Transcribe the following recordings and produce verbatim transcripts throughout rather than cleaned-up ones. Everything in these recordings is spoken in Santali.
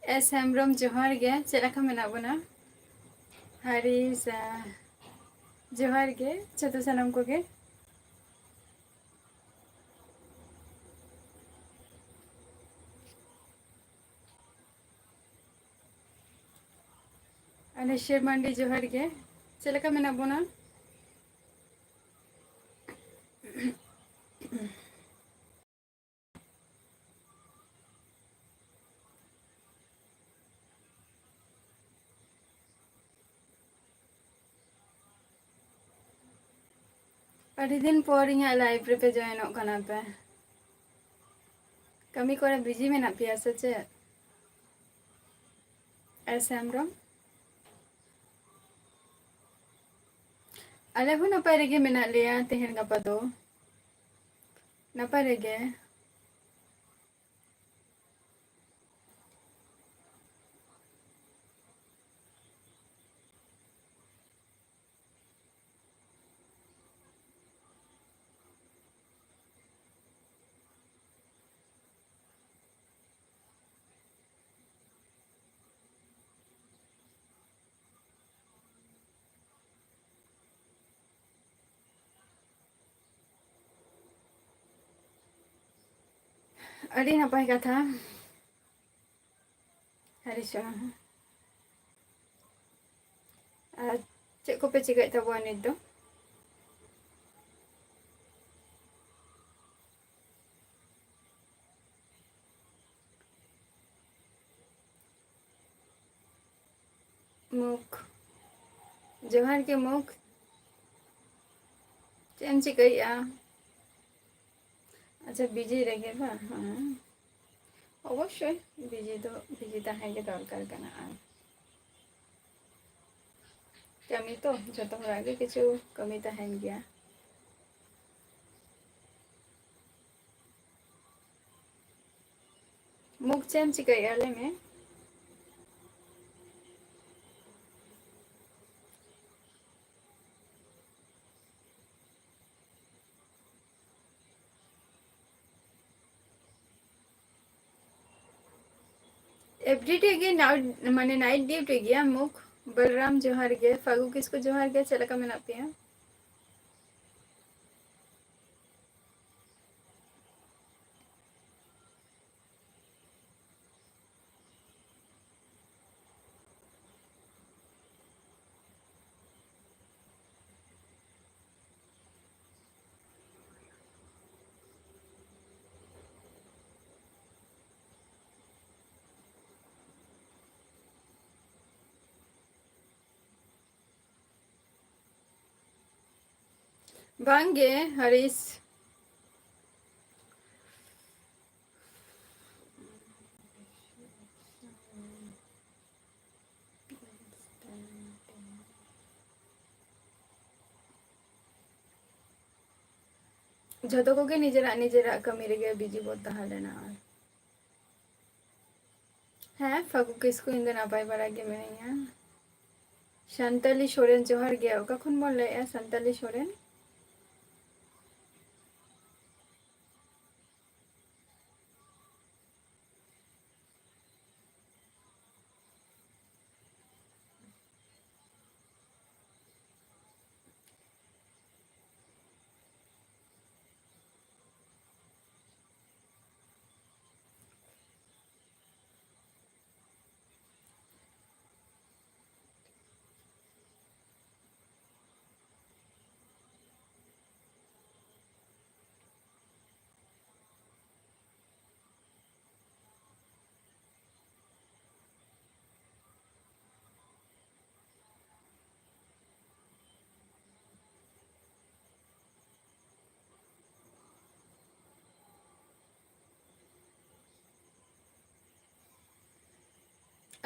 ᱮᱥ ᱦᱮᱢᱵᱨᱚᱢ, ᱡᱚᱦᱟᱨ ᱜᱮ᱾ ᱪᱮᱫ ᱞᱮᱠᱟ ᱢᱮᱱᱟᱜ ᱵᱚᱱᱟ? ᱦᱟᱨᱤᱥᱟ, ᱡᱚᱦᱟᱨ ᱜᱮ ᱡᱚᱛᱚ ᱥᱟᱱᱟᱢ ᱠᱚᱜᱮ᱾ ᱟᱨ ᱱᱤᱥᱪᱚᱭ ᱢᱟᱱᱰᱤ, ᱡᱚᱦᱟᱨ ᱜᱮ᱾ ᱪᱮᱫ ᱞᱮᱠᱟ ᱢᱮᱱᱟᱜ ᱵᱚᱱᱟ? ᱟᱹᱰᱤ ᱫᱤᱱ ᱯᱚᱨ ᱤᱧᱟᱹᱜ live ᱨᱮᱯᱮ ᱡᱚᱭᱮᱱᱚᱜ ᱠᱟᱱᱟ ᱯᱮ᱾ ᱠᱟᱹᱢᱤ ᱠᱚᱨᱮ busy ᱢᱮᱱᱟᱜ ᱯᱮᱭᱟ ᱥᱮ ᱪᱮᱫ? ᱮᱥ ᱦᱮᱢᱵᱨᱚᱢ, ᱟᱞᱮ ᱦᱚᱸ ᱱᱟᱯᱟᱭ ᱨᱮᱜᱮ ᱢᱮᱱᱟᱜ ᱞᱮᱭᱟ ᱛᱮᱦᱮᱧ ᱜᱟᱯᱟ ᱫᱚ᱾ ᱱᱟᱯᱟᱭ ᱨᱮᱜᱮ᱾ ᱟᱹᱰᱤ ᱱᱟᱯᱟᱭ ᱠᱟᱛᱷᱟ᱾ ᱟᱹᱰᱤ ᱪᱮᱦᱨᱟ᱾ ᱟᱨ ᱪᱮᱫ ᱠᱚᱯᱮ ᱪᱤᱠᱟᱹᱭᱮᱫ ᱛᱟᱵᱚᱱᱟ ᱱᱤᱛ ᱫᱚ? ᱢᱩᱠ, ᱡᱚᱦᱟᱨ ᱜᱮ ᱢᱩᱠ᱾ ᱪᱮᱫ ᱮᱢ ᱪᱤᱠᱟᱹᱭᱮᱫᱼᱟ? ᱟᱪᱪᱷᱟ, busy ᱨᱮᱜᱮ ᱵᱟᱝ? ᱦᱮᱸ, ᱚᱵᱚᱥᱥᱳᱭ busy ᱫᱚ busy ᱛᱟᱦᱮᱸ ᱜᱮ ᱫᱚᱨᱠᱟᱨ ᱠᱟᱱᱟ᱾ ᱟᱨ ᱠᱟᱹᱢᱤ ᱛᱚ ᱡᱚᱛᱚ ᱦᱚᱲᱟᱜ ᱜᱮ ᱠᱤᱪᱷᱩ ᱠᱟᱹᱢᱤ ᱛᱟᱦᱮᱱ ᱜᱮᱭᱟ᱾ ᱢᱩᱠ, ᱪᱮᱫ ᱮᱢ ᱪᱤᱠᱟᱹᱭᱮᱫᱼᱟ ᱞᱟᱹᱭ ᱢᱮ? ᱮᱵᱷᱨᱤᱰᱮ ᱜᱮ ᱱᱟᱣ-, ᱢᱟᱱᱮ night duty ᱜᱮᱭᱟ ᱢᱩᱠ᱾ ᱵᱚᱞᱨᱟᱢ ᱡᱚᱦᱟᱨ ᱜᱮ, ᱯᱷᱟᱹᱜᱩ ᱠᱤᱥᱠᱩ ᱡᱚᱦᱟᱨ ᱜᱮ, ᱪᱮᱫ ᱞᱮᱠᱟ ᱢᱮᱱᱟᱜ ᱯᱮᱭᱟ? ᱵᱟᱝᱜᱮ ᱦᱟᱨᱤᱥ᱾ ᱡᱷᱚᱛᱚ ᱠᱚᱜᱮ ᱱᱤᱡᱮᱨᱟᱜ ᱱᱤᱡᱮᱨᱟᱜ ᱠᱟᱹᱢᱤ ᱨᱮᱜᱮ ᱵᱤᱡᱤ ᱵᱚ ᱛᱟᱦᱮᱸ ᱞᱮᱱᱟ᱾ ᱟᱨ ᱦᱮᱸ, ᱯᱷᱟᱹᱜᱩ ᱠᱤᱥᱠᱩ, ᱤᱧ ᱫᱚ ᱱᱟᱯᱟᱭ ᱵᱟᱲᱟ ᱜᱮ ᱢᱤᱱᱟᱹᱧᱟ᱾ ᱥᱟᱱᱛᱟᱞᱤ ᱥᱚᱨᱮᱱ, ᱡᱚᱦᱟᱨ ᱜᱮ᱾ ᱚᱠᱟ ᱠᱷᱚᱱ ᱵᱚᱱ ᱞᱟᱹᱭᱮᱜᱼᱟ, ᱥᱟᱱᱛᱟᱞᱤ ᱥᱚᱨᱮᱱ?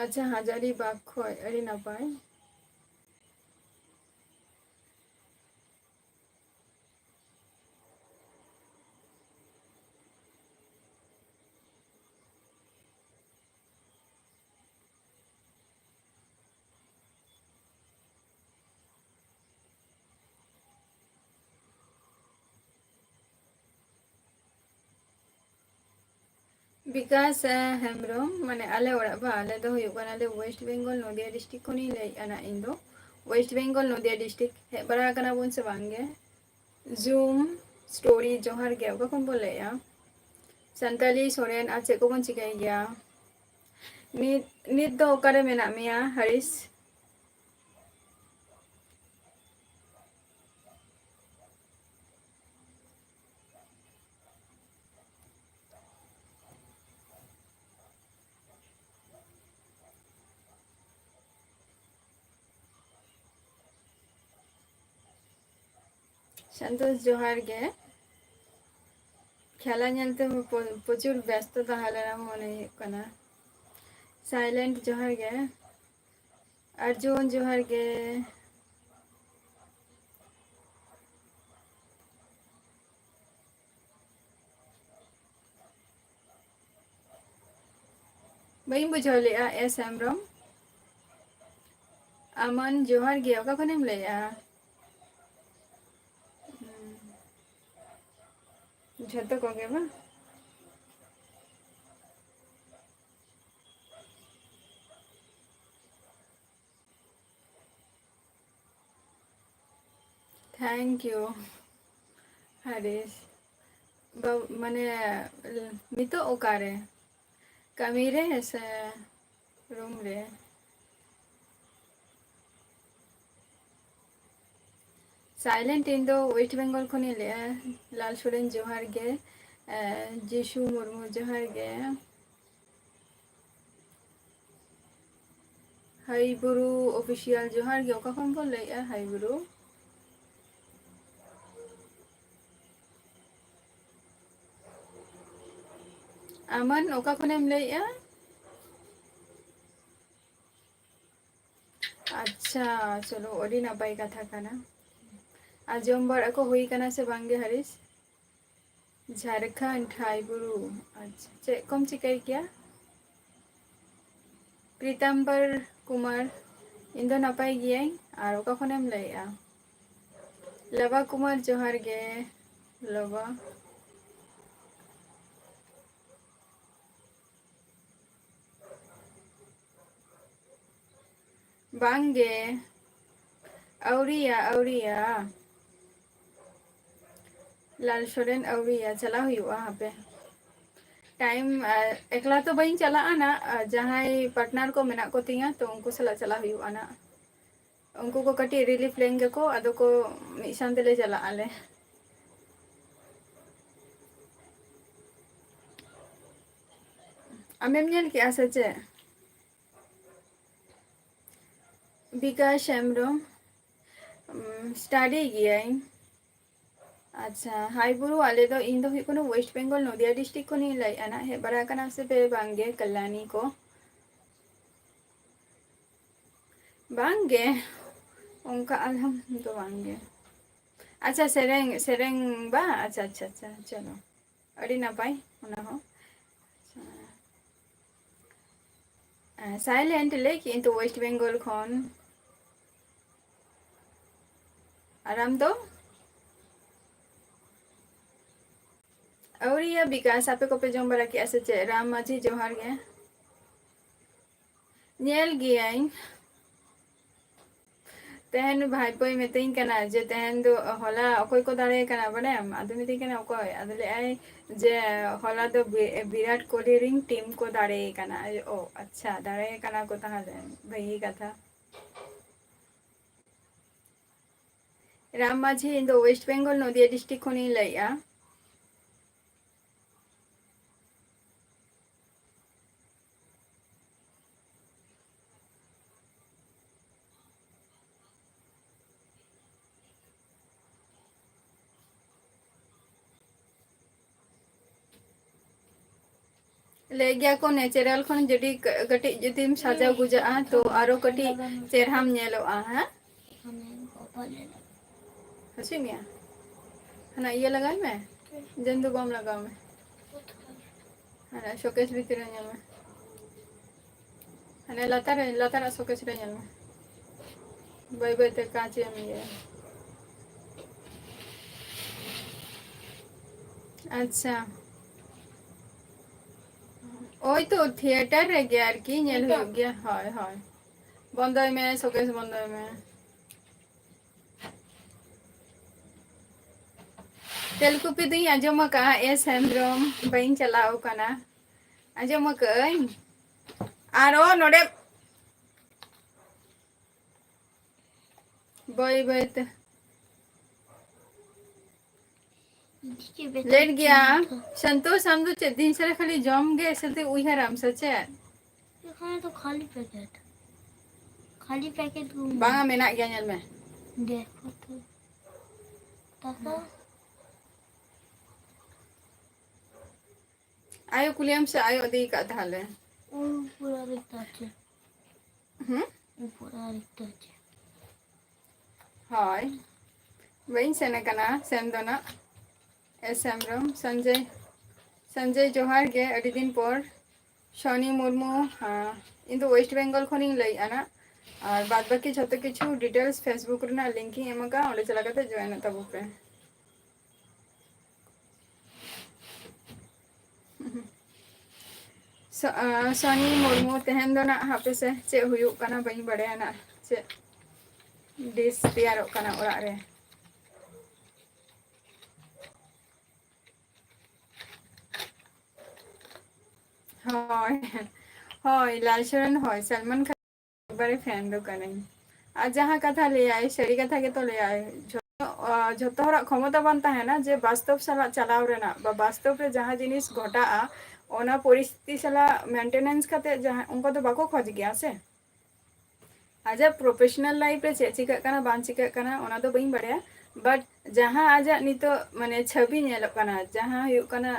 ᱟᱪᱪᱷᱟ, ᱦᱟᱡᱟᱨᱤᱵᱟᱜᱽ ᱠᱷᱚᱡ, ᱟᱹᱰᱤ ᱱᱟᱯᱟᱭ᱾ ᱵᱤᱠᱟᱥ, ᱮ, ᱦᱮᱢᱵᱨᱚᱢ, ᱢᱟᱱᱮ ᱟᱞᱮ ᱚᱲᱟᱜ ᱵᱟ, ᱟᱞᱮ ᱫᱚ ᱦᱩᱭᱩᱜ ᱠᱟᱱᱟᱞᱮ ᱳᱭᱮᱥᱴ ᱵᱮᱝᱜᱚᱞ ᱱᱚᱫᱤᱭᱟ ᱰᱤᱥᱴᱨᱤᱠᱴ ᱠᱷᱚᱱᱤᱧ ᱞᱟᱹᱭᱮᱫᱼᱟ ᱱᱟᱜ ᱤᱧ ᱫᱚ᱾ ᱳᱭᱮᱥᱴ ᱵᱮᱝᱜᱚᱞ ᱱᱚᱫᱤᱭᱟ ᱰᱤᱥᱴᱨᱤᱠᱴ ᱦᱮᱡ ᱵᱟᱲᱟ ᱟᱠᱟᱱᱟ ᱵᱚᱱ ᱥᱮ ᱵᱟᱝ ᱜᱮ? ᱡᱩᱢ, ᱥᱴᱳᱨᱤ, ᱡᱚᱦᱟᱨ ᱜᱮ, ᱚᱠᱟ ᱠᱷᱚᱱ ᱵᱚᱱ ᱞᱟᱹᱭᱮᱫᱼᱟ? ᱥᱟᱱᱛᱟᱞᱤ, ᱥᱚᱨᱮᱱ, ᱟᱨ ᱪᱮᱫ ᱠᱚᱵᱚᱱ ᱪᱤᱠᱟᱹᱭ ᱜᱮᱭᱟ? ᱱᱤᱛ, ᱱᱤᱛ ᱫᱚ ᱚᱠᱟᱨᱮ ᱢᱮᱱᱟᱜ ᱢᱮᱭᱟ, ᱦᱟᱨᱤᱥ? ᱥᱟᱱᱛᱳᱥ, ᱡᱚᱦᱟᱨ ᱜᱮ᱾ ᱠᱷᱮᱞᱟ ᱧᱮᱞᱛᱮ ᱯᱨᱚ-, ᱯᱨᱚᱪᱩᱨ ᱵᱮᱥᱛᱚ ᱛᱟᱦᱮᱸ ᱞᱮᱱᱟ ᱢᱚᱱᱮ ᱦᱩᱭᱩᱜ ᱠᱟᱱᱟ᱾ ᱥᱟᱭᱞᱮᱱᱴ, ᱡᱚᱦᱟᱨ ᱜᱮ᱾ ᱟᱨᱡᱩᱱ, ᱡᱚᱦᱟᱨ ᱜᱮ᱾ ᱵᱟᱹᱧ ᱵᱩᱡᱷᱟᱹᱣ ᱞᱮᱜᱼᱟ, ᱮᱥ ᱦᱮᱢᱵᱨᱚᱢ᱾ ᱟᱢᱟᱱ, ᱡᱚᱦᱟᱨ ᱜᱮ, ᱚᱠᱟ ᱠᱷᱚᱱᱮᱢ ᱞᱟᱹᱭᱮᱜᱼᱟ? ᱦᱩᱸ᱾ ᱡᱷᱚᱛᱚ ᱠᱚᱜᱮ ᱵᱟᱝ? Thank you, ᱦᱟᱨᱤᱥ᱾ ᱵᱟ-, ᱢᱟᱱᱮ, ᱱᱤᱛᱚᱜ ᱚᱠᱟᱨᱮ? ᱠᱟᱹᱢᱤ ᱨᱮ ᱥᱮ ᱨᱩᱢ ᱨᱮ? ᱥᱟᱭᱞᱮᱱᱴ, ᱤᱧ ᱫᱚ ᱳᱭᱮᱥᱴ ᱵᱮᱝᱜᱚᱞ ᱠᱷᱚᱱᱤᱧ ᱞᱟᱹᱭᱮᱜᱼᱟ᱾ ᱞᱟᱞ ᱥᱚᱨᱮᱱ, ᱡᱚᱦᱟᱨ ᱜᱮ᱾ ᱮ, ᱡᱤᱥᱩ ᱢᱩᱨᱢᱩ, ᱡᱚᱦᱟᱨ ᱜᱮ᱾ ᱦᱟᱭ ᱵᱩᱨᱩ ᱚᱯᱷᱤᱥᱤᱭᱟᱞ, ᱡᱚᱦᱟᱨ ᱜᱮ᱾ ᱚᱠᱟ ᱠᱷᱚᱱ ᱵᱚᱱ ᱞᱟᱹᱭᱮᱜᱼᱟ, ᱦᱟᱭ ᱵᱩᱨᱩ? ᱟᱢᱟᱱ, ᱚᱠᱟ ᱠᱷᱚᱱᱮᱢ ᱞᱟᱹᱭᱮᱜᱼᱟ? ᱟᱪᱪᱷᱟ, ᱪᱚᱞᱚ, ᱟᱹᱰᱤ ᱱᱟᱯᱟᱭ ᱠᱟᱛᱷᱟ ᱠᱟᱱᱟ᱾ ᱟᱨ ᱡᱚᱢ ᱵᱟᱲᱟ ᱠᱚ ᱦᱩᱭ ᱠᱟᱱᱟ ᱥᱮ ᱵᱟᱝ ᱜᱮ, ᱦᱟᱨᱤᱥ? ᱡᱷᱟᱲᱠᱷᱚᱸᱰ, ᱦᱟᱭ ᱵᱩᱨᱩ᱾ ᱟᱪᱪᱷᱟ, ᱪᱮᱫ ᱠᱚᱢ ᱪᱤᱠᱟᱹᱭ ᱜᱮᱭᱟ? ᱯᱨᱤᱛᱟᱢᱵᱚᱨ ᱠᱩᱢᱟᱨ, ᱤᱧ ᱫᱚ ᱱᱟᱯᱟᱭ ᱜᱤᱭᱟᱹᱧ᱾ ᱟᱨ ᱚᱠᱟ ᱠᱷᱚᱱᱮᱢ ᱞᱟᱹᱭᱮᱜᱼᱟ? ᱞᱟᱵᱟ ᱠᱩᱢᱟᱨ, ᱡᱚᱦᱟᱨ ᱜᱮ ᱞᱟᱵᱟ᱾ ᱵᱟᱝ ᱜᱮ, ᱟᱹᱣᱨᱤᱭᱟ, ᱟᱹᱣᱨᱤᱭᱟ᱾ ᱞᱟᱞ ᱥᱚᱨᱮᱱ ᱟᱹᱣᱨᱤᱭᱟ, ᱪᱟᱞᱟᱣ ᱦᱩᱭᱩᱜᱼᱟ ᱦᱟᱯᱮ᱾ ᱴᱟᱭᱤᱢ, ᱟᱨ ᱮᱠᱞᱟ ᱛᱚ ᱵᱟᱹᱧ ᱪᱟᱞᱟᱜᱼᱟ ᱱᱟᱜ, ᱟᱨ ᱡᱟᱦᱟᱸᱭ ᱯᱟᱨᱴᱱᱟᱨ ᱠᱚ ᱢᱮᱱᱟᱜ ᱠᱚ ᱛᱤᱧᱟ, ᱛᱚ ᱩᱱᱠᱩ ᱥᱟᱞᱟᱜ ᱪᱟᱞᱟᱜ ᱦᱩᱭᱩᱜᱼᱟ ᱱᱟᱜ᱾ ᱩᱱᱠᱩ ᱠᱚ ᱠᱟᱹᱴᱤᱡ ᱨᱤᱞᱤᱯᱷ ᱞᱮᱱ ᱜᱮᱠᱚ, ᱟᱫᱚ ᱠᱚ ᱢᱤᱫ ᱥᱟᱶ ᱛᱮᱞᱮ ᱪᱟᱞᱟᱜ ᱟᱞᱮ᱾ ᱟᱢᱮᱢ ᱧᱮᱞ ᱠᱮᱜᱼᱟ ᱥᱮ ᱪᱮᱫ? ᱵᱤᱠᱟᱥ ᱦᱮᱢᱵᱨᱚᱢ, ᱩᱢ, study ᱜᱤᱭᱟᱹᱧ᱾ ᱟᱪᱪᱷᱟ, ᱦᱟᱭ ᱵᱩᱨᱩ, ᱟᱞᱮ ᱫᱚ, ᱤᱧ ᱫᱚ ᱦᱩᱭᱩᱜ ᱠᱟᱱᱟ West Bengal, ᱱᱚᱫᱤᱭᱟ district ᱠᱷᱚᱱᱤᱧ ᱞᱟᱹᱭᱮᱫᱼᱟ ᱱᱟᱜ᱾ ᱦᱮᱡ ᱵᱟᱲᱟ ᱟᱠᱟᱱᱟ ᱥᱮ ᱯᱮ ᱵᱟᱝ ᱜᱮ ᱠᱟᱞᱞᱟᱱᱤ ᱠᱚ? ᱵᱟᱝ ᱜᱮ, ᱚᱱᱠᱟ ᱟᱞᱦᱟᱢ ᱫᱚ ᱵᱟᱝ ᱜᱮ᱾ ᱟᱪᱪᱷᱟ, ᱥᱮᱨᱮᱧ, ᱥᱮᱨᱮᱧ ᱵᱟ? ᱟᱪᱪᱷᱟ, ᱟᱪᱪᱷᱟ, ᱟᱪᱪᱷᱟ, ᱪᱚᱞᱚ, ᱟᱹᱰᱤ ᱱᱟᱯᱟᱭ ᱚᱱᱟ ᱦᱚᱸ᱾ ᱟᱪᱪᱷᱟ᱾ ᱟᱸ, silent ᱞᱮ, ᱠᱤᱱᱛᱩ West Bengal ᱠᱷᱚᱱ᱾ ᱟᱨ ᱟᱢ ᱫᱚ? ᱟᱹᱣᱨᱤᱭᱟ ᱵᱤᱠᱟᱥ, ᱟᱯᱮ ᱠᱚᱯᱮ ᱡᱚᱢ ᱵᱟᱲᱟ ᱠᱮᱜᱼᱟ ᱥᱮ ᱪᱮᱫ? ᱨᱟᱢ ᱢᱟᱹᱡᱷᱤ ᱡᱚᱦᱟᱨ ᱜᱮ᱾ ᱧᱮᱞ ᱜᱤᱭᱟᱹᱧ᱾ ᱛᱮᱦᱮᱧ ᱵᱷᱟᱭᱯᱳᱭ ᱢᱤᱛᱟᱹᱧ ᱠᱟᱱᱟ ᱡᱮ ᱛᱮᱦᱮᱧ ᱫᱚ, ᱦᱚᱞᱟ ᱚᱠᱚᱭ ᱠᱚ ᱫᱟᱲᱮ ᱠᱟᱱᱟ ᱵᱟᱲᱟᱭᱟᱢ? ᱟᱫᱚ ᱢᱤᱛᱟᱹᱧ ᱠᱟᱱᱟ ᱚᱠᱚᱭ? ᱟᱫᱚ ᱞᱟᱹᱭᱟᱭ ᱡᱮ ᱦᱚᱞᱟ ᱫᱚ ᱵᱤ-, ᱵᱤᱨᱟᱴ ᱠᱳᱦᱞᱤ ᱨᱤᱱ ᱴᱤᱢ ᱠᱚ ᱫᱟᱲᱮ ᱠᱟᱱᱟ᱾ ᱚ ᱟᱪᱪᱷᱟ, ᱫᱟᱲᱮ ᱠᱟᱱᱟ ᱠᱚ ᱛᱟᱦᱚᱞᱮ, ᱵᱷᱟᱹᱜᱤ ᱠᱟᱛᱷᱟ᱾ ᱨᱟᱢ ᱢᱟᱹᱡᱷᱤ, ᱤᱧ ᱫᱚ West Bengal, ᱱᱚᱫᱤᱭᱟ district ᱠᱷᱚᱱᱤᱧ ᱞᱟᱹᱭᱮᱜᱼᱟ᱾ ᱞᱟᱹᱭ ᱜᱮᱭᱟ ᱠᱚ natural ᱠᱷᱚᱱ ᱡᱩᱫᱤ ᱠᱟᱹ-, ᱠᱟᱹᱴᱤᱡ ᱡᱩᱫᱤᱢ ᱥᱟᱡᱟᱣ ᱜᱩᱡᱟᱜᱼᱟ, ᱛᱚ ᱟᱨᱚ ᱠᱟᱹᱴᱤᱡ ᱪᱮᱨᱦᱟᱢ ᱧᱮᱞᱚᱜᱼᱟ, ᱦᱮᱸ? ᱦᱟᱹᱥᱩᱭᱮᱫ ᱢᱮᱭᱟ? ᱦᱟᱱᱟ ᱤᱭᱟᱹ ᱞᱟᱜᱟᱣ ᱢᱮ, ᱡᱚᱱᱫᱩ ᱵᱟᱢ ᱞᱟᱜᱟᱣ ᱢᱮ᱾ ᱦᱟᱱᱟ showcase ᱵᱷᱤᱛᱤᱨ ᱨᱮ ᱧᱮᱞ ᱢᱮ᱾ ᱦᱟᱱᱮ ᱞᱟᱛᱟᱨ ᱨᱮ, ᱞᱟᱛᱟᱨᱟᱜ showcase ᱨᱮ ᱧᱮᱞ ᱢᱮ᱾ ᱵᱟᱹᱭ ᱵᱟᱹᱭ ᱛᱮ ᱠᱟᱸᱪ ᱮᱢ ᱤᱭᱟᱹᱭᱟ᱾ ᱟᱪᱪᱷᱟ, ᱳᱭ ᱛᱚ theatre ᱨᱮᱜᱮ ᱟᱨᱠᱤ ᱧᱮᱞ ᱦᱩᱭᱩᱜ ᱜᱮᱭᱟ᱾ ᱦᱳᱭ, ᱦᱳᱭ᱾ ᱵᱚᱱᱫᱚᱭ ᱢᱮ ᱥᱚᱠᱮᱥ, ᱵᱚᱱᱫᱚᱭ ᱢᱮ᱾ ᱛᱮᱞᱠᱩᱯᱤ ᱫᱚᱧ ᱟᱸᱡᱚᱢ ᱟᱠᱟᱫᱼᱟ, ᱮᱥ ᱦᱮᱢᱵᱨᱚᱢ, ᱵᱟᱹᱧ ᱪᱟᱞᱟᱣ ᱟᱠᱟᱱᱟ᱾ ᱟᱸᱡᱚᱢ ᱟᱠᱟᱫᱟᱹᱧ᱾ ᱟᱨᱚ ᱱᱚᱰᱮ ᱵᱟᱹᱭ ᱵᱟᱹᱭ ᱛᱮ᱾ ᱞᱮᱴ ᱜᱮᱭᱟ᱾ ᱥᱚᱱᱛᱳᱥ, ᱟᱢ ᱫᱚ ᱪᱮᱫ ᱫᱤᱱ ᱥᱟᱨᱟ ᱠᱷᱟᱹᱞᱤ ᱡᱚᱢ ᱜᱮ ᱥᱩᱫᱷᱩ ᱩᱭᱦᱟᱹᱨᱟᱢ ᱥᱮ ᱪᱮᱫ? ᱮᱠᱷᱟᱱ ᱛᱚ ᱠᱷᱟᱹᱞᱤ ᱯᱮᱠᱮᱴ, ᱠᱷᱟᱹᱞᱤ ᱯᱮᱠᱮᱴ ᱜᱮ᱾ ᱵᱟᱝᱟ, ᱢᱮᱱᱟᱜ ᱜᱮᱭᱟ, ᱧᱮᱞ ᱢᱮ᱾ ᱫᱮᱠᱷᱚ ᱛᱚ᱾ ᱛᱟᱠᱚ᱾ ᱟᱭᱳ ᱠᱩᱞᱤᱭᱮᱢ ᱥᱮ, ᱟᱭᱳ ᱤᱫᱤ ᱟᱠᱟᱫ ᱛᱟᱦᱚᱞᱮ? ᱩᱱ ᱯᱩᱨᱟᱹ ᱨᱮ ᱛᱟᱪᱮ᱾ ᱦᱩᱸ? ᱩᱱ ᱯᱩᱨᱟᱹ ᱨᱮ ᱛᱟᱪᱮ᱾ ᱦᱳᱭ, ᱵᱟᱹᱧ ᱥᱮᱱ ᱟᱠᱟᱱᱟ ᱥᱮᱱ ᱫᱚ ᱱᱟᱜ᱾ ᱮᱥ ᱦᱮᱢᱵᱨᱚᱢ, ᱥᱚᱧᱡᱚᱭ, ᱥᱚᱧᱡᱚᱭ ᱡᱚᱦᱟᱨ ᱜᱮ, ᱟᱹᱰᱤ ᱫᱤᱱ ᱯᱚᱨ᱾ ᱥᱚᱱᱤ ᱢᱩᱨᱢᱩ, ᱦᱮᱸ, ᱤᱧ ᱫᱚ ᱳᱭᱮᱥᱴ ᱵᱮᱝᱜᱚᱞ ᱠᱷᱚᱱᱤᱧ ᱞᱟᱹᱭᱮᱫᱼᱟ ᱱᱟᱜ᱾ ᱟᱨ ᱵᱟᱫ ᱵᱟᱹᱠᱤ ᱡᱷᱚᱛᱚ ᱠᱤᱪᱷᱩ ᱰᱤᱴᱮᱞᱥ Facebook ᱨᱮᱱᱟᱜ ᱞᱤᱝᱠ ᱤᱧ ᱮᱢ ᱟᱠᱟᱫᱼᱟ, ᱚᱸᱰᱮ ᱪᱟᱞᱟᱣ ᱠᱟᱛᱮ ᱡᱚᱭᱮᱱᱚᱜ ᱛᱟᱵᱚ ᱯᱮ᱾ ᱥᱚ-, ᱟᱸ, ᱥᱚᱱᱤ ᱢᱩᱨᱢᱩ, ᱛᱮᱦᱮᱧ ᱫᱚ ᱱᱟᱜ ᱦᱟᱯᱮ ᱥᱮ ᱪᱮᱫ ᱦᱩᱭᱩᱜ ᱠᱟᱱᱟ, ᱵᱟᱹᱧ ᱵᱟᱲᱟᱭᱟ ᱱᱟᱜ ᱪᱮᱫ ᱰᱤᱥ ᱛᱮᱭᱟᱨᱚᱜ ᱠᱟᱱᱟ ᱚᱲᱟᱜ ᱨᱮ᱾ ᱦᱳᱭ, ᱦᱳᱭ, ᱞᱟᱞ ᱥᱚᱨᱮᱱ, ᱦᱳᱭ, ᱥᱟᱞᱢᱟᱱ ᱠᱷᱟᱱ ᱮᱠᱵᱟᱨᱮ ᱯᱷᱮᱱ ᱫᱚ ᱠᱟᱹᱱᱟᱹᱧ᱾ ᱟᱨ ᱡᱟᱦᱟᱸ ᱠᱟᱛᱷᱟ ᱞᱟᱹᱭᱟᱭ, ᱥᱟᱹᱨᱤ ᱠᱟᱛᱷᱟ ᱜᱮᱛᱚ ᱞᱟᱹᱭᱟᱭ᱾ ᱡᱷᱚᱛᱚ, ᱟ, ᱡᱷᱚᱛᱚ ᱦᱚᱲᱟᱜ ᱠᱷᱚᱢᱚᱛᱟ ᱵᱟᱝ ᱛᱟᱦᱮᱱᱟ ᱡᱮ ᱵᱟᱥᱛᱚᱵ ᱥᱟᱞᱟᱜ ᱪᱟᱞᱟᱣ ᱨᱮᱱᱟᱜ, ᱵᱟ ᱵᱟᱥᱛᱚᱵ ᱨᱮ ᱡᱟᱦᱟᱸ ᱡᱤᱱᱤᱥ ᱜᱷᱚᱴᱟᱜᱼᱟ, ᱚᱱᱟ ᱯᱚᱨᱤᱥᱛᱷᱤᱛᱤ ᱥᱟᱞᱟᱜ ᱢᱮᱱᱴᱮᱱᱮᱱᱥ ᱠᱟᱛᱮ ᱡᱟᱦᱟᱸ, ᱚᱱᱠᱟ ᱫᱚ ᱵᱟᱠᱚ ᱠᱷᱚᱡᱽ ᱜᱮᱭᱟ ᱥᱮ᱾ ᱟᱡᱟᱜ ᱯᱨᱚᱯᱷᱮᱥᱚᱱᱟᱞ ᱞᱟᱭᱤᱯᱷ ᱨᱮ ᱪᱮᱫ ᱪᱤᱠᱟᱹᱜ ᱠᱟᱱᱟ, ᱵᱟᱝ ᱪᱤᱠᱟᱹᱜ ᱠᱟᱱᱟ, ᱚᱱᱟ ᱫᱚ ᱵᱟᱹᱧ ᱵᱟᱲᱟᱭᱟ, but ᱡᱟᱦᱟᱸ ᱟᱡᱟᱜ ᱱᱤᱛᱚᱜ, ᱢᱟᱱᱮ, ᱪᱷᱚᱵᱤ ᱧᱮᱞᱚᱜ ᱠᱟᱱᱟ, ᱡᱟᱦᱟᱸ ᱦᱩᱭᱩᱜ ᱠᱟᱱᱟ,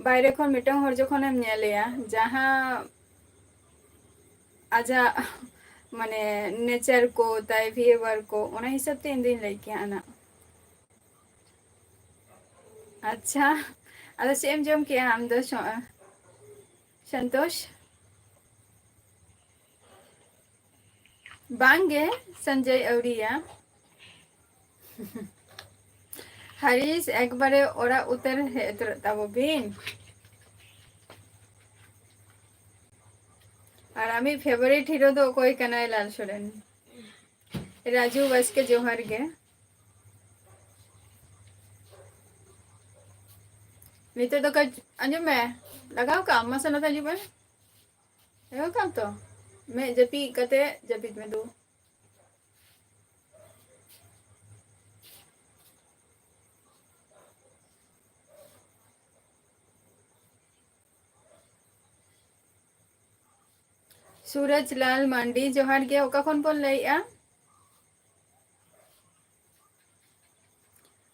ᱵᱟᱭᱨᱮ ᱠᱷᱚᱱ ᱢᱤᱫᱴᱟᱝ ᱦᱚᱲ ᱡᱚᱠᱷᱚᱱᱮᱢ ᱧᱮᱞᱮᱭᱟ, ᱡᱟᱦᱟᱸ ᱟᱡᱟᱜ, ᱢᱟᱱᱮ, ᱱᱮᱪᱟᱨ ᱠᱚ ᱛᱟᱭ, ᱵᱤᱦᱮᱵᱤᱭᱟᱨ ᱠᱚ, ᱚᱱᱟ ᱦᱤᱥᱟᱹᱵ ᱛᱮ ᱤᱧ ᱫᱩᱧ ᱞᱟᱹᱭ ᱠᱮᱭᱟ ᱚᱱᱟ᱾ ᱟᱪᱪᱷᱟ, ᱟᱫᱚ ᱪᱮᱫ ᱮᱢ ᱡᱚᱢ ᱠᱮᱜᱼᱟ ᱟᱢ ᱫᱚ, ᱥᱚ-, ᱥᱚᱱᱛᱳᱥ? ᱵᱟᱝᱜᱮ, ᱥᱚᱧᱡᱚᱭ ᱟᱹᱣᱨᱤᱭᱟ᱾ ᱦᱟᱨᱤᱥ, ᱮᱠᱵᱟᱨᱮ ᱚᱲᱟᱜ ᱩᱛᱟᱹᱨ ᱦᱮᱡ ᱩᱛᱟᱹᱨᱚᱜ ᱛᱟᱵᱚ ᱵᱤᱱ᱾ ᱟᱨ ᱟᱢᱤᱡ favourite hero ᱫᱚ ᱚᱠᱚᱭ ᱠᱟᱱᱟᱭ ᱞᱟᱞ ᱥᱚᱨᱮᱱ? ᱨᱟᱡᱩ ᱵᱟᱥᱠᱮ, ᱡᱚᱦᱟᱨ ᱜᱮ᱾ ᱱᱤᱛᱚᱜ ᱫᱚ ᱠᱟᱹᱡ ᱟᱸᱡᱚᱢ ᱢᱮ, ᱞᱟᱜᱟᱣ ᱠᱟᱜ ᱟᱢ, ᱢᱟᱥᱮ ᱱᱚᱛᱮ ᱦᱤᱡᱩᱜ ᱢᱮ᱾ ᱞᱟᱜᱟᱣ ᱠᱟᱜ ᱟᱢ ᱛᱚ? ᱢᱮᱫ ᱡᱟᱹᱯᱤᱫ ᱠᱟᱛᱮ ᱡᱟᱹᱯᱤᱫ ᱢᱮ ᱫᱩ᱾ ᱥᱩᱨᱚᱡᱽ ᱞᱟᱞ ᱢᱟᱱᱰᱤ, ᱡᱚᱦᱟᱨ ᱜᱮ᱾ ᱚᱠᱟ ᱠᱷᱚᱱ ᱵᱚᱱ ᱞᱟᱹᱭᱮᱜᱼᱟ?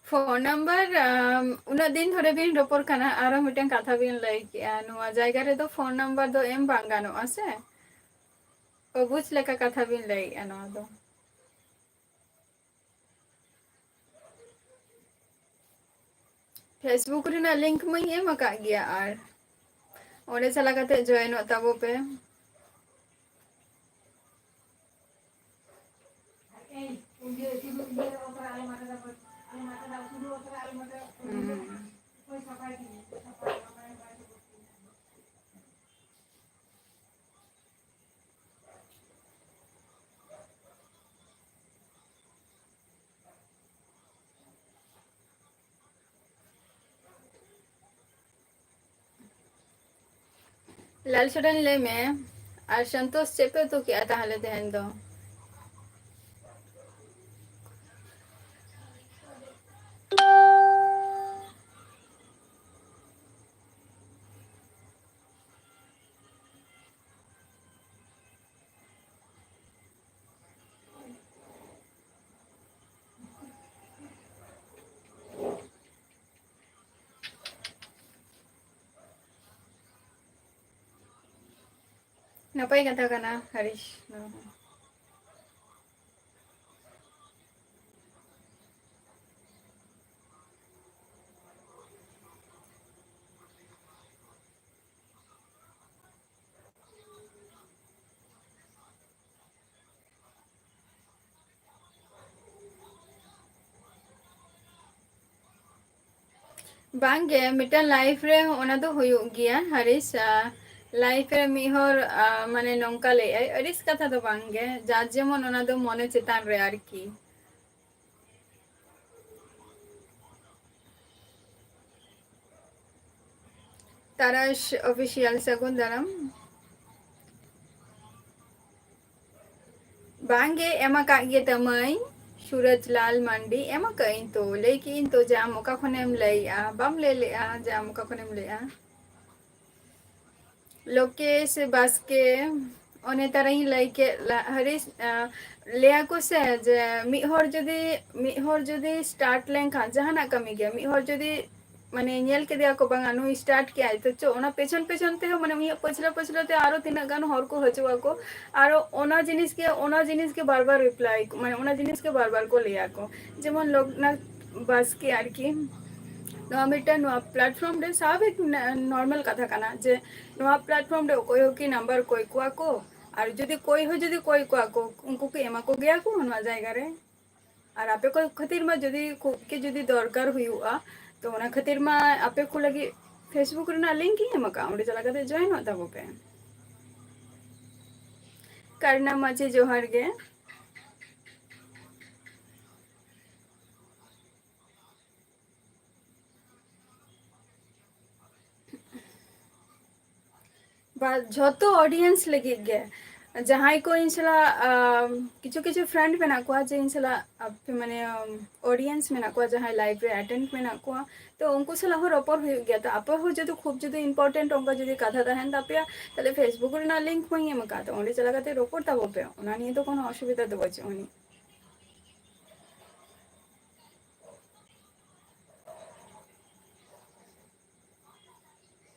Phone number, ᱟᱢ, ᱩᱱᱟᱹᱜ ᱫᱤᱱ ᱫᱷᱚᱨᱮ ᱵᱤᱱ ᱨᱚᱯᱚᱲ ᱠᱟᱱᱟ, ᱟᱨᱚ ᱢᱤᱫᱴᱟᱝ ᱠᱟᱛᱷᱟ ᱵᱤᱱ ᱞᱟᱹᱭ ᱠᱮᱜᱼᱟ, ᱱᱚᱣᱟ ᱡᱟᱭᱜᱟ ᱨᱮᱫᱚ phone number ᱫᱚ ᱮᱢ ᱵᱟᱝ ᱜᱟᱱᱚᱜᱼᱟ ᱥᱮ? ᱚᱵᱩᱡᱽ ᱞᱮᱠᱟ ᱠᱟᱛᱷᱟ ᱵᱤᱱ ᱞᱟᱹᱭᱮᱜᱼᱟ ᱱᱚᱣᱟ ᱫᱚ᱾ Facebook ᱨᱮᱱᱟᱜ link ᱢᱟᱧ ᱮᱢ ᱟᱠᱟᱫ ᱜᱮᱭᱟ, ᱟᱨ ᱚᱸᱰᱮ ᱪᱟᱞᱟᱣ ᱠᱟᱛᱮ joinᱚᱜ ᱛᱟᱵᱚ ᱯᱮ᱾ ᱞᱟᱞ ᱥᱚᱨᱮᱱ, ᱞᱟᱹᱭ ᱢᱮ, ᱟᱨ ᱥᱚᱱᱛᱳᱥ, ᱪᱮᱫ ᱯᱮ ᱩᱛᱩ ᱠᱮᱜᱼᱟ ᱛᱟᱦᱞᱮ ᱛᱮᱦᱮᱧ ᱫᱚ? ᱱᱟᱯᱟᱭ ᱠᱟᱛᱷᱟ ᱠᱟᱱᱟ, ᱦᱟᱨᱤᱥ, ᱱᱚᱣᱟ ᱦᱚᱸ᱾ ᱵᱟᱝᱜᱮ, ᱢᱤᱫᱴᱟᱝ live ᱨᱮ ᱚᱱᱟ ᱫᱚ ᱦᱩᱭᱩᱜ ᱜᱮᱭᱟ, ᱦᱟᱨᱤᱥ, ᱟ, ᱞᱟᱭᱤᱯᱷ ᱨᱮ ᱢᱤᱫ ᱦᱚᱲ, ᱟ, ᱢᱟᱱᱮ ᱱᱚᱝᱠᱟ ᱞᱟᱹᱭᱮᱜᱼᱟᱭ, ᱟᱹᱲᱤᱥ ᱠᱟᱛᱷᱟ ᱫᱚ ᱵᱟᱝ ᱜᱮ, ᱡᱟᱨ ᱡᱮᱢᱚᱱ ᱚᱱᱟ ᱫᱚ ᱢᱚᱱᱮ ᱪᱮᱛᱟᱱ ᱨᱮ ᱟᱨᱠᱤ᱾ ᱛᱟᱨᱟᱥ ᱚᱯᱷᱤᱥᱤᱭᱟᱞ, ᱥᱟᱹᱜᱩᱱ ᱫᱟᱨᱟᱢ᱾ ᱵᱟᱝᱜᱮ, ᱮᱢ ᱟᱠᱟᱫ ᱜᱮ ᱛᱟᱢᱟᱹᱧ᱾ ᱥᱩᱨᱚᱡᱽ ᱞᱟᱞ ᱢᱟᱱᱰᱤ, ᱮᱢ ᱟᱠᱟᱫ ᱟᱹᱧ ᱛᱚ, ᱞᱟᱹᱭ ᱠᱮᱜ ᱟᱹᱧ ᱛᱚ ᱡᱮ ᱟᱢ ᱚᱠᱟ ᱠᱷᱚᱱᱮᱢ ᱞᱟᱹᱭᱮᱜᱼᱟ, ᱵᱟᱢ ᱞᱟᱹᱭ ᱞᱮᱜᱼᱟ ᱡᱮ ᱟᱢ ᱚᱠᱟ ᱠᱷᱚᱱᱮᱢ ᱞᱟᱹᱭᱮᱜᱼᱟ᱾ ᱞᱳᱠᱮᱥ ᱵᱟᱥᱠᱮ, ᱚᱱᱮ ᱛᱟᱨᱟᱧ ᱞᱟᱹᱭ ᱠᱮᱫ ᱞᱟ-, ᱦᱟᱹᱨᱤᱥ, ᱟ, ᱞᱟᱹᱭᱟ ᱠᱚ ᱥᱮ ᱡᱮ ᱢᱤᱫ ᱦᱚᱲ ᱡᱩᱫᱤ, ᱢᱤᱫ ᱦᱚᱲ ᱡᱩᱫᱤ ᱥᱴᱟᱨᱴ ᱞᱮᱱᱠᱷᱟᱱ ᱡᱟᱦᱟᱱᱟᱜ ᱠᱟᱹᱢᱤ ᱜᱮ, ᱢᱤᱫ ᱦᱚᱲ ᱡᱩᱫᱤ ᱢᱟᱱᱮ ᱧᱮᱞ ᱠᱮᱫᱮᱭᱟ ᱠᱚ, ᱵᱟᱝᱟ ᱱᱩᱭ ᱥᱴᱟᱨᱴ ᱠᱮᱜᱼᱟᱭ, ᱛᱚ ᱪᱚ ᱚᱱᱟ ᱯᱮᱪᱷᱚᱱ ᱯᱮᱪᱷᱚᱱ ᱛᱮᱦᱚᱸ ᱢᱟᱱᱮ ᱩᱱᱤᱭᱟᱜ ᱯᱟᱹᱪᱷᱞᱟᱹ ᱯᱟᱹᱪᱷᱞᱟᱹ ᱛᱮ ᱟᱨᱚ ᱛᱤᱱᱟᱹᱜ ᱜᱟᱱ ᱦᱚᱲ ᱠᱚ ᱦᱤᱡᱩᱜ ᱟᱠᱚ, ᱟᱨᱚ ᱚᱱᱟ ᱡᱤᱱᱤᱥ ᱜᱮ, ᱚᱱᱟ ᱡᱤᱱᱤᱥ ᱜᱮ ᱵᱟᱨ ᱵᱟᱨ ᱨᱤᱯᱞᱟᱭ, ᱢᱟᱱᱮ ᱚᱱᱟ ᱡᱤᱱᱤᱥ ᱜᱮ ᱵᱟᱨ ᱵᱟᱨ ᱠᱚ ᱞᱟᱹᱭᱟ ᱠᱚ᱾ ᱡᱮᱢᱚᱱ ᱞᱳᱠᱱᱟᱛᱷ ᱵᱟᱥᱠᱮ ᱟᱨᱠᱤ, ᱱᱚᱣᱟ ᱢᱤᱫᱴᱟᱝ, ᱱᱚᱣᱟ ᱯᱞᱟᱴᱯᱷᱚᱨᱢ ᱨᱮ ᱥᱟᱵᱷᱟᱵᱤᱠ ᱱᱚᱨᱢᱟᱞ ᱠᱟᱛᱷᱟ ᱠᱟᱱᱟ ᱡᱮ ᱱᱚᱣᱟ ᱯᱞᱟᱴᱯᱷᱚᱨᱢ ᱨᱮ ᱚᱠᱚᱭ ᱦᱚᱸ ᱠᱤ ᱱᱟᱢᱵᱟᱨ ᱠᱚᱭ ᱠᱚᱣᱟ ᱠᱚ, ᱟᱨ ᱡᱩᱫᱤ ᱠᱚᱭ ᱦᱚᱸ ᱡᱩᱫᱤ ᱠᱚᱭ ᱠᱚᱣᱟ ᱠᱚ, ᱩᱱᱠᱩ ᱠᱤ ᱮᱢᱟ ᱠᱚ ᱜᱮᱭᱟ ᱠᱚ ᱱᱚᱣᱟ ᱡᱟᱭᱜᱟ ᱨᱮ? ᱟᱨ ᱟᱯᱮ ᱠᱚ ᱠᱷᱟᱹᱛᱤᱨ ᱢᱟ ᱡᱩᱫᱤ ᱠᱷᱩᱵ ᱜᱮ ᱡᱩᱫᱤ ᱫᱚᱨᱠᱟᱨ ᱦᱩᱭᱩᱜᱼᱟ, ᱛᱚ ᱚᱱᱟ ᱠᱷᱟᱹᱛᱤᱨ ᱢᱟ ᱟᱯᱮ ᱠᱚ ᱞᱟᱹᱜᱤᱫ Facebook ᱨᱮᱱᱟᱜ ᱞᱤᱝᱠ ᱤᱧ ᱮᱢ ᱟᱠᱟᱫᱼᱟ, ᱚᱸᱰᱮ ᱪᱟᱞᱟᱣ ᱠᱟᱛᱮ ᱡᱚᱭᱮᱱᱚᱜ ᱛᱟᱵᱚ ᱯᱮ᱾ ᱠᱟᱨᱱᱟ ᱢᱟᱹᱡᱷᱤ, ᱡᱚᱦᱟᱨ ᱜᱮ᱾ ᱵᱟ, ᱡᱷᱚᱛᱚ ᱚᱰᱤᱭᱮᱱᱥ ᱞᱟᱹᱜᱤᱫ ᱜᱮ᱾ ᱡᱟᱦᱟᱸᱭ ᱠᱚ ᱤᱧ ᱥᱟᱞᱟᱜ, ᱟᱢ, ᱠᱤᱪᱷᱩ ᱠᱤᱪᱷᱩ ᱯᱷᱨᱮᱱᱰ ᱢᱮᱱᱟᱜ ᱠᱚᱣᱟ ᱡᱮ ᱤᱧ ᱥᱟᱞᱟᱜ, ᱟᱯᱮ, ᱢᱟᱱᱮ, ᱟᱢ, ᱚᱰᱤᱭᱮᱱᱥ ᱢᱮᱱᱟᱜ ᱠᱚᱣᱟ, ᱡᱟᱦᱟᱸᱭ ᱞᱟᱭᱤᱵᱷ ᱨᱮ ᱮᱴᱮᱱᱰ ᱢᱮᱱᱟᱜ ᱠᱚᱣᱟ, ᱛᱚ ᱩᱱᱠᱩ ᱥᱟᱞᱟᱜ ᱦᱚᱸ ᱨᱚᱯᱚᱲ ᱦᱩᱭᱩᱜ ᱜᱮᱭᱟ᱾ ᱛᱚ ᱟᱯᱮ ᱦᱚᱸ ᱡᱩᱫᱤ ᱠᱷᱩᱵ ᱡᱩᱫᱤ ᱤᱢᱯᱚᱨᱴᱮᱱᱴ ᱚᱱᱠᱟ ᱡᱩᱫᱤ ᱠᱟᱛᱷᱟ ᱛᱟᱦᱮᱱ ᱛᱟᱯᱮᱭᱟ, ᱛᱟᱦᱞᱮ Facebook ᱨᱮᱱᱟᱜ ᱞᱤᱝᱠ ᱦᱚᱸᱧ ᱮᱢ ᱟᱠᱟᱫ, ᱛᱚ ᱚᱸᱰᱮ ᱪᱟᱞᱟᱣ ᱠᱟᱛᱮ ᱨᱚᱯᱚᱲ ᱛᱟᱵᱚ ᱯᱮ, ᱚᱱᱟ ᱱᱤᱭᱮ ᱫᱚ ᱠᱳᱱᱳ ᱚᱥᱩᱵᱤᱫᱷᱟ ᱫᱚ ᱵᱟᱹᱪᱩᱜ ᱟᱹᱱᱤᱡ᱾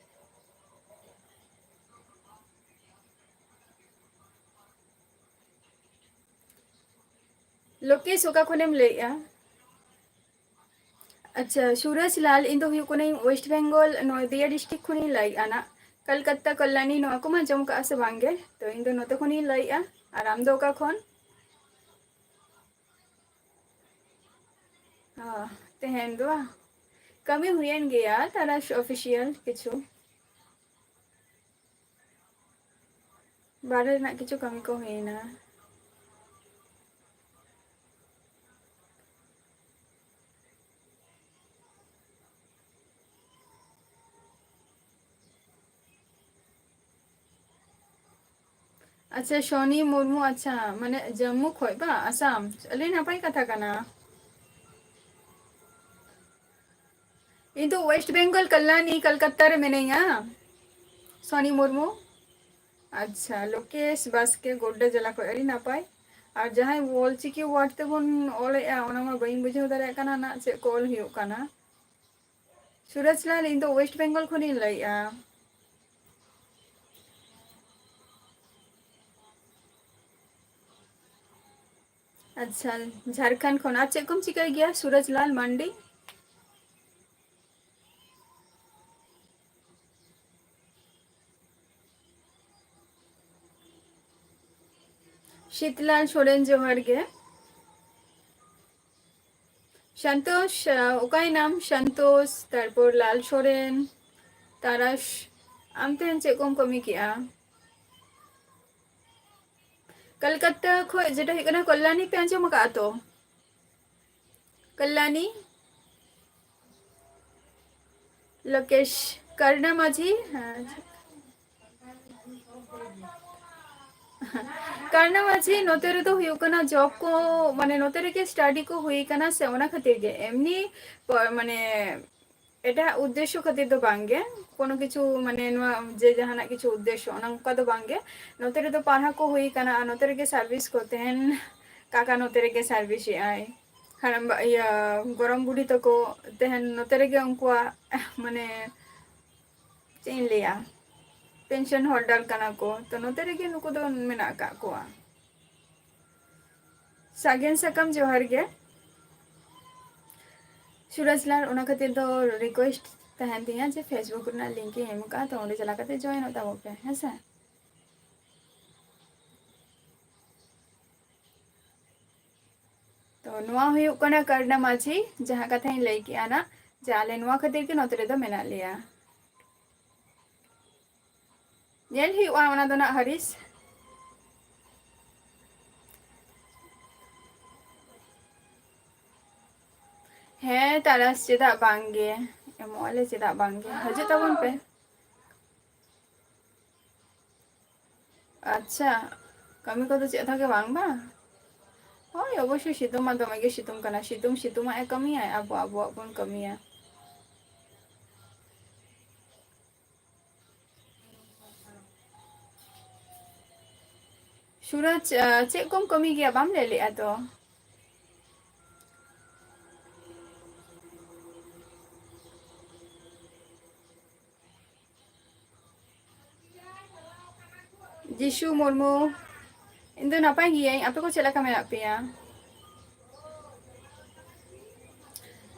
ᱞᱳᱠᱮᱥ, ᱚᱠᱟ ᱠᱷᱚᱱᱮᱢ ᱞᱟᱹᱭᱮᱜᱼᱟ? ᱟᱪᱪᱷᱟ, ᱥᱩᱨᱚᱡᱽ ᱞᱟᱞ, ᱤᱧ ᱫᱚ ᱦᱩᱭᱩᱜ ᱠᱟᱹᱱᱟᱹᱧ ᱳᱭᱮᱥᱴ ᱵᱮᱝᱜᱚᱞ, ᱱᱚᱫᱤᱭᱟ ᱰᱤᱥᱴᱨᱤᱠᱴ ᱠᱷᱚᱱᱤᱧ ᱞᱟᱹᱭᱮᱜᱼᱟ ᱱᱟᱜ᱾ ᱠᱟᱞᱠᱟᱛᱛᱟ, ᱠᱚᱞᱞᱟᱱᱤ, ᱱᱚᱣᱟ ᱠᱚᱢᱟ ᱟᱸᱡᱚᱢ ᱠᱟᱜᱼᱟ ᱥᱮ ᱵᱟᱝ ᱜᱮ? ᱛᱚ, ᱤᱧ ᱫᱚ ᱱᱚᱛᱮ ᱠᱷᱚᱱᱤᱧ ᱞᱟᱹᱭᱮᱜᱼᱟ᱾ ᱟᱨ ᱟᱢ ᱫᱚ ᱚᱠᱟ ᱠᱷᱚᱱ? ᱦᱚᱸ, ᱛᱮᱦᱮᱧ ᱫᱚ ᱵᱟᱝ? ᱠᱟᱹᱢᱤ ᱦᱩᱭᱮᱱ ᱜᱮᱭᱟ, ᱛᱟᱨᱟᱥ ᱚᱯᱷᱤᱥᱤᱭᱟᱞ ᱠᱤᱪᱷᱩ᱾ ᱵᱟᱨᱦᱮ ᱨᱮᱱᱟᱜ ᱠᱤᱪᱷᱩ ᱠᱟᱹᱢᱤ ᱠᱚ ᱦᱩᱭᱱᱟ᱾ ᱟᱪᱪᱷᱟ, ᱥᱚᱱᱤ ᱢᱩᱨᱢᱩ, ᱟᱪᱪᱷᱟ, ᱢᱟᱱᱮ ᱡᱟᱢᱢᱩ ᱠᱷᱚᱡ ᱵᱟ, ᱟᱥᱟᱢ? ᱟᱹᱰᱤ ᱱᱟᱯᱟᱭ ᱠᱟᱛᱷᱟ ᱠᱟᱱᱟ᱾ ᱤᱧ ᱫᱚ ᱳᱭᱮᱥᱴ ᱵᱮᱝᱜᱚᱞ, ᱠᱟᱞᱞᱟᱱᱤ, ᱠᱟᱞᱠᱟᱛᱛᱟ ᱨᱮ ᱢᱤᱱᱟᱹᱧᱟ᱾ ᱥᱚᱱᱤ ᱢᱩᱨᱢᱩ᱾ ᱟᱪᱪᱷᱟ, ᱞᱳᱠᱮᱥ ᱵᱟᱥᱠᱮ, ᱜᱳᱰᱰᱟ ᱡᱮᱞᱟ ᱠᱷᱚᱡ, ᱟᱹᱰᱤ ᱱᱟᱯᱟᱭ᱾ ᱟᱨ ᱡᱟᱦᱟᱸᱭ ᱚᱞ ᱪᱤᱠᱤ ᱣᱟᱨᱰ ᱛᱮᱵᱚᱱ ᱚᱞᱮᱜᱼᱟ, ᱚᱱᱟ ᱢᱟ ᱵᱟᱹᱧ ᱵᱩᱡᱷᱟᱹᱣ ᱫᱟᱲᱮᱭᱟᱜ ᱠᱟᱱᱟ ᱱᱟᱜ ᱪᱮᱫ ᱠᱚ ᱚᱞ ᱦᱩᱭᱩᱜ ᱠᱟᱱᱟ᱾ ᱥᱩᱨᱚᱡᱽ ᱞᱟᱞ, ᱤᱧ ᱫᱚ ᱳᱭᱮᱥᱴ ᱵᱮᱝᱜᱚᱞ ᱠᱷᱚᱱᱤᱧ ᱞᱟᱹᱭᱮᱜᱼᱟ᱾ ᱟᱪᱪᱷᱟ, ᱡᱷᱟᱲᱠᱷᱚᱸᱰ ᱠᱷᱚᱱ᱾ ᱟᱨ ᱪᱮᱫ ᱠᱚᱢ ᱪᱤᱠᱟᱹᱭ ᱜᱮᱭᱟ, ᱥᱩᱨᱚᱡᱽ ᱞᱟᱞ ᱢᱟᱱᱰᱤ? ᱥᱤᱛᱞᱟᱞ ᱥᱚᱨᱮᱱ, ᱡᱚᱦᱟᱨ ᱜᱮ᱾ ᱥᱟᱱᱛᱳᱥ, ᱟᱸ, ᱚᱠᱟᱭᱮᱱᱟᱢ ᱥᱟᱱᱛᱳᱥ? ᱛᱟᱨᱯᱚᱨ ᱞᱟᱞ ᱥᱚᱨᱮᱱ, ᱛᱟᱨᱟᱥ, ᱟᱢ ᱛᱮᱦᱮᱧ ᱪᱮᱫ ᱠᱚᱢ ᱠᱟᱹᱢᱤ ᱠᱮᱜᱼᱟ? ᱠᱟᱞᱠᱟᱛᱛᱟ ᱠᱷᱚᱡ ᱡᱮᱴᱟ ᱦᱩᱭᱩᱜ ᱠᱟᱱᱟ ᱠᱚᱞᱞᱟᱱᱤ, ᱯᱮ ᱟᱸᱡᱚᱢ ᱟᱠᱟᱫᱼᱟ ᱛᱚ? ᱠᱚᱞᱞᱟᱱᱤ, ᱞᱳᱠᱮᱥ, ᱠᱟᱨᱱᱟ ᱢᱟᱹᱡᱷᱤ, ᱦᱮᱸ᱾ ᱠᱟᱨᱱᱟ ᱢᱟᱹᱡᱷᱤ, ᱱᱚᱛᱮ ᱨᱮᱫᱚ ᱦᱩᱭᱩᱜ ᱠᱟᱱᱟ ᱡᱚᱵ ᱠᱚ, ᱢᱟᱱᱮ ᱱᱚᱛᱮ ᱨᱮᱜᱮ ᱥᱴᱟᱰᱤ ᱠᱚ ᱦᱩᱭ ᱠᱟᱱᱟ ᱥᱮ, ᱚᱱᱟ ᱠᱷᱟᱹᱛᱤᱨ ᱜᱮ᱾ ᱮᱢᱱᱤ ᱯᱚ-, ᱢᱟᱱᱮ ᱮᱴᱟᱜ ᱩᱫᱽᱫᱮᱥᱥᱚ ᱠᱷᱟᱹᱛᱤᱨ ᱫᱚ ᱵᱟᱝᱜᱮ, ᱠᱳᱱᱳ ᱠᱤᱪᱷᱩ ᱢᱟᱱᱮ ᱱᱚᱣᱟ ᱡᱮ ᱡᱟᱦᱟᱱᱟᱜ ᱠᱤᱪᱷᱩ ᱩᱫᱽᱫᱮᱥᱥᱚ ᱚᱱᱠᱟ ᱫᱚ ᱵᱟᱝᱜᱮ᱾ ᱱᱚᱛᱮ ᱨᱮᱫᱚ ᱯᱟᱲᱦᱟᱣ ᱠᱚ ᱦᱩᱭ ᱠᱟᱱᱟ ᱟᱨ ᱱᱚᱛᱮ ᱨᱮᱜᱮ ᱥᱟᱨᱵᱷᱤᱥ ᱠᱚ, ᱛᱮᱦᱮᱧ ᱠᱟᱠᱟ ᱱᱚᱛᱮ ᱨᱮᱜᱮ ᱥᱟᱨᱵᱷᱤᱥ ᱮᱜᱼᱟᱭ᱾ ᱦᱟᱲᱟᱢᱵᱟ, ᱤᱭᱟᱹ, ᱜᱚᱲᱚᱢ ᱵᱩᱰᱷᱤ ᱛᱟᱠᱚ ᱛᱮᱦᱮᱧ ᱱᱚᱛᱮ ᱨᱮᱜᱮ ᱩᱱᱠᱩᱣᱟᱜ ᱢᱟᱱᱮ ᱪᱮᱫ ᱤᱧ ᱞᱟᱹᱭᱟ, ᱯᱮᱱᱥᱚᱱ ᱦᱳᱞᱰᱟᱨ ᱠᱟᱱᱟ ᱠᱚ, ᱛᱚ ᱱᱚᱛᱮ ᱨᱮᱜᱮ ᱱᱩᱠᱩ ᱫᱚ ᱢᱮᱱᱟᱜ ᱟᱠᱟᱫ ᱠᱚᱣᱟ᱾ ᱥᱟᱜᱮᱱ ᱥᱟᱠᱟᱢ, ᱡᱚᱦᱟᱨ ᱜᱮ᱾ ᱥᱩᱨᱟᱡᱽ ᱞᱟᱞ, ᱚᱱᱟ ᱠᱷᱟᱹᱛᱤᱨ ᱫᱚ ᱨᱤᱠᱣᱮᱥᱴ ᱛᱟᱦᱮᱱ ᱛᱤᱧᱟᱹ ᱡᱮ Facebook ᱨᱮᱱᱟᱜ ᱞᱤᱝᱠ ᱤᱧ ᱮᱢ ᱠᱟᱜᱼᱟ, ᱛᱚ ᱚᱸᱰᱮ ᱪᱟᱞᱟᱣ ᱠᱟᱛᱮ ᱡᱚᱭᱮᱱᱚᱜ ᱛᱟᱵᱚᱱ ᱯᱮ, ᱦᱮᱸ ᱥᱮ? ᱛᱚ ᱱᱚᱣᱟ ᱦᱩᱭᱩᱜ ᱠᱟᱱᱟ ᱠᱟᱨᱱᱟ ᱢᱟᱹᱡᱷᱤ, ᱡᱟᱦᱟᱸ ᱠᱟᱛᱷᱟᱧ ᱞᱟᱹᱭ ᱠᱮᱜᱼᱟ ᱱᱟᱜ, ᱡᱮ ᱟᱞᱮ ᱱᱚᱣᱟ ᱠᱷᱟᱹᱛᱤᱨ ᱜᱮ ᱱᱚᱛᱮ ᱨᱮᱫᱚ ᱢᱮᱱᱟᱜ ᱞᱮᱭᱟ᱾ ᱧᱮᱞ ᱦᱩᱭᱩᱜᱼᱟ ᱚᱱᱟ ᱫᱚ ᱱᱟᱜ, ᱦᱟᱨᱤᱥ᱾ ᱦᱮᱸ ᱛᱟᱨᱟᱥ, ᱪᱮᱫᱟᱜ ᱵᱟᱝ ᱜᱮ? ᱮᱢᱚᱜ ᱟᱞᱮ, ᱪᱮᱫᱟᱜ ᱵᱟᱝ ᱜᱮ? ᱦᱤᱡᱩᱜ ᱛᱟᱵᱚᱱ ᱯᱮ᱾ ᱟᱪᱪᱷᱟ, ᱠᱟᱹᱢᱤ ᱠᱚᱫᱚ ᱪᱮᱫ ᱦᱚᱸ ᱜᱮ ᱵᱟᱝ, ᱵᱟᱝ? ᱦᱳᱭ, ᱚᱵᱚᱥᱥᱳᱭ ᱥᱤᱛᱩᱝ ᱢᱟ ᱫᱚᱢᱮ ᱜᱮ ᱥᱤᱛᱩᱝ ᱠᱟᱱᱟ᱾ ᱥᱤᱛᱩᱝ ᱥᱤᱛᱩᱝ ᱟᱜ ᱮ ᱠᱟᱹᱢᱤᱭᱟᱭ, ᱟᱵᱚ ᱟᱵᱚᱣᱟᱜ ᱵᱚᱱ ᱠᱟᱹᱢᱤᱭᱟ᱾ ᱥᱩᱨᱟᱡᱽ, ᱟᱸ, ᱪᱮᱫ ᱠᱚᱢ ᱠᱟᱹᱢᱤ ᱜᱮᱭᱟ? ᱵᱟᱢ ᱞᱟᱹᱭ ᱞᱮᱜᱼᱟ ᱛᱚ᱾ ᱡᱤᱥᱩ ᱢᱩᱨᱢᱩ, ᱤᱧ ᱫᱚ ᱱᱟᱯᱟᱭ ᱜᱤᱭᱟᱹᱧ, ᱟᱯᱮ ᱠᱚ ᱪᱮᱫ ᱞᱮᱠᱟ ᱢᱮᱱᱟᱜ ᱯᱮᱭᱟ?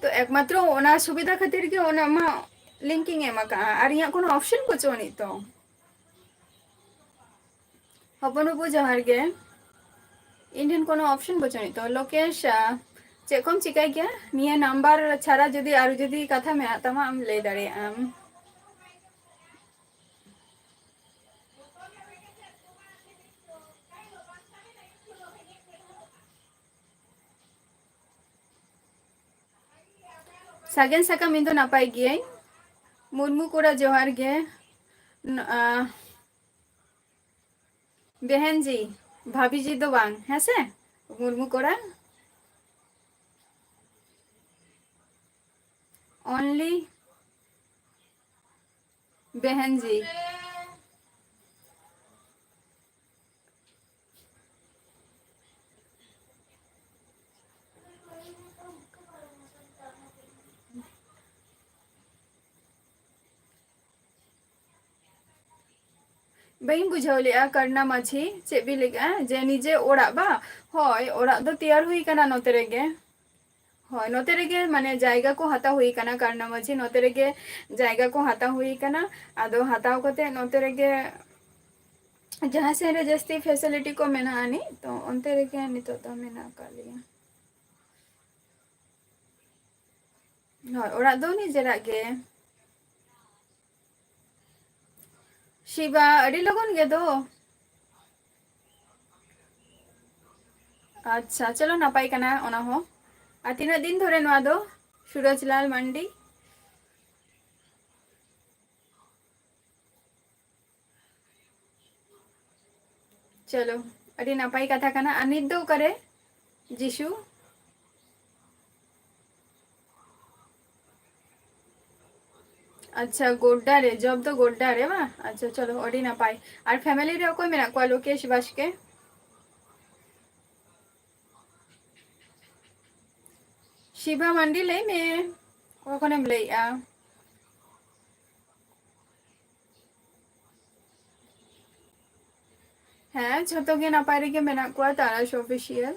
ᱛᱚ ᱮᱠᱢᱟᱛᱨᱚ ᱚᱱᱟ ᱥᱩᱵᱤᱫᱷᱟ ᱠᱷᱟᱹᱛᱤᱨ ᱜᱮ ᱚᱱᱟ ᱟᱢᱟᱜ link ᱤᱧ ᱮᱢ ᱟᱠᱟᱫᱼᱟ, ᱟᱨ ᱤᱧᱟᱹᱜ ᱠᱳᱱᱳ option ᱵᱟᱹᱪᱩᱜ ᱟᱹᱱᱤᱡ ᱛᱚ᱾ ᱦᱚᱯᱚᱱ ᱵᱟᱹᱵᱩ ᱡᱚᱦᱟᱨ ᱜᱮ᱾ ᱤᱧ ᱴᱷᱮᱱ ᱠᱳᱱᱳ option ᱵᱟᱹᱪᱩᱜ ᱟᱹᱱᱤᱡ ᱛᱚ᱾ ᱞᱳᱠᱮᱥ, ᱟ, ᱪᱮᱫ ᱠᱚᱢ ᱪᱤᱠᱟᱹᱭ ᱜᱮᱭᱟ? ᱱᱤᱭᱟᱹ number ᱪᱷᱟᱲᱟ ᱡᱩᱫᱤ ᱟᱨ ᱡᱩᱫᱤ ᱠᱟᱛᱷᱟ ᱢᱮᱱᱟᱜ ᱛᱟᱢᱟ, ᱟᱢ ᱞᱟᱹᱭ ᱫᱟᱲᱮᱭᱟᱜ ᱟᱢ᱾ ᱥᱟᱜᱮᱱ ᱥᱟᱠᱟᱢ, ᱤᱧ ᱫᱚ ᱱᱟᱯᱟᱭ ᱜᱤᱭᱟᱹᱧ᱾ ᱢᱩᱨᱢᱩ ᱠᱚᱲᱟ, ᱡᱚᱦᱟᱨ ᱜᱮ᱾ ᱱ-, ᱟ, ᱵᱮᱦᱮᱱ ᱡᱤ, ᱵᱷᱟᱵᱤ ᱡᱤ ᱫᱚ ᱵᱟᱝ, ᱦᱮᱸ ᱥᱮ? ᱢᱩᱨᱢᱩ ᱠᱚᱲᱟ᱾ Only ᱵᱮᱦᱮᱱ ᱡᱤ᱾ ᱵᱟᱹᱧ ᱵᱩᱡᱷᱟᱹᱣ ᱞᱮᱜᱼᱟ, ᱠᱟᱨᱱᱟ ᱢᱟᱹᱡᱷᱤ, ᱪᱮᱫ ᱵᱤᱱ ᱞᱟᱹᱭ ᱠᱮᱜᱼᱟ? ᱡᱮ ᱱᱤᱡᱮ ᱚᱲᱟᱜ ᱵᱟ? ᱦᱳᱭ, ᱚᱲᱟᱜ ᱫᱚ ᱛᱮᱭᱟᱨ ᱦᱩᱭ ᱠᱟᱱᱟ ᱱᱚᱛᱮ ᱨᱮᱜᱮ᱾ ᱦᱳᱭ, ᱱᱚᱛᱮ ᱨᱮᱜᱮ ᱢᱟᱱᱮ ᱡᱟᱭᱜᱟ ᱠᱚ ᱦᱟᱛᱟᱣ ᱦᱩᱭ ᱠᱟᱱᱟ, ᱠᱟᱨᱱᱟ ᱢᱟᱹᱡᱷᱤ ᱱᱚᱛᱮ ᱨᱮᱜᱮ ᱡᱟᱭᱜᱟ ᱠᱚ ᱦᱟᱛᱟᱣ ᱦᱩᱭ ᱠᱟᱱᱟ᱾ ᱟᱫᱚ ᱦᱟᱛᱟᱣ ᱠᱟᱛᱮ ᱱᱚᱛᱮ ᱨᱮᱜᱮ ᱡᱟᱦᱟᱸ ᱥᱮᱫ ᱨᱮ ᱡᱟᱹᱥᱛᱤ facility ᱠᱚ ᱢᱮᱱᱟᱜᱼᱟ ᱟᱹᱱᱤᱡ, ᱛᱚ ᱚᱱᱛᱮ ᱨᱮᱜᱮ ᱱᱤᱛᱚᱜ ᱫᱚ ᱢᱮᱱᱟᱜ ᱟᱠᱟᱫ ᱞᱮᱭᱟ᱾ ᱦᱳᱭ, ᱚᱲᱟᱜ ᱫᱚ ᱱᱤᱡᱮᱨᱟᱜ ᱜᱮ᱾ ᱥᱤᱵᱟ, ᱟᱹᱰᱤ ᱞᱚᱜᱚᱱ ᱜᱮ ᱫᱚ᱾ ᱟᱪᱪᱷᱟ, ᱪᱚᱞᱚ, ᱱᱟᱯᱟᱭ ᱠᱟᱱᱟ ᱚᱱᱟ ᱦᱚᱸ᱾ ᱟᱨ ᱛᱤᱱᱟᱹᱜ ᱫᱤᱱ ᱫᱷᱚᱨᱮ ᱱᱚᱣᱟ ᱫᱚ ᱥᱩᱨᱚᱡᱽᱞᱟᱞ ᱢᱟᱱᱰᱤ? ᱪᱚᱞᱚ, ᱟᱹᱰᱤ ᱱᱟᱯᱟᱭ ᱠᱟᱛᱷᱟ ᱠᱟᱱᱟ᱾ ᱟᱨ ᱱᱤᱛ ᱫᱚ ᱚᱠᱟᱨᱮ ᱡᱤᱥᱩ? ᱟᱪᱪᱷᱟ, ᱜᱳᱰᱰᱟ ᱨᱮ, job ᱫᱚ ᱜᱳᱰᱰᱟ ᱨᱮ ᱵᱟᱝ? ᱟᱪᱪᱷᱟ, ᱪᱚᱞᱚ, ᱟᱹᱰᱤ ᱱᱟᱯᱟᱭ᱾ ᱟᱨ family ᱨᱮ ᱚᱠᱚᱭ ᱢᱮᱱᱟᱜ ᱠᱚᱣᱟ? ᱞᱳᱠᱮᱥ ᱵᱟᱥᱠᱮ᱾ ᱥᱤᱵᱷᱟ ᱢᱟᱱᱰᱤ, ᱞᱟᱹᱭ ᱢᱮ, ᱚᱠᱟ ᱠᱷᱚᱱᱮᱢ ᱞᱟᱹᱭᱮᱜᱼᱟ? ᱦᱮᱸ, ᱡᱷᱚᱛᱚ ᱜᱮ ᱱᱟᱯᱟᱭ ᱨᱮᱜᱮ ᱢᱮᱱᱟᱜ ᱠᱚᱣᱟ, ᱛᱟᱨᱟᱥ Official᱾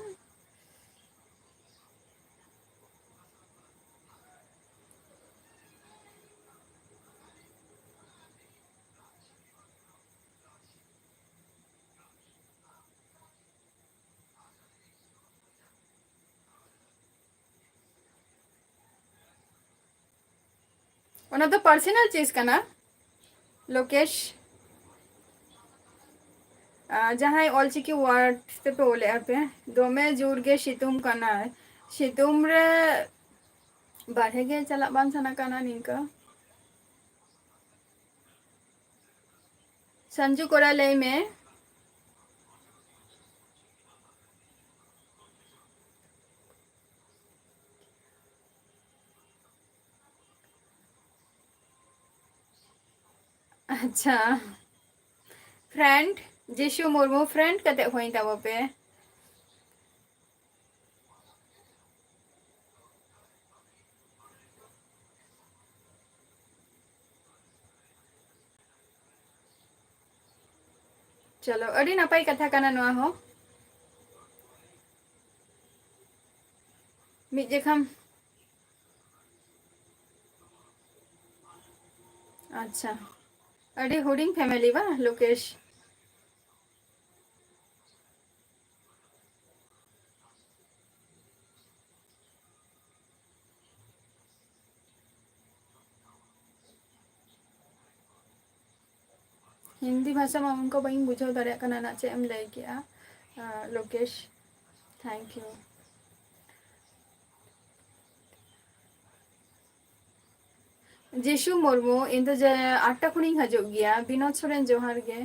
ᱚᱱᱟ ᱫᱚ personal ᱪᱤᱡᱽ ᱠᱟᱱᱟ, ᱞᱳᱠᱮᱥ᱾ ᱟᱨ ᱡᱟᱦᱟᱸᱭ ᱚᱞᱪᱤᱠᱤ word ᱛᱮᱯᱮ ᱚᱞᱮᱜᱼᱟ ᱯᱮ, ᱫᱚᱢᱮ ᱡᱳᱨ ᱜᱮ ᱥᱤᱛᱩᱝ ᱠᱟᱱᱟ᱾ ᱥᱤᱛᱩᱝ ᱨᱮ ᱵᱟᱨᱦᱮ ᱜᱮ ᱪᱟᱞᱟᱜ ᱵᱟᱝ ᱥᱟᱱᱟ ᱠᱟᱱᱟ ᱱᱤᱝᱠᱟᱹ᱾ ᱥᱟᱱᱡᱩ ᱠᱚᱲᱟ, ᱞᱟᱹᱭ ᱢᱮ᱾ ᱟᱪᱪᱷᱟ, friend, ᱡᱤᱥᱩ ᱢᱩᱨᱢᱩ friend ᱠᱟᱛᱮ ᱦᱩᱭ ᱛᱟᱵᱚ ᱯᱮ᱾ ᱪᱚᱞᱚ, ᱟᱹᱰᱤ ᱱᱟᱯᱟᱭ ᱠᱟᱛᱷᱟ ᱠᱟᱱᱟ ᱱᱚᱣᱟ ᱦᱚᱸ᱾ ᱢᱤᱫ ᱡᱚᱠᱷᱟᱢ, ᱟᱪᱪᱷᱟ, ᱟᱹᱰᱤ ᱦᱩᱰᱤᱧ family ᱵᱟ, ᱞᱳᱠᱮᱥ? ᱦᱤᱱᱫᱤ ᱵᱷᱟᱥᱟ ᱢᱟ ᱚᱱᱠᱟ ᱵᱟᱹᱧ ᱵᱩᱡᱷᱟᱹᱣ ᱫᱟᱲᱮᱭᱟᱜ ᱠᱟᱱᱟ ᱱᱟᱜ, ᱪᱮᱫ ᱮᱢ ᱞᱟᱹᱭ ᱠᱮᱜᱼᱟ, ᱟᱸ, ᱞᱳᱠᱮᱥ? Thank you᱾ ᱡᱤᱥᱩ ᱢᱩᱨᱢᱩ, ᱤᱧ ᱫᱚ ᱡᱮ ᱟᱴᱴᱟ ᱠᱷᱚᱱᱤᱧ ᱦᱤᱡᱩᱜ ᱜᱮᱭᱟ᱾ ᱵᱤᱱᱳᱫ ᱥᱚᱨᱮᱱ, ᱡᱚᱦᱟᱨ ᱜᱮ᱾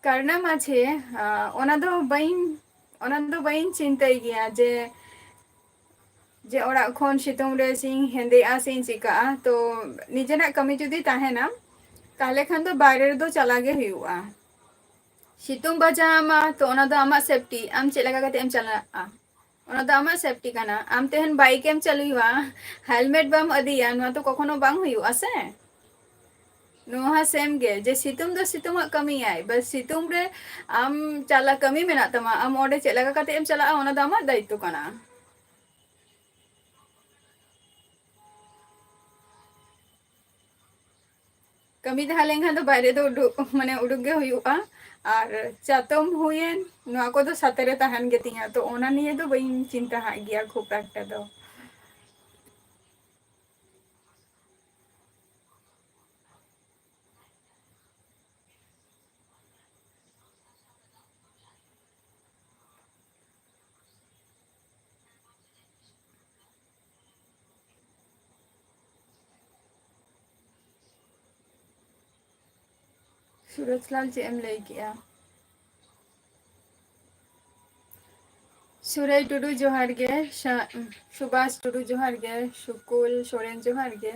ᱠᱟᱨᱱᱟ ᱢᱟᱹᱡᱷᱤ, ᱟᱸ, ᱚᱱᱟ ᱫᱚ ᱵᱟᱹᱧ, ᱚᱱᱟ ᱫᱚ ᱵᱟᱹᱧ ᱪᱤᱱᱛᱟᱹᱭ ᱜᱮᱭᱟ ᱡᱮ, ᱡᱮ ᱚᱲᱟᱜ ᱠᱷᱚᱱ ᱥᱤᱛᱩᱝ ᱨᱮ ᱥᱮᱧ ᱦᱮᱸᱫᱮᱜᱼᱟ ᱥᱮᱧ ᱪᱤᱠᱟᱹᱜᱼᱟ᱾ ᱛᱚ ᱱᱤᱡᱮᱨᱟᱜ ᱠᱟᱹᱢᱤ ᱡᱩᱫᱤ ᱛᱟᱦᱮᱱᱟ, ᱛᱟᱦᱞᱮ ᱠᱷᱟᱱ ᱫᱚ ᱵᱟᱭᱨᱮ ᱨᱮᱫᱚ ᱪᱟᱞᱟᱜ ᱜᱮ ᱦᱩᱭᱩᱜᱼᱟ᱾ ᱥᱤᱛᱩᱝ ᱵᱟᱡᱟᱣ ᱟᱢᱟ, ᱛᱚ ᱚᱱᱟ ᱫᱚ ᱟᱢᱟᱜ ᱥᱮᱯᱴᱤ, ᱟᱢ ᱪᱮᱫ ᱞᱮᱠᱟ ᱠᱟᱛᱮ ᱮᱢ ᱪᱟᱞᱟᱜᱼᱟ, ᱚᱱᱟ ᱫᱚ ᱟᱢᱟᱜ ᱥᱮᱯᱴᱤ ᱠᱟᱱᱟ᱾ ᱟᱢ ᱛᱮᱦᱮᱧ ᱵᱟᱭᱤᱠ ᱮᱢ ᱪᱟᱹᱞᱩᱭᱟ, ᱦᱮᱞᱢᱮᱴ ᱵᱟᱢ ᱤᱫᱤᱭᱟ, ᱱᱚᱣᱟ ᱛᱚ ᱠᱚᱠᱷᱚᱱᱳ ᱵᱟᱝ ᱦᱩᱭᱩᱜᱼᱟ ᱥᱮ᱾ ᱱᱚᱣᱟ ᱦᱚᱸ ᱥᱮᱢ ᱜᱮ, ᱡᱮ ᱥᱤᱛᱩᱝ ᱫᱚ ᱥᱤᱛᱩᱝ ᱟᱜ ᱠᱟᱹᱢᱤᱭᱟᱭ, ᱵᱟᱥ ᱥᱤᱛᱩᱝ ᱨᱮ ᱟᱢ ᱪᱟᱞᱟᱜ ᱠᱟᱹᱢᱤ ᱢᱮᱱᱟᱜ ᱛᱟᱢᱟ, ᱟᱢ ᱚᱸᱰᱮ ᱪᱮᱫ ᱞᱮᱠᱟ ᱠᱟᱛᱮ ᱮᱢ ᱪᱟᱞᱟᱜᱼᱟ, ᱚᱱᱟ ᱫᱚ ᱟᱢᱟᱜ ᱫᱟᱭᱤᱛᱛᱚ ᱠᱟᱱᱟ᱾ ᱠᱟᱹᱢᱤ ᱛᱟᱦᱮᱸ ᱞᱮᱱᱠᱷᱟᱱ ᱫᱚ ᱵᱟᱭᱨᱮ ᱫᱚ ᱩᱰᱩᱠ, ᱢᱟᱱᱮ ᱩᱰᱩᱠ ᱜᱮ ᱦᱩᱭᱩᱜᱼᱟ᱾ ᱟᱨ ᱪᱟᱛᱚᱢ ᱦᱩᱭᱮᱱ, ᱱᱚᱣᱟ ᱠᱚᱫᱚ ᱥᱟᱛᱮ ᱨᱮ ᱛᱟᱦᱮᱱ ᱜᱮᱛᱤᱧᱟ, ᱛᱚ ᱚᱱᱟ ᱱᱤᱭᱮ ᱫᱚ ᱵᱟᱹᱧ ᱪᱤᱱᱛᱟᱹ ᱦᱟᱜ ᱜᱮᱭᱟ ᱠᱷᱩᱵ ᱮᱠᱴᱟ ᱫᱚ᱾ ᱥᱩᱨᱚᱡᱽᱞᱟᱞ, ᱪᱮᱫ ᱮᱢ ᱞᱟᱹᱭ ᱠᱮᱜᱼᱟ? ᱥᱩᱨᱟᱹᱭ ᱴᱩᱰᱩ, ᱡᱚᱦᱟᱨ ᱜᱮ᱾ ᱥᱟ-, ᱥᱩᱵᱷᱟᱥ ᱴᱩᱰᱩ, ᱡᱚᱦᱟᱨ ᱜᱮ᱾ ᱥᱩᱠᱩᱞ ᱥᱚᱨᱮᱱ, ᱡᱚᱦᱟᱨ ᱜᱮ᱾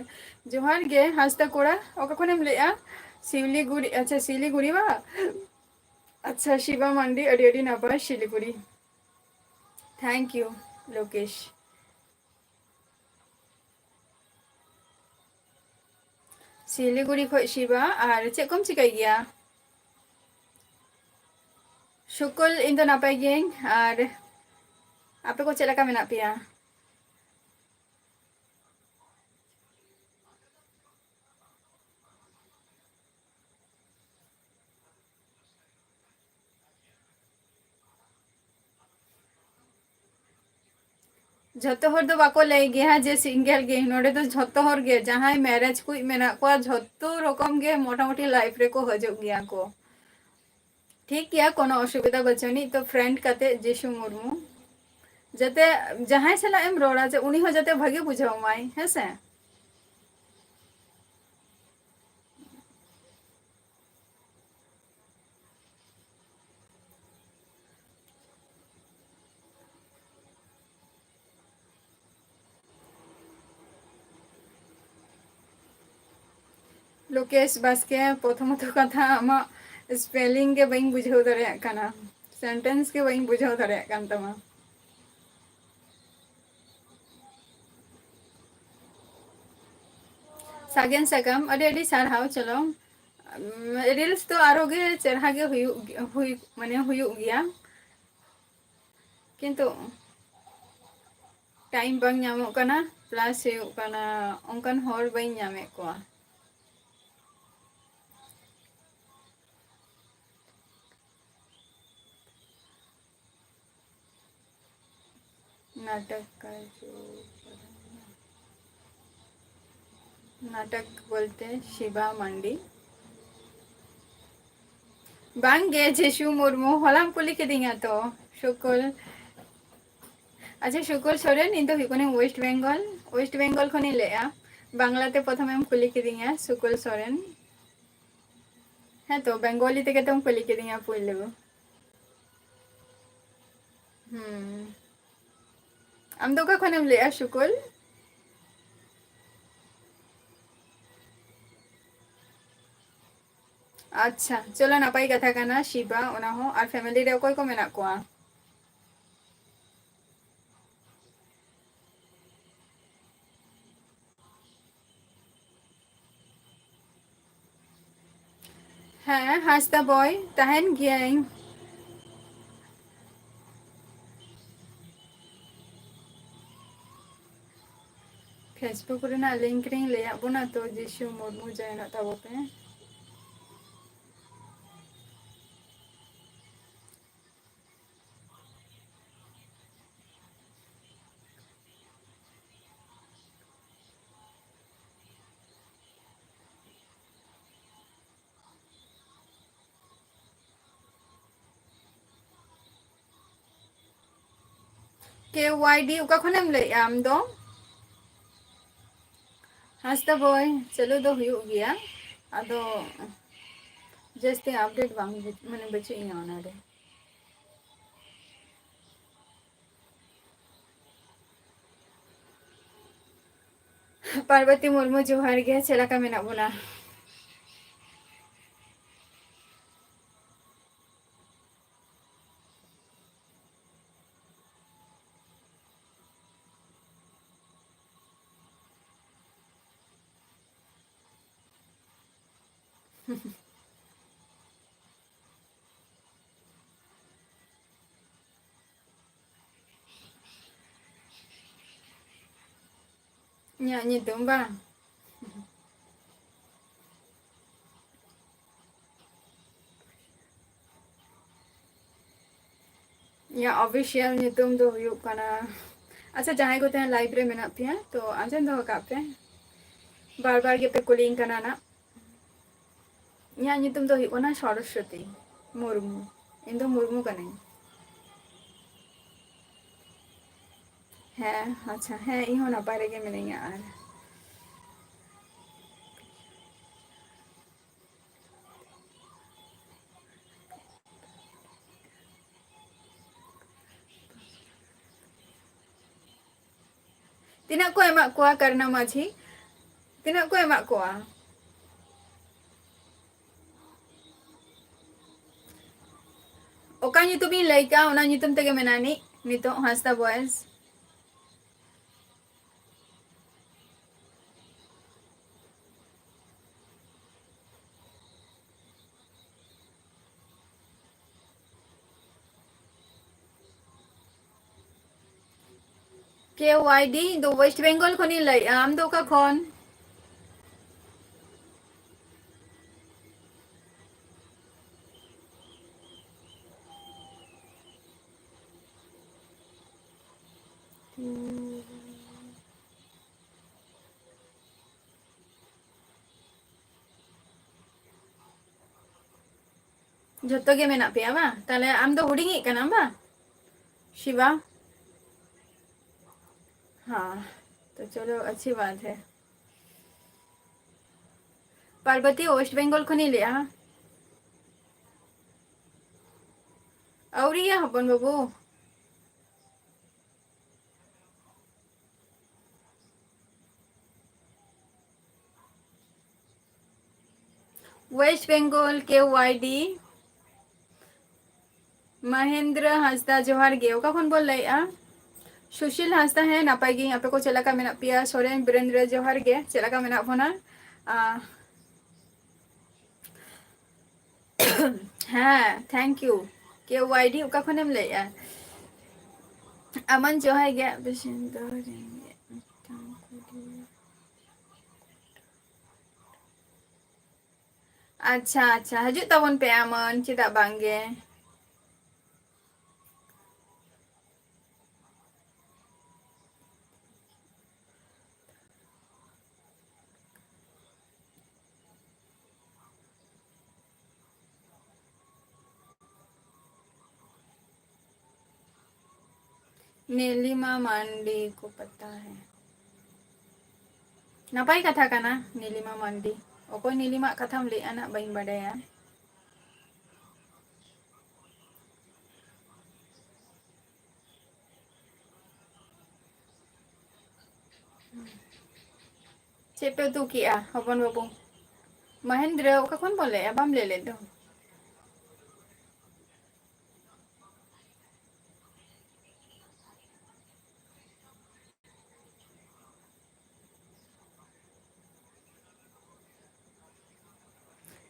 ᱡᱚᱦᱟᱨ ᱜᱮ ᱦᱟᱸᱥᱫᱟ ᱠᱚᱲᱟ, ᱚᱠᱟ ᱠᱷᱚᱱᱮᱢ ᱞᱟᱹᱭᱮᱜᱼᱟ? ᱥᱤᱣᱞᱤᱜᱩᱲᱤ, ᱟᱪᱪᱷᱟ, ᱥᱤᱞᱤᱜᱩᱲᱤ ᱵᱟ? ᱟᱪᱪᱷᱟ, ᱥᱤᱵᱟ ᱢᱟᱱᱰᱤ, ᱟᱹᱰᱤ ᱟᱹᱰᱤ ᱱᱟᱯᱟᱭ, ᱥᱤᱞᱤᱜᱩᱲᱤ᱾ Thank you, Lokesh. ᱥᱤᱞᱤᱜᱩᱲᱤ ᱠᱷᱚᱡ ᱥᱤᱵᱟ, ᱟᱨ ᱪᱮᱫ ᱠᱚᱢ ᱪᱤᱠᱟᱹᱭ ᱜᱮᱭᱟ? ᱥᱩᱠᱚᱞ, ᱤᱧ ᱫᱚ ᱱᱟᱯᱟᱭ ᱜᱤᱭᱟᱹᱧ, ᱟᱨ ᱟᱯᱮ ᱠᱚ ᱪᱮᱫ ᱞᱮᱠᱟ ᱢᱮᱱᱟᱜ ᱯᱮᱭᱟ? ᱡᱷᱚᱛᱚ ᱦᱚᱲ ᱫᱚ ᱵᱟᱠᱚ ᱞᱟᱹᱭ ᱜᱮᱭᱟ ᱡᱮ single ᱜᱮ᱾ ᱱᱚᱰᱮ ᱫᱚ ᱡᱷᱚᱛᱚ ᱦᱚᱲ ᱜᱮ, ᱡᱟᱦᱟᱸᱭ marriage ᱠᱚ ᱢᱮᱱᱟᱜ ᱠᱚᱣᱟ, ᱡᱷᱚᱛᱚ ᱨᱚᱠᱚᱢ ᱜᱮ ᱢᱚᱴᱟᱢᱩᱴᱤ life ᱨᱮᱠᱚ ᱦᱤᱡᱩᱜ ᱜᱮᱭᱟ ᱠᱚ᱾ ᱴᱷᱤᱠ ᱜᱮᱭᱟ, ᱠᱳᱱᱳ ᱚᱥᱩᱵᱤᱫᱷᱟ ᱵᱟᱹᱪᱩᱜ ᱟᱹᱱᱤᱡ᱾ ᱛᱚ friend ᱠᱟᱛᱮ ᱡᱤᱥᱩ ᱢᱩᱨᱢᱩ, ᱡᱟᱛᱮ ᱡᱟᱦᱟᱸᱭ ᱥᱟᱞᱟᱜ ᱮᱢ ᱨᱚᱲᱟ, ᱡᱮ ᱩᱱᱤ ᱦᱚᱸ ᱡᱟᱛᱮ ᱵᱷᱟᱜᱮ ᱵᱩᱡᱷᱟᱹᱣ ᱢᱟᱭ, ᱦᱮᱸ ᱥᱮ? ᱞᱳᱠᱮᱥ ᱵᱟᱥᱠᱮ, ᱯᱨᱚᱛᱷᱚᱢᱚᱛᱚ ᱠᱟᱛᱷᱟ, ᱟᱢᱟᱜ spelling ᱜᱮ ᱵᱟᱹᱧ ᱵᱩᱡᱷᱟᱹᱣ ᱫᱟᱲᱮᱭᱟᱜ ᱠᱟᱱᱟ, sentence ᱜᱮ ᱵᱟᱹᱧ ᱵᱩᱡᱷᱟᱹᱣ ᱫᱟᱲᱮᱭᱟᱜ ᱠᱟᱱ ᱛᱟᱢᱟ᱾ ᱥᱟᱜᱮᱱ ᱥᱟᱠᱟᱢ, ᱟᱹᱰᱤ ᱟᱹᱰᱤ ᱥᱟᱨᱦᱟᱣ᱾ ᱪᱚᱞᱚ, ᱩᱢ, reels ᱫᱚ ᱟᱨᱚ ᱜᱮ ᱪᱮᱨᱦᱟ ᱜᱮ ᱦᱩᱭᱩᱜ ᱜᱮ-, ᱦᱩᱭ, ᱢᱟᱱᱮ ᱦᱩᱭᱩᱜ ᱜᱮᱭᱟ, ᱠᱤᱱᱛᱩ time ᱵᱟᱝ ᱧᱟᱢᱚᱜ ᱠᱟᱱᱟ, plus ᱦᱩᱭᱩᱜ ᱠᱟᱱᱟ ᱚᱱᱠᱟᱱ ᱦᱚᱲ ᱵᱟᱹᱧ ᱧᱟᱢᱮᱫ ᱠᱚᱣᱟ᱾ ᱱᱟᱴᱚᱠ ᱠᱟᱨᱡᱚ, ᱱᱟᱴᱚᱠ ᱵᱚᱞᱛᱮ ᱥᱤᱵᱟ ᱢᱟᱱᱰᱤ᱾ ᱵᱟᱝ ᱜᱮ, ᱡᱤᱥᱩ ᱢᱩᱨᱢᱩ, ᱦᱚᱞᱟᱢ ᱠᱩᱞᱤ ᱠᱤᱫᱤᱧᱟ ᱛᱚ, ᱥᱩᱠᱩᱞ᱾ ᱟᱪᱪᱷᱟ, ᱥᱩᱠᱩᱞ ᱥᱚᱨᱮᱱ, ᱤᱧ ᱫᱚ ᱦᱩᱭᱩᱜ ᱠᱟᱹᱱᱟᱹᱧ West Bengal, West Bengal ᱠᱷᱚᱱᱤᱧ ᱞᱟᱹᱭᱮᱜᱼᱟ᱾ ᱵᱟᱝᱞᱟ ᱛᱮ ᱯᱨᱚᱛᱷᱚᱢᱮᱢ ᱠᱩᱞᱤ ᱠᱤᱫᱤᱧᱟ, ᱥᱩᱠᱩᱞ ᱥᱚᱨᱮᱱ᱾ ᱦᱮᱸ ᱛᱚ, Bengali ᱛᱮᱜᱮ ᱛᱚᱢ ᱠᱩᱞᱤ ᱠᱤᱫᱤᱧᱟ ᱯᱩᱭᱞᱩ᱾ ᱦᱩᱸ᱾ ᱟᱢ ᱫᱚ ᱚᱠᱟ ᱠᱷᱚᱱᱮᱢ ᱞᱟᱹᱭᱮᱜᱼᱟ, ᱥᱩᱠᱩᱞ? ᱟᱪᱪᱷᱟ, ᱪᱚᱞᱚ, ᱱᱟᱯᱟᱭ ᱠᱟᱛᱷᱟ ᱠᱟᱱᱟ, ᱥᱤᱵᱟ, ᱚᱱᱟ ᱦᱚᱸ᱾ ᱟᱨ family ᱨᱮ ᱚᱠᱚᱭ ᱠᱚ ᱢᱮᱱᱟᱜ ᱠᱚᱣᱟ? ᱦᱮᱸ, ᱦᱟᱸᱥᱫᱟ ᱵᱚᱭ, ᱛᱟᱦᱮᱱ ᱜᱤᱭᱟᱹᱧ᱾ Facebook ᱨᱮᱱᱟᱜ link ᱨᱤᱧ ᱞᱟᱹᱭᱟᱫ ᱵᱚᱱᱟ ᱛᱚ, ᱡᱤᱥᱩ ᱢᱩᱨᱢᱩ join ᱚᱜ ᱛᱟᱵᱚ ᱯᱮ᱾ ᱠᱮ ᱣᱟᱭ ᱰᱤ, ᱚᱠᱟ ᱠᱷᱚᱱᱮᱢ ᱞᱟᱹᱭᱮᱜᱼᱟ ᱟᱢ ᱫᱚ? ᱦᱟᱸᱥᱫᱟ ᱵᱚᱭ, ᱪᱟᱹᱞᱩ ᱫᱚ ᱦᱩᱭᱩᱜ ᱜᱮᱭᱟ, ᱟᱫᱚ ᱡᱟᱹᱥᱛᱤ ᱟᱯᱰᱮᱴ ᱵᱟᱝ ᱵᱩᱡ-, ᱢᱟᱱᱮ ᱵᱟᱹᱪᱩᱜ ᱤᱧᱟ ᱚᱱᱟᱨᱮ᱾ ᱯᱟᱨᱵᱚᱛᱤ ᱢᱩᱨᱢᱩ, ᱡᱚᱦᱟᱨ ᱜᱮ, ᱪᱮᱫ ᱞᱮᱠᱟ ᱢᱮᱱᱟᱜ ᱵᱚᱱᱟ? ᱤᱧᱟᱹᱜ ᱧᱩᱛᱩᱢ ᱵᱟᱝ? ᱤᱧᱟᱹᱜ ᱚᱯᱷᱤᱥᱤᱭᱟᱞ ᱧᱩᱛᱩᱢ ᱫᱚ ᱦᱩᱭᱩᱜ ᱠᱟᱱᱟ, ᱟᱪᱪᱷᱟ, ᱡᱟᱦᱟᱸᱭ ᱠᱚ ᱛᱮᱦᱮᱧ ᱞᱟᱭᱤᱵᱷ ᱨᱮ ᱢᱮᱱᱟᱜ ᱯᱮᱭᱟ, ᱛᱚ ᱟᱸᱡᱚᱢ ᱫᱚᱦᱚ ᱠᱟᱜ ᱯᱮ, ᱵᱟᱨ ᱵᱟᱨ ᱜᱮᱯᱮ ᱠᱩᱞᱤᱧ ᱠᱟᱱᱟ ᱱᱟᱜ᱾ ᱤᱧᱟᱹᱜ ᱧᱩᱛᱩᱢ ᱫᱚ ᱦᱩᱭᱩᱜ ᱠᱟᱱᱟ ᱥᱚᱨᱚᱥᱣᱚᱛᱤ ᱢᱩᱨᱢᱩ᱾ ᱤᱧ ᱫᱚ ᱢᱩᱨᱢᱩ ᱠᱟᱹᱱᱟᱹᱧ᱾ ᱦᱮᱸ, ᱟᱪᱪᱷᱟ, ᱦᱮᱸ, ᱤᱧ ᱦᱚᱸ ᱱᱟᱯᱟᱭ ᱨᱮᱜᱮ ᱢᱤᱱᱟᱹᱧᱟ᱾ ᱟᱨ ᱛᱤᱱᱟᱹᱜ ᱠᱚ ᱮᱢᱟᱜ ᱠᱚᱣᱟ ᱠᱟᱨᱱᱟ ᱢᱟᱹᱡᱷᱤ? ᱛᱤᱱᱟᱹᱜ ᱠᱚ ᱮᱢᱟᱜ ᱠᱚᱣᱟ? ᱚᱠᱟ ᱧᱩᱛᱩᱢ ᱤᱧ ᱞᱟᱹᱭ ᱠᱟᱜᱼᱟ, ᱚᱱᱟ ᱧᱩᱛᱩᱢ ᱛᱮᱜᱮ ᱢᱮᱱᱟᱭ ᱱᱤᱡ ᱱᱤᱛᱚᱜ ᱦᱟᱸᱥᱫᱟ ᱵᱚᱭᱮᱥ᱾ ᱠᱮ ᱣᱟᱭ ᱰᱤ, ᱤᱧ ᱫᱚ ᱳᱭᱮᱥᱴ ᱵᱮᱝᱜᱚᱞ ᱠᱷᱚᱱᱤᱧ ᱞᱟᱹᱭᱮᱫᱼᱟ᱾ ᱟᱢ ᱫᱚ ᱚᱠᱟ ᱠᱷᱚᱱ? ᱡᱷᱚᱛᱚ ᱜᱮ ᱢᱮᱱᱟᱜ ᱯᱮᱭᱟ ᱵᱟᱝ? ᱛᱟᱦᱞᱮ ᱟᱢ ᱫᱚ ᱦᱩᱰᱤᱧᱤᱡ ᱠᱟᱱᱟᱢ ᱵᱟᱝ, ᱥᱤᱵᱟ? हाँ, तो चलो, अच्छी बात है। ᱯᱟᱨᱵᱚᱛᱤ, ᱳᱭᱮᱥᱴ ᱵᱮᱝᱜᱚᱞ ᱠᱷᱚᱱᱤᱧ ᱞᱟᱹᱭᱮᱜᱼᱟ᱾ ᱟᱹᱣᱨᱤᱭᱟ, ᱦᱚᱯᱚᱱ ᱵᱟᱹᱵᱩ᱾ ᱳᱭᱮᱥᱴ ᱵᱮᱝᱜᱚᱞ, ᱠᱮ ᱣᱟᱭ ᱰᱤ᱾ ᱢᱚᱦᱮᱱᱫᱨᱚ ᱦᱟᱸᱥᱫᱟ, ᱡᱚᱦᱟᱨ ᱜᱮ᱾ ᱚᱠᱟ ᱠᱷᱚᱱ ᱵᱚᱱ ᱞᱟᱹᱭᱮᱜᱼᱟ? ᱥᱩᱥᱤᱞ ᱦᱟᱸᱥᱫᱟ, ᱦᱮᱸ, ᱱᱟᱯᱟᱭ ᱜᱮ᱾ ᱟᱯᱮ ᱠᱚ ᱪᱮᱫ ᱞᱮᱠᱟ ᱢᱮᱱᱟᱜ ᱯᱮᱭᱟ? ᱥᱚᱨᱮᱱ ᱵᱤᱨᱮᱱᱫᱨᱚ, ᱡᱚᱦᱟᱨ ᱜᱮ᱾ ᱪᱮᱫ ᱞᱮᱠᱟ ᱢᱮᱱᱟᱜ ᱵᱚᱱᱟ? ᱟ, ᱦᱮᱸ, thank you᱾ ᱠᱮ ᱣᱟᱭ ᱰᱤ, ᱚᱠᱟ ᱠᱷᱚᱱᱮᱢ ᱞᱟᱹᱭᱮᱜᱼᱟ? ᱟᱢᱟᱱ, ᱡᱚᱦᱟᱨ ᱜᱮ᱾ ᱟᱯᱮ ᱥᱮᱱ ᱫᱚ ᱨᱮᱸᱜᱮᱡ ᱢᱤᱫᱴᱟᱝ ᱠᱩᱲᱤ᱾ ᱟᱪᱪᱷᱟ, ᱟᱪᱪᱷᱟ, ᱦᱤᱡᱩᱜ ᱛᱟᱵᱚᱱ ᱯᱮ ᱟᱢᱟᱱ, ᱪᱮᱫᱟᱜ ᱵᱟᱝ ᱜᱮ᱾ ᱱᱤᱞᱤᱢᱟ ᱢᱟᱱᱰᱤ ᱠᱚ ᱯᱟᱛᱟ ᱦᱮ᱾ ᱱᱟᱯᱟᱭ ᱠᱟᱛᱷᱟ ᱠᱟᱱᱟ, ᱱᱤᱞᱤᱢᱟ ᱢᱟᱱᱰᱤ᱾ ᱚᱠᱚᱭ ᱱᱤᱞᱤᱢᱟᱜ ᱠᱟᱛᱷᱟᱢ ᱞᱟᱹᱭᱮᱜᱼᱟ ᱱᱟᱜ, ᱵᱟᱹᱧ ᱵᱟᱰᱟᱭᱟ᱾ ᱪᱮᱫ ᱯᱮ ᱩᱛᱩ ᱠᱮᱜᱼᱟ, ᱦᱚᱯᱚᱱ ᱵᱟᱹᱵᱩ? ᱢᱚᱦᱮᱱᱫᱨᱚ, ᱚᱠᱟ ᱠᱷᱚᱱ ᱵᱚᱱ ᱞᱟᱹᱭᱮᱜᱼᱟ? ᱵᱟᱢ ᱞᱟᱹᱭ ᱞᱮᱫ ᱫᱚ᱾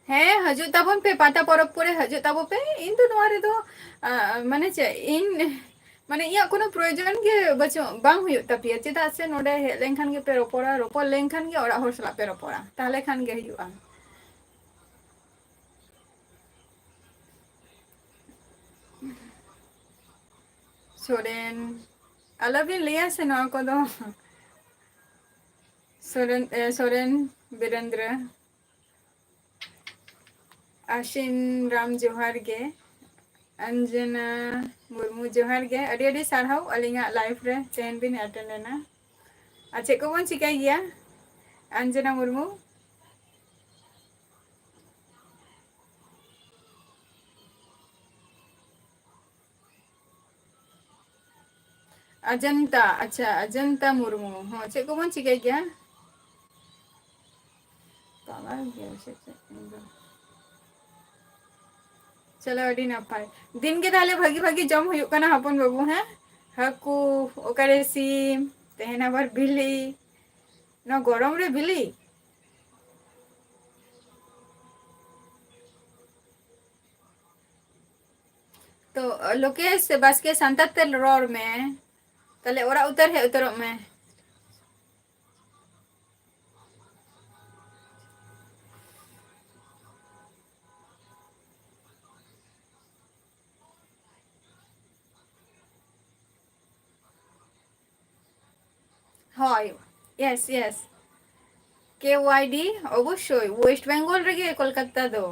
ᱦᱮᱸ, ᱦᱤᱡᱩᱜ ᱛᱟᱵᱚᱱ ᱯᱮ, ᱯᱟᱛᱟ ᱯᱚᱨᱚᱵᱽ ᱠᱚᱨᱮ ᱦᱤᱡᱩᱜ ᱛᱟᱵᱚ ᱯᱮ᱾ ᱤᱧ ᱫᱚ ᱱᱚᱣᱟ ᱨᱮᱫᱚ, ᱟ, ᱢᱟᱱᱮ ᱪᱮᱫ, ᱤᱧ, ᱢᱟᱱᱮ ᱤᱧᱟᱹᱜ ᱠᱳᱱᱳ ᱯᱨᱚᱭᱳᱡᱚᱱ ᱜᱮ ᱵᱟᱹᱪᱩᱜ, ᱵᱟᱝ ᱦᱩᱭᱩᱜ ᱛᱟᱯᱮᱭᱟ, ᱪᱮᱫᱟᱜ ᱥᱮ ᱱᱚᱰᱮ ᱦᱮᱡ ᱞᱮᱱᱠᱷᱟᱱ ᱜᱮᱯᱮ ᱨᱚᱯᱚᱲᱟ, ᱨᱚᱯᱚᱲ ᱞᱮᱱᱠᱷᱟᱱ ᱜᱮ ᱚᱲᱟᱜ ᱦᱚᱲ ᱥᱟᱞᱟᱜ ᱯᱮ ᱨᱚᱯᱚᱲᱟ, ᱛᱟᱦᱞᱮ ᱠᱷᱟᱱ ᱜᱮ ᱦᱩᱭᱩᱜᱼᱟ᱾ ᱥᱚᱨᱮᱱ, ᱟᱞᱚᱵᱤᱱ ᱞᱟᱹᱭᱟ ᱥᱮ ᱱᱚᱣᱟ ᱠᱚᱫᱚ᱾ ᱥᱚᱨᱮᱱ, ᱮ, ᱥᱚᱨᱮᱱ ᱵᱤᱨᱮᱱᱫᱨᱚ᱾ ᱟᱥᱤᱱ ᱨᱟᱢ, ᱡᱚᱦᱟᱨ ᱜᱮ᱾ ᱚᱧᱡᱚᱱᱟ ᱢᱩᱨᱢᱩ, ᱡᱚᱦᱟᱨ ᱜᱮ, ᱟᱹᱰᱤ ᱟᱹᱰᱤ ᱥᱟᱨᱦᱟᱣ ᱟᱹᱞᱤᱧᱟᱜ live ᱨᱮ ᱛᱮᱦᱮᱧ ᱵᱤᱱ attend ᱮᱱᱟ᱾ ᱟᱨ ᱪᱮᱫ ᱠᱚᱵᱚᱱ ᱪᱤᱠᱟᱹᱭ ᱜᱮᱭᱟ, ᱚᱧᱡᱚᱱᱟ ᱢᱩᱨᱢᱩ? ᱚᱡᱚᱱᱛᱟ, ᱟᱪᱪᱷᱟ, ᱚᱡᱚᱱᱛᱟ ᱢᱩᱨᱢᱩ᱾ ᱦᱚᱸ, ᱪᱮᱫ ᱠᱚᱵᱚᱱ ᱪᱤᱠᱟᱹᱭ ᱜᱮᱭᱟ? ᱛᱟᱞᱟ ᱜᱮᱭᱟ ᱥᱮ ᱪᱮᱫ? ᱪᱚᱞᱚ, ᱟᱹᱰᱤ ᱱᱟᱯᱟᱭ᱾ ᱫᱤᱱ ᱜᱮ ᱛᱟᱦᱞᱮ ᱵᱷᱟᱹᱜᱤ ᱵᱷᱟᱹᱜᱤ ᱡᱚᱢ ᱦᱩᱭᱩᱜ ᱠᱟᱱᱟ ᱦᱚᱯᱚᱱ ᱵᱟᱹᱵᱩ, ᱦᱮᱸ? ᱦᱟᱹᱠᱩ, ᱚᱠᱟᱨᱮ ᱥᱤᱢ, ᱛᱮᱦᱮᱧ ᱟᱵᱟᱨ ᱵᱤᱞᱤ᱾ ᱱᱚᱣᱟ ᱜᱚᱨᱚᱢ ᱨᱮ ᱵᱤᱞᱤ? ᱛᱚ, ᱞᱳᱠᱮᱥ ᱵᱟᱥᱠᱮ, ᱥᱟᱱᱛᱟᱲ ᱛᱮ ᱨᱚᱲ ᱢᱮ᱾ ᱛᱟᱦᱞᱮ ᱚᱲᱟᱜ ᱩᱛᱟᱹᱨ ᱦᱮᱡ ᱩᱛᱟᱹᱨᱚᱜ ᱢᱮ᱾ ᱦᱳᱭ, yes, yes. ᱠᱮ ᱣᱟᱭ ᱰᱤ, ᱚᱵᱚᱥᱥᱳᱭ, West Bengal ᱨᱮᱜᱮ ᱠᱳᱞᱠᱟᱛᱟ ᱫᱚ᱾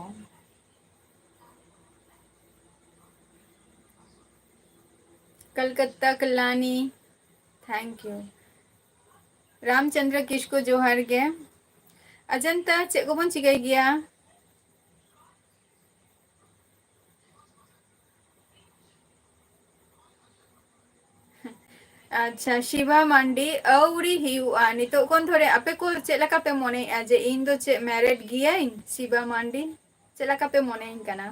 Kolkata ᱠᱟᱞᱟᱱᱤ, thank you. ᱨᱟᱢᱪᱚᱸᱫᱽᱨᱚ ᱠᱤᱥᱠᱩ, ᱡᱚᱦᱟᱨ ᱜᱮ᱾ ᱚᱡᱚᱱᱛᱟ, ᱪᱮᱫ ᱠᱚᱵᱚᱱ ᱪᱤᱠᱟᱹᱭ ᱜᱮᱭᱟ? ᱟᱪᱪᱷᱟ, ᱥᱤᱵᱟ ᱢᱟᱱᱰᱤ, ᱟᱹᱣᱨᱤ ᱦᱩᱭᱩᱜᱼᱟ᱾ ᱱᱤᱛᱚᱜ ᱠᱷᱚᱱ ᱫᱷᱚᱨᱮ ᱟᱯᱮ ᱠᱚ ᱪᱮᱫ ᱞᱮᱠᱟ ᱯᱮ ᱢᱚᱱᱮᱭᱮᱫᱼᱟ ᱡᱮ ᱤᱧ ᱫᱚ ᱪᱮᱫ married ᱜᱤᱭᱟᱹᱧ? ᱥᱤᱵᱟ ᱢᱟᱱᱰᱤ, ᱪᱮᱫ ᱞᱮᱠᱟ ᱯᱮ ᱢᱚᱱᱮᱭᱤᱧ ᱠᱟᱱᱟ?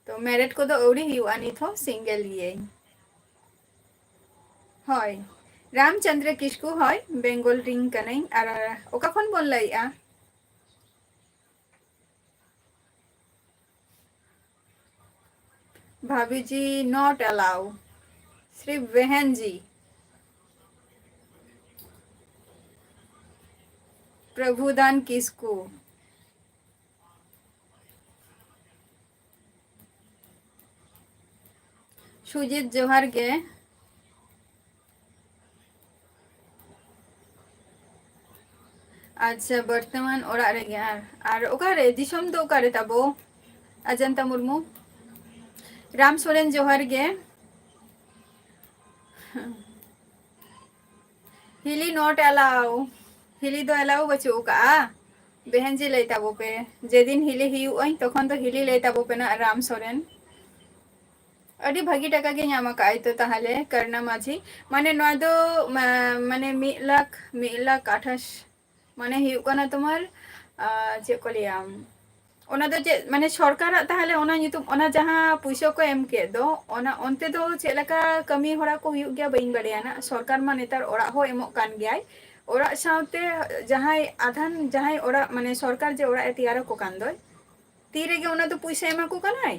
ᱛᱚ, married ᱠᱚᱫᱚ ᱟᱹᱣᱨᱤ ᱦᱩᱭᱩᱜᱼᱟ, ᱱᱤᱛ ᱦᱚᱸ single ᱜᱤᱭᱟᱹᱧ᱾ ᱦᱳᱭ, ᱨᱟᱢᱪᱚᱸᱫᱽᱨᱚ ᱠᱤᱥᱠᱩ, ᱦᱳᱭ, ᱵᱮᱝᱜᱚᱞ ᱨᱤᱱ ᱠᱟᱹᱱᱟᱹᱧ᱾ ᱟᱨ ᱚᱠᱟ ᱠᱷᱚᱱ ᱵᱚᱱ ᱞᱟᱹᱭᱮᱜᱼᱟ? ᱵᱷᱟᱵᱤ ᱡᱤ not allow, ᱥᱨᱤᱯ ᱵᱮᱦᱮᱱ ᱡᱤ᱾ ᱯᱨᱚᱵᱷᱩᱫᱟᱱ ᱠᱤᱥᱠᱩ᱾ ᱥᱩᱡᱤᱛ, ᱡᱚᱦᱟᱨ ᱜᱮ᱾ ᱟᱪᱪᱷᱟ, ᱵᱚᱨᱛᱚᱢᱟᱱ ᱚᱲᱟᱜ ᱨᱮᱜᱮ᱾ ᱟᱨ, ᱟᱨ ᱚᱠᱟᱨᱮ, ᱫᱤᱥᱚᱢ ᱫᱚ ᱚᱠᱟᱨᱮ ᱛᱟᱵᱚ? ᱚᱡᱚᱱᱛᱟ ᱢᱩᱨᱢᱩ᱾ ᱨᱟᱢ ᱥᱚᱨᱮᱱ, ᱡᱚᱦᱟᱨ ᱜᱮ᱾ ᱦᱤᱞᱤ not allow᱾ ᱦᱤᱞᱤ ᱫᱚ allow ᱵᱟᱹᱪᱩᱜ ᱟᱠᱟᱜᱼᱟ᱾ ᱵᱮᱦᱮᱱ ᱡᱤ ᱞᱟᱹᱭ ᱛᱟᱵᱚ ᱯᱮ, ᱡᱮᱫᱤᱱ ᱦᱤᱞᱤ ᱦᱩᱭᱩᱜ ᱟᱹᱧ, ᱛᱚᱠᱷᱚᱱ ᱫᱚ ᱦᱤᱞᱤ ᱞᱟᱹᱭ ᱛᱟᱵᱚ ᱯᱮ ᱱᱟᱜ, ᱨᱟᱢ ᱥᱚᱨᱮᱱ᱾ ᱟᱹᱰᱤ ᱵᱷᱟᱹᱜᱤ ᱴᱟᱠᱟ ᱜᱮ ᱧᱟᱢ ᱟᱠᱟᱜᱼᱟᱭ ᱛᱚ ᱛᱟᱦᱚᱞᱮ ᱠᱟᱨᱱᱟ ᱢᱟᱹᱡᱷᱤ᱾ ᱢᱟᱱᱮ ᱱᱚᱣᱟ ᱫᱚ, ᱢᱟ-, ᱢᱟᱱᱮ ᱢᱤᱫ ᱞᱟᱠᱷ, ᱢᱤᱫ ᱞᱟᱠᱷ ᱟᱴᱷᱟᱥ, ᱢᱟᱱᱮ ᱦᱩᱭᱩᱜ ᱠᱟᱱᱟ ᱛᱳᱢᱟᱨ, ᱟᱸ, ᱪᱮᱫ ᱠᱚ ᱞᱟᱹᱭᱟ, ᱚᱱᱟ ᱫᱚ ᱪᱮᱫ, ᱢᱟᱱᱮ ᱥᱚᱨᱠᱟᱨᱟᱜ ᱛᱟᱦᱚᱞᱮ ᱚᱱᱟ ᱧᱩᱛᱩᱢ, ᱚᱱᱟ ᱡᱟᱦᱟᱸ ᱯᱩᱭᱥᱟᱹ ᱠᱚ ᱮᱢ ᱠᱮᱫ ᱫᱚ, ᱚᱱᱟ ᱚᱱᱛᱮ ᱫᱚ ᱪᱮᱫ ᱞᱮᱠᱟ ᱠᱟᱹᱢᱤ ᱦᱚᱨᱟ ᱠᱚ ᱦᱩᱭᱩᱜ ᱜᱮᱭᱟ ᱵᱟᱹᱧ ᱵᱟᱲᱟᱭᱟ ᱱᱟᱜ᱾ ᱥᱚᱨᱠᱟᱨ ᱢᱟ ᱱᱮᱛᱟᱨ ᱚᱲᱟᱜ ᱦᱚᱸ ᱮᱢᱚᱜ ᱠᱟᱱ ᱜᱮᱭᱟᱭ, ᱚᱲᱟᱜ ᱥᱟᱶᱛᱮ ᱡᱟᱦᱟᱸᱭ ᱟᱫᱷᱟᱱ, ᱡᱟᱦᱟᱸᱭ ᱚᱲᱟᱜ, ᱢᱟᱱᱮ ᱥᱚᱨᱠᱟᱨ ᱡᱮ ᱚᱲᱟᱜ ᱮ ᱛᱮᱭᱟᱨ ᱟᱠᱚ ᱠᱟᱱ ᱫᱚᱭ, ᱛᱤ ᱨᱮᱜᱮ ᱚᱱᱟ ᱫᱚ ᱯᱩᱭᱥᱟᱹ ᱮᱢᱟ ᱠᱚ ᱠᱟᱱᱟᱭ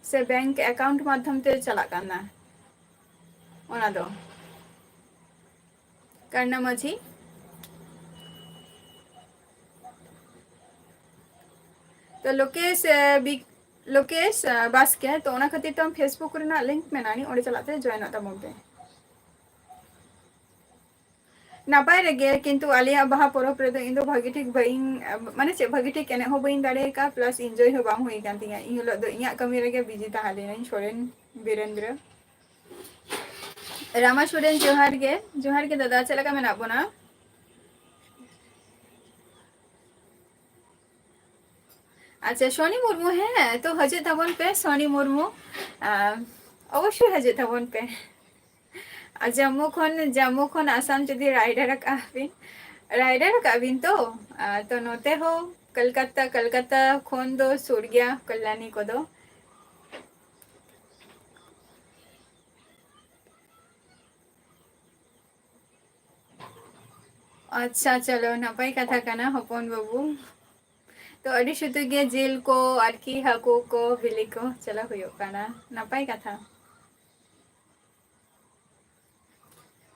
ᱥᱮ bank account ᱢᱟᱫᱽᱫᱷᱚᱢ ᱛᱮ ᱪᱟᱞᱟᱜ ᱠᱟᱱᱟ? ᱚᱱᱟ ᱫᱚ ᱠᱟᱨᱱᱟ ᱢᱟᱹᱡᱷᱤ᱾ ᱛᱚ ᱞᱳᱠᱮᱥ, ᱮ, ᱵᱤ-, ᱞᱳᱠᱮᱥ, ᱮ, ᱵᱟᱥᱠᱮ, ᱛᱚ ᱚᱱᱟ ᱠᱷᱟᱹᱛᱤᱨ ᱛᱮ ᱟᱢ Facebook ᱨᱮᱱᱟᱜ link ᱢᱮᱱᱟᱜᱼᱟ, ᱚᱸᱰᱮ ᱪᱟᱞᱟᱜ ᱛᱮ joinᱚᱜ ᱛᱟᱵᱚᱱ ᱯᱮ᱾ ᱱᱟᱯᱟᱭ ᱨᱮᱜᱮ, ᱠᱤᱱᱛᱩ ᱟᱞᱮᱭᱟᱜ ᱵᱟᱦᱟ ᱯᱚᱨᱚᱵᱽ ᱨᱮᱫᱚ ᱤᱧ ᱫᱚ ᱵᱷᱟᱹᱜᱤ ᱴᱷᱤᱠ ᱵᱟᱹᱧ, ᱢᱟᱱᱮ ᱪᱮᱫ, ᱵᱷᱟᱹᱜᱤ ᱴᱷᱤᱠ ᱮᱱᱮᱡ ᱦᱚᱸ ᱵᱟᱹᱧ ᱫᱟᱲᱮ ᱟᱠᱟᱫᱼᱟ, plus enjoy ᱦᱚᱸ ᱵᱟᱝ ᱦᱩᱭ ᱟᱠᱟᱱ ᱛᱤᱧᱟᱹ᱾ ᱤᱧ ᱦᱤᱞᱳᱜ ᱫᱚ ᱤᱧᱟᱹᱜ ᱠᱟᱹᱢᱤ ᱨᱮᱜᱮ busy ᱛᱟᱦᱮᱸ ᱞᱤᱱᱟᱹᱧ᱾ ᱥᱚᱨᱮᱱ ᱵᱤᱨᱮᱱᱫᱨᱚ, ᱨᱟᱢᱟ ᱥᱚᱨᱮᱱ, ᱡᱚᱦᱟᱨ ᱜᱮ, ᱡᱚᱦᱟᱨ ᱜᱮ ᱫᱟᱫᱟ, ᱪᱮᱫ ᱞᱮᱠᱟ ᱢᱮᱱᱟᱜ ᱵᱚᱱᱟ? ᱟᱪᱪᱷᱟ, ᱥᱚᱱᱤ ᱢᱩᱨᱢᱩ, ᱦᱮᱸ, ᱛᱚ ᱦᱤᱡᱩᱜ ᱛᱟᱵᱚᱱ ᱯᱮ, ᱥᱚᱱᱤ ᱢᱩᱨᱢᱩ᱾ ᱟᱨ ᱚᱵᱚᱥᱥᱳᱭ ᱦᱤᱡᱩᱜ ᱛᱟᱵᱚᱱ ᱯᱮ᱾ ᱟᱨ ᱡᱟᱢᱢᱩ ᱠᱷᱚᱱ, ᱡᱟᱢᱢᱩ ᱠᱷᱚᱱ ᱟᱥᱟᱢ ᱡᱩᱫᱤ rider ᱟᱠᱟᱜ ᱵᱤᱱ, rider ᱟᱠᱟᱜ ᱵᱤᱱ ᱛᱚ, ᱟᱨ ᱛᱚ ᱱᱚᱛᱮ ᱦᱚᱸ ᱠᱚᱞᱠᱟᱛᱟ, ᱠᱚᱞᱠᱟᱛᱟ ᱠᱷᱚᱱ ᱫᱚ ᱥᱩᱨ ᱜᱮᱭᱟ ᱠᱚᱞᱭᱟᱱᱤ ᱠᱚᱫᱚ᱾ ᱟᱪᱪᱷᱟ, ᱪᱚᱞᱚ, ᱱᱟᱯᱟᱭ ᱠᱟᱛᱷᱟ ᱠᱟᱱᱟ ᱦᱚᱯᱚᱱ ᱵᱟᱹᱵᱩ᱾ ᱛᱚ ᱟᱹᱰᱤ ᱥᱩᱛᱩᱜ ᱜᱮ ᱡᱤᱞ ᱠᱚ ᱟᱨᱠᱤ ᱦᱟᱹᱠᱩ ᱠᱚ ᱵᱤᱞᱤ ᱠᱚ ᱪᱚᱞᱚ ᱦᱩᱭᱩᱜ ᱠᱟᱱᱟ, ᱱᱟᱯᱟᱭ ᱠᱟᱛᱷᱟ᱾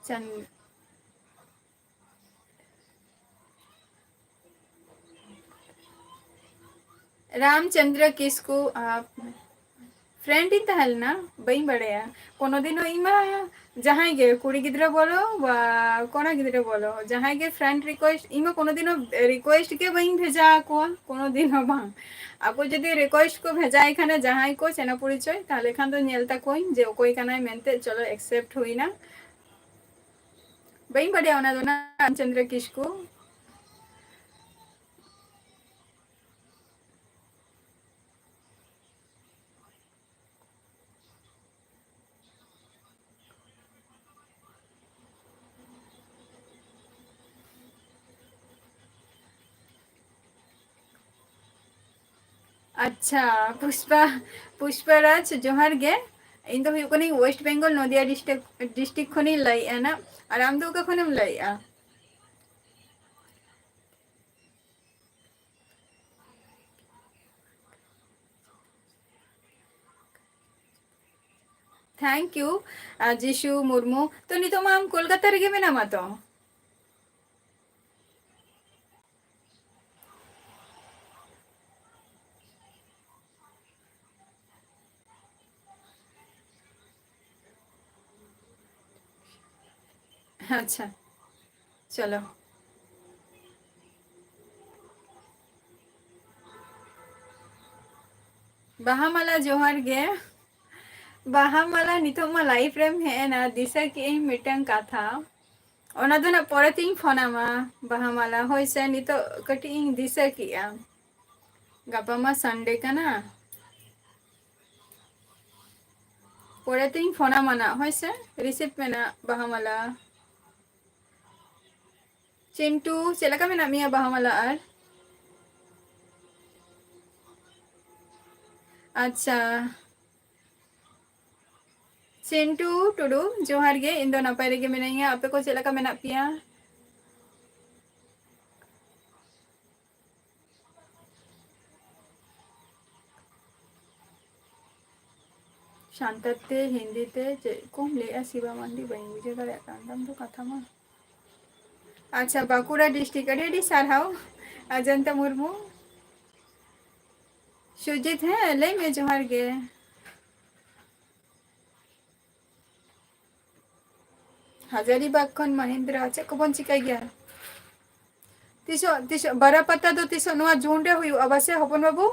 ᱪᱟᱱ-, ᱨᱟᱢᱪᱚᱸᱫᱽᱨᱚ ᱠᱤᱥᱠᱩ, ᱟᱯ-, friend ᱤᱧ ᱛᱟᱦᱮᱸ ᱞᱮᱱᱟ, ᱵᱟᱹᱧ ᱵᱟᱲᱟᱭᱟ᱾ ᱠᱳᱱᱳ ᱫᱤᱱ ᱦᱚᱸ ᱤᱧ ᱢᱟ ᱡᱟᱦᱟᱸᱭ ᱜᱮ, ᱠᱩᱲᱤ ᱜᱤᱫᱽᱨᱟᱹ ᱵᱚᱞᱚ ᱵᱟ ᱠᱚᱲᱟ ᱜᱤᱫᱽᱨᱟᱹ ᱵᱚᱞᱚ, ᱡᱟᱦᱟᱸᱭ ᱜᱮ friend request, ᱤᱧ ᱢᱟ ᱠᱳᱱᱳ ᱫᱤᱱ ᱦᱚᱸ request ᱜᱮ ᱵᱟᱹᱧ ᱵᱷᱮᱡᱟ ᱟᱠᱚᱣᱟ, ᱠᱳᱱᱳ ᱫᱤᱱ ᱦᱚᱸ ᱵᱟᱝ᱾ ᱟᱠᱚ ᱡᱩᱫᱤ request ᱠᱚ ᱵᱷᱮᱡᱟᱭ ᱠᱷᱟᱱ ᱡᱟᱦᱟᱸᱭ ᱠᱚ ᱪᱮᱱᱟ ᱯᱚᱨᱤᱪᱚᱭ, ᱛᱟᱦᱚᱞᱮ ᱠᱷᱟᱱ ᱫᱚ ᱧᱮᱞ ᱛᱟᱠᱚᱣᱟᱹᱧ ᱡᱮ ᱚᱠᱚᱭ ᱠᱟᱱᱟᱭ ᱢᱮᱱᱛᱮ, ᱪᱚᱞᱚ accept ᱦᱩᱭᱱᱟ᱾ ᱵᱟᱹᱧ ᱵᱟᱰᱟᱭᱟ ᱚᱱᱟ ᱫᱚ ᱱᱟᱜ, ᱨᱟᱢᱪᱚᱸᱫᱽᱨᱚ ᱠᱤᱥᱠᱩ᱾ ᱟᱪᱪᱷᱟ, ᱯᱩᱥᱯᱟ, ᱯᱩᱥᱯᱟ ᱨᱟᱡᱽ, ᱡᱚᱦᱟᱨ ᱜᱮ᱾ ᱤᱧ ᱫᱚ ᱦᱩᱭᱩᱜ ᱠᱟᱹᱱᱟᱹᱧ West Bengal, ᱱᱚᱫᱤᱭᱟ district, district ᱠᱷᱚᱱᱤᱧ ᱞᱟᱹᱭᱮᱫᱼᱟ ᱱᱟᱜ᱾ ᱟᱨ ᱟᱢ ᱫᱚ ᱚᱠᱟ ᱠᱷᱚᱱᱮᱢ ᱞᱟᱹᱭᱮᱫᱼᱟ? Thank you, ᱟᱨ ᱡᱤᱥᱩ ᱢᱩᱨᱢᱩ᱾ ᱛᱚ, ᱱᱤᱛᱚᱜ ᱢᱟ ᱟᱢ ᱠᱳᱞᱠᱟᱛᱟ ᱨᱮᱜᱮ ᱢᱮᱱᱟᱢᱟ ᱛᱚ? ᱟᱪᱪᱷᱟ, ᱪᱚᱞᱚ᱾ ᱵᱟᱦᱟ ᱢᱟᱞᱟ, ᱡᱚᱦᱟᱨ ᱜᱮ᱾ ᱵᱟᱦᱟ ᱢᱟᱞᱟ, ᱱᱤᱛᱚᱜ ᱢᱟ live ᱨᱮᱢ ᱦᱮᱡ ᱮᱱᱟ, ᱫᱤᱥᱟᱹ ᱠᱮᱜ ᱟᱹᱧ ᱢᱤᱫᱴᱟᱝ ᱠᱟᱛᱷᱟ᱾ ᱚᱱᱟ ᱫᱚ ᱱᱟᱜ ᱯᱚᱨᱮ ᱛᱤᱧ ᱯᱷᱳᱱ ᱟᱢᱟ, ᱵᱟᱦᱟ ᱢᱟᱞᱟ᱾ ᱦᱳᱭ ᱥᱮ, ᱱᱤᱛᱚᱜ ᱠᱟᱹᱴᱤᱡ ᱤᱧ ᱫᱤᱥᱟᱹ ᱠᱮᱜᱼᱟ᱾ ᱜᱟᱯᱟ ᱢᱟ Sunday ᱠᱟᱱᱟ᱾ ᱯᱚᱨᱮ ᱛᱤᱧ ᱯᱷᱳᱱ ᱟᱢᱟ ᱱᱟᱜ, ᱦᱳᱭ ᱥᱮ? receive ᱢᱮ ᱱᱟᱜ, ᱵᱟᱦᱟ ᱢᱟᱞᱟ᱾ ᱪᱤᱱᱴᱩ, ᱪᱮᱫ ᱞᱮᱠᱟ ᱢᱮᱱᱟᱜ ᱢᱮᱭᱟ, ᱵᱟᱦᱟ ᱢᱟᱞᱟ? ᱟᱨ ᱟᱪᱪᱷᱟ, ᱪᱤᱱᱴᱩ ᱴᱩᱰᱩ, ᱡᱚᱦᱟᱨ ᱜᱮ᱾ ᱤᱧ ᱫᱚ ᱱᱟᱯᱟᱭ ᱨᱮᱜᱮ ᱢᱤᱱᱟᱹᱧᱟ, ᱟᱯᱮ ᱠᱚ ᱪᱮᱫ ᱞᱮᱠᱟ ᱢᱮᱱᱟᱜ ᱯᱮᱭᱟ? ᱥᱟᱱᱛᱟᱲ ᱛᱮ, ᱦᱤᱱᱫᱤ ᱛᱮ ᱪᱮᱫ ᱠᱚᱢ ᱞᱟᱹᱭᱮᱜᱼᱟ ᱥᱤᱵᱟ ᱢᱟᱱᱰᱤ? ᱵᱟᱹᱧ ᱵᱩᱡᱷᱟᱹᱣ ᱫᱟᱲᱮᱭᱟᱜ ᱠᱟᱱ ᱛᱟᱢ ᱫᱚ ᱠᱟᱛᱷᱟ ᱢᱟ᱾ ᱟᱪᱪᱷᱟ, ᱵᱟᱸᱠᱩᱲᱟ district, ᱟᱹᱰᱤ ᱟᱹᱰᱤ ᱥᱟᱨᱦᱟᱣ ᱚᱡᱚᱱᱛᱟ ᱢᱩᱨᱢᱩ᱾ ᱥᱩᱡᱤᱛ, ᱦᱮᱸ, ᱞᱟᱹᱭ ᱢᱮ, ᱡᱚᱦᱟᱨ ᱜᱮ᱾ ᱦᱟᱡᱟᱨᱤᱵᱟᱜᱽ ᱠᱷᱚᱱ ᱢᱚᱦᱮᱱᱫᱨᱟ, ᱪᱮᱫ ᱠᱚᱵᱚᱱ ᱪᱤᱠᱟᱹᱭ ᱜᱮᱭᱟ? ᱛᱤᱥᱚᱜ, ᱛᱤᱥᱚᱜ ᱵᱟᱨᱟ ᱯᱟᱛᱟ ᱫᱚ ᱛᱤᱥᱚᱜ? ᱱᱚᱣᱟ ᱡᱩᱱ ᱨᱮ ᱦᱩᱭᱩᱜᱼᱟ ᱵᱟᱥᱮ ᱦᱚᱯᱚᱱ ᱵᱟᱹᱵᱩ?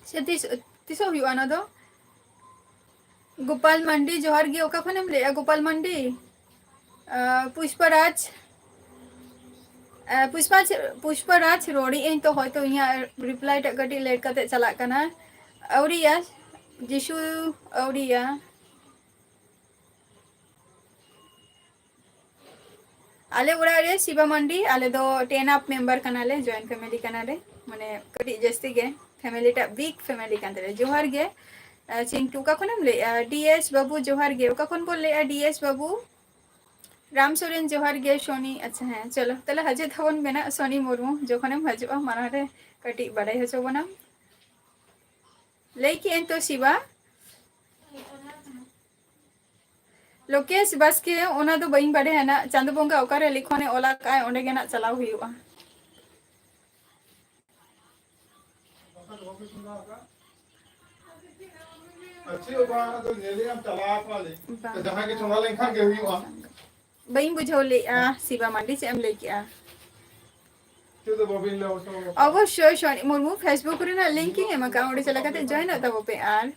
ᱥᱮ ᱛᱤᱥ, ᱛᱤᱥᱚᱜ ᱦᱩᱭᱩᱜᱼᱟ ᱚᱱᱟ ᱫᱚ? ᱜᱳᱯᱟᱞ ᱢᱟᱱᱰᱤ, ᱡᱚᱦᱟᱨ ᱜᱮ᱾ ᱚᱠᱟ ᱠᱷᱚᱱᱮᱢ ᱞᱟᱹᱭᱮᱜᱼᱟ ᱜᱳᱯᱟᱞ ᱢᱟᱱᱰᱤ? ᱟᱸ, ᱯᱩᱥᱯᱟᱨᱟᱡᱽ, ᱟᱸ, ᱯᱩᱥᱯᱟ, ᱯᱩᱥᱯᱟᱨᱟᱡᱽ, ᱨᱚᱲᱮᱜ ᱟᱹᱧ ᱛᱚ, ᱦᱚᱭᱛᱚ ᱤᱧᱟᱹᱜ reply ᱴᱟᱜ ᱠᱟᱹᱴᱤᱡ late ᱠᱟᱛᱮ ᱪᱟᱞᱟᱜ ᱠᱟᱱᱟ᱾ ᱟᱹᱣᱨᱤᱭᱟ, ᱡᱤᱥᱩ, ᱟᱹᱣᱨᱤᱭᱟ᱾ ᱟᱞᱮ ᱚᱲᱟᱜ ᱨᱮ ᱥᱤᱵᱟ ᱢᱟᱱᱰᱤ, ᱟᱞᱮ ᱫᱚ ten up member ᱠᱟᱱᱟᱞᱮ, joint family ᱠᱟᱱᱟᱞᱮ, ᱢᱟᱱᱮ ᱠᱟᱹᱴᱤᱡ ᱡᱟᱹᱥᱛᱤ ᱜᱮ, family ᱴᱟᱜ big family ᱠᱟᱱ ᱛᱟᱞᱮᱭᱟ᱾ ᱡᱚᱦᱟᱨ ᱜᱮ᱾ ᱟᱸ, ᱪᱤᱱᱴᱩ, ᱚᱠᱟ ᱠᱷᱚᱱᱮᱢ ᱞᱟᱹᱭᱮᱜᱼᱟ? ᱰᱤ ᱮᱥ ᱵᱟᱹᱵᱩ, ᱡᱚᱦᱟᱨ ᱜᱮ᱾ ᱚᱠᱟ ᱠᱷᱚᱱ ᱵᱚᱱ ᱞᱟᱹᱭᱮᱜᱼᱟ, ᱰᱤ ᱮᱥ ᱵᱟᱹᱵᱩ? ᱨᱟᱢ ᱥᱚᱨᱮᱱ, ᱡᱚᱦᱟᱨ ᱜᱮ᱾ ᱥᱚᱱᱤ, ᱟᱪᱪᱷᱟ, ᱦᱮᱸ, ᱪᱚᱞᱚ, ᱛᱟᱦᱞᱮ ᱦᱤᱡᱩᱜ ᱛᱟᱵᱚᱱ ᱵᱮᱱᱟ, ᱥᱚᱱᱤ ᱢᱩᱨᱢᱩ, ᱡᱚᱠᱷᱚᱱᱮᱢ ᱦᱤᱡᱩᱜᱼᱟ, ᱢᱟᱲᱟᱝ ᱨᱮ ᱠᱟᱹᱴᱤᱡ ᱵᱟᱰᱟᱭ ᱦᱚᱪᱚ ᱵᱚᱱᱟᱢ᱾ ᱞᱟᱹᱭ ᱠᱮᱜ ᱟᱹᱧ ᱛᱚ, ᱥᱤᱵᱟ᱾ ᱞᱳᱠᱮᱥ ᱵᱟᱥᱠᱮ, ᱚᱱᱟ ᱫᱚ ᱵᱟᱹᱧ ᱵᱟᱰᱟᱭᱟ ᱱᱟᱜ᱾ ᱪᱟᱸᱫᱳ ᱵᱚᱸᱜᱟ ᱚᱠᱟᱨᱮ ᱞᱤᱠᱷᱚᱱᱮ ᱚᱞ ᱟᱠᱟᱫᱼᱟᱭ, ᱚᱸᱰᱮ ᱜᱮ ᱱᱟᱜ ᱪᱟᱞᱟᱣ ᱦᱩᱭᱩᱜᱼᱟ᱾ ᱟᱨ ᱪᱮᱫ ᱦᱚᱸ ᱵᱟᱝ, ᱟᱫᱚ ᱧᱮᱞᱮᱜ ᱟᱢ ᱪᱟᱞᱟᱣ ᱟᱠᱟᱱᱟᱞᱤᱧ᱾ ᱵᱟᱝ᱾ ᱡᱟᱦᱟᱸᱭ ᱜᱮ ᱪᱚᱸᱫᱟ ᱞᱮᱱᱠᱷᱟᱱ ᱜᱮ ᱦᱩᱭᱩᱜᱼᱟ᱾ ᱵᱟᱹᱧ ᱵᱩᱡᱷᱟᱹᱣ ᱞᱮᱜᱼᱟ, ᱥᱤᱵᱟ ᱢᱟᱱᱰᱤ, ᱪᱮᱫ ᱮᱢ ᱞᱟᱹᱭ ᱠᱮᱜᱼᱟ? ᱪᱮᱫ ᱫᱚ ᱵᱟᱹᱵᱤᱱ ᱞᱟᱹᱭ ᱦᱚᱴᱚ ᱟᱠᱟᱫᱟ? ᱚᱵᱚᱥᱥᱳᱭ, ᱥᱚᱱᱤ ᱢᱩᱨᱢᱩ Facebook ᱨᱮᱱᱟᱜ link ᱤᱧ ᱮᱢ ᱟᱠᱟᱫᱼᱟ, ᱚᱸᱰᱮ ᱪᱟᱞᱟᱣ ᱠᱟᱛᱮ join ᱚᱜ ᱛᱟᱵᱚ ᱯᱮ᱾ ᱟᱨ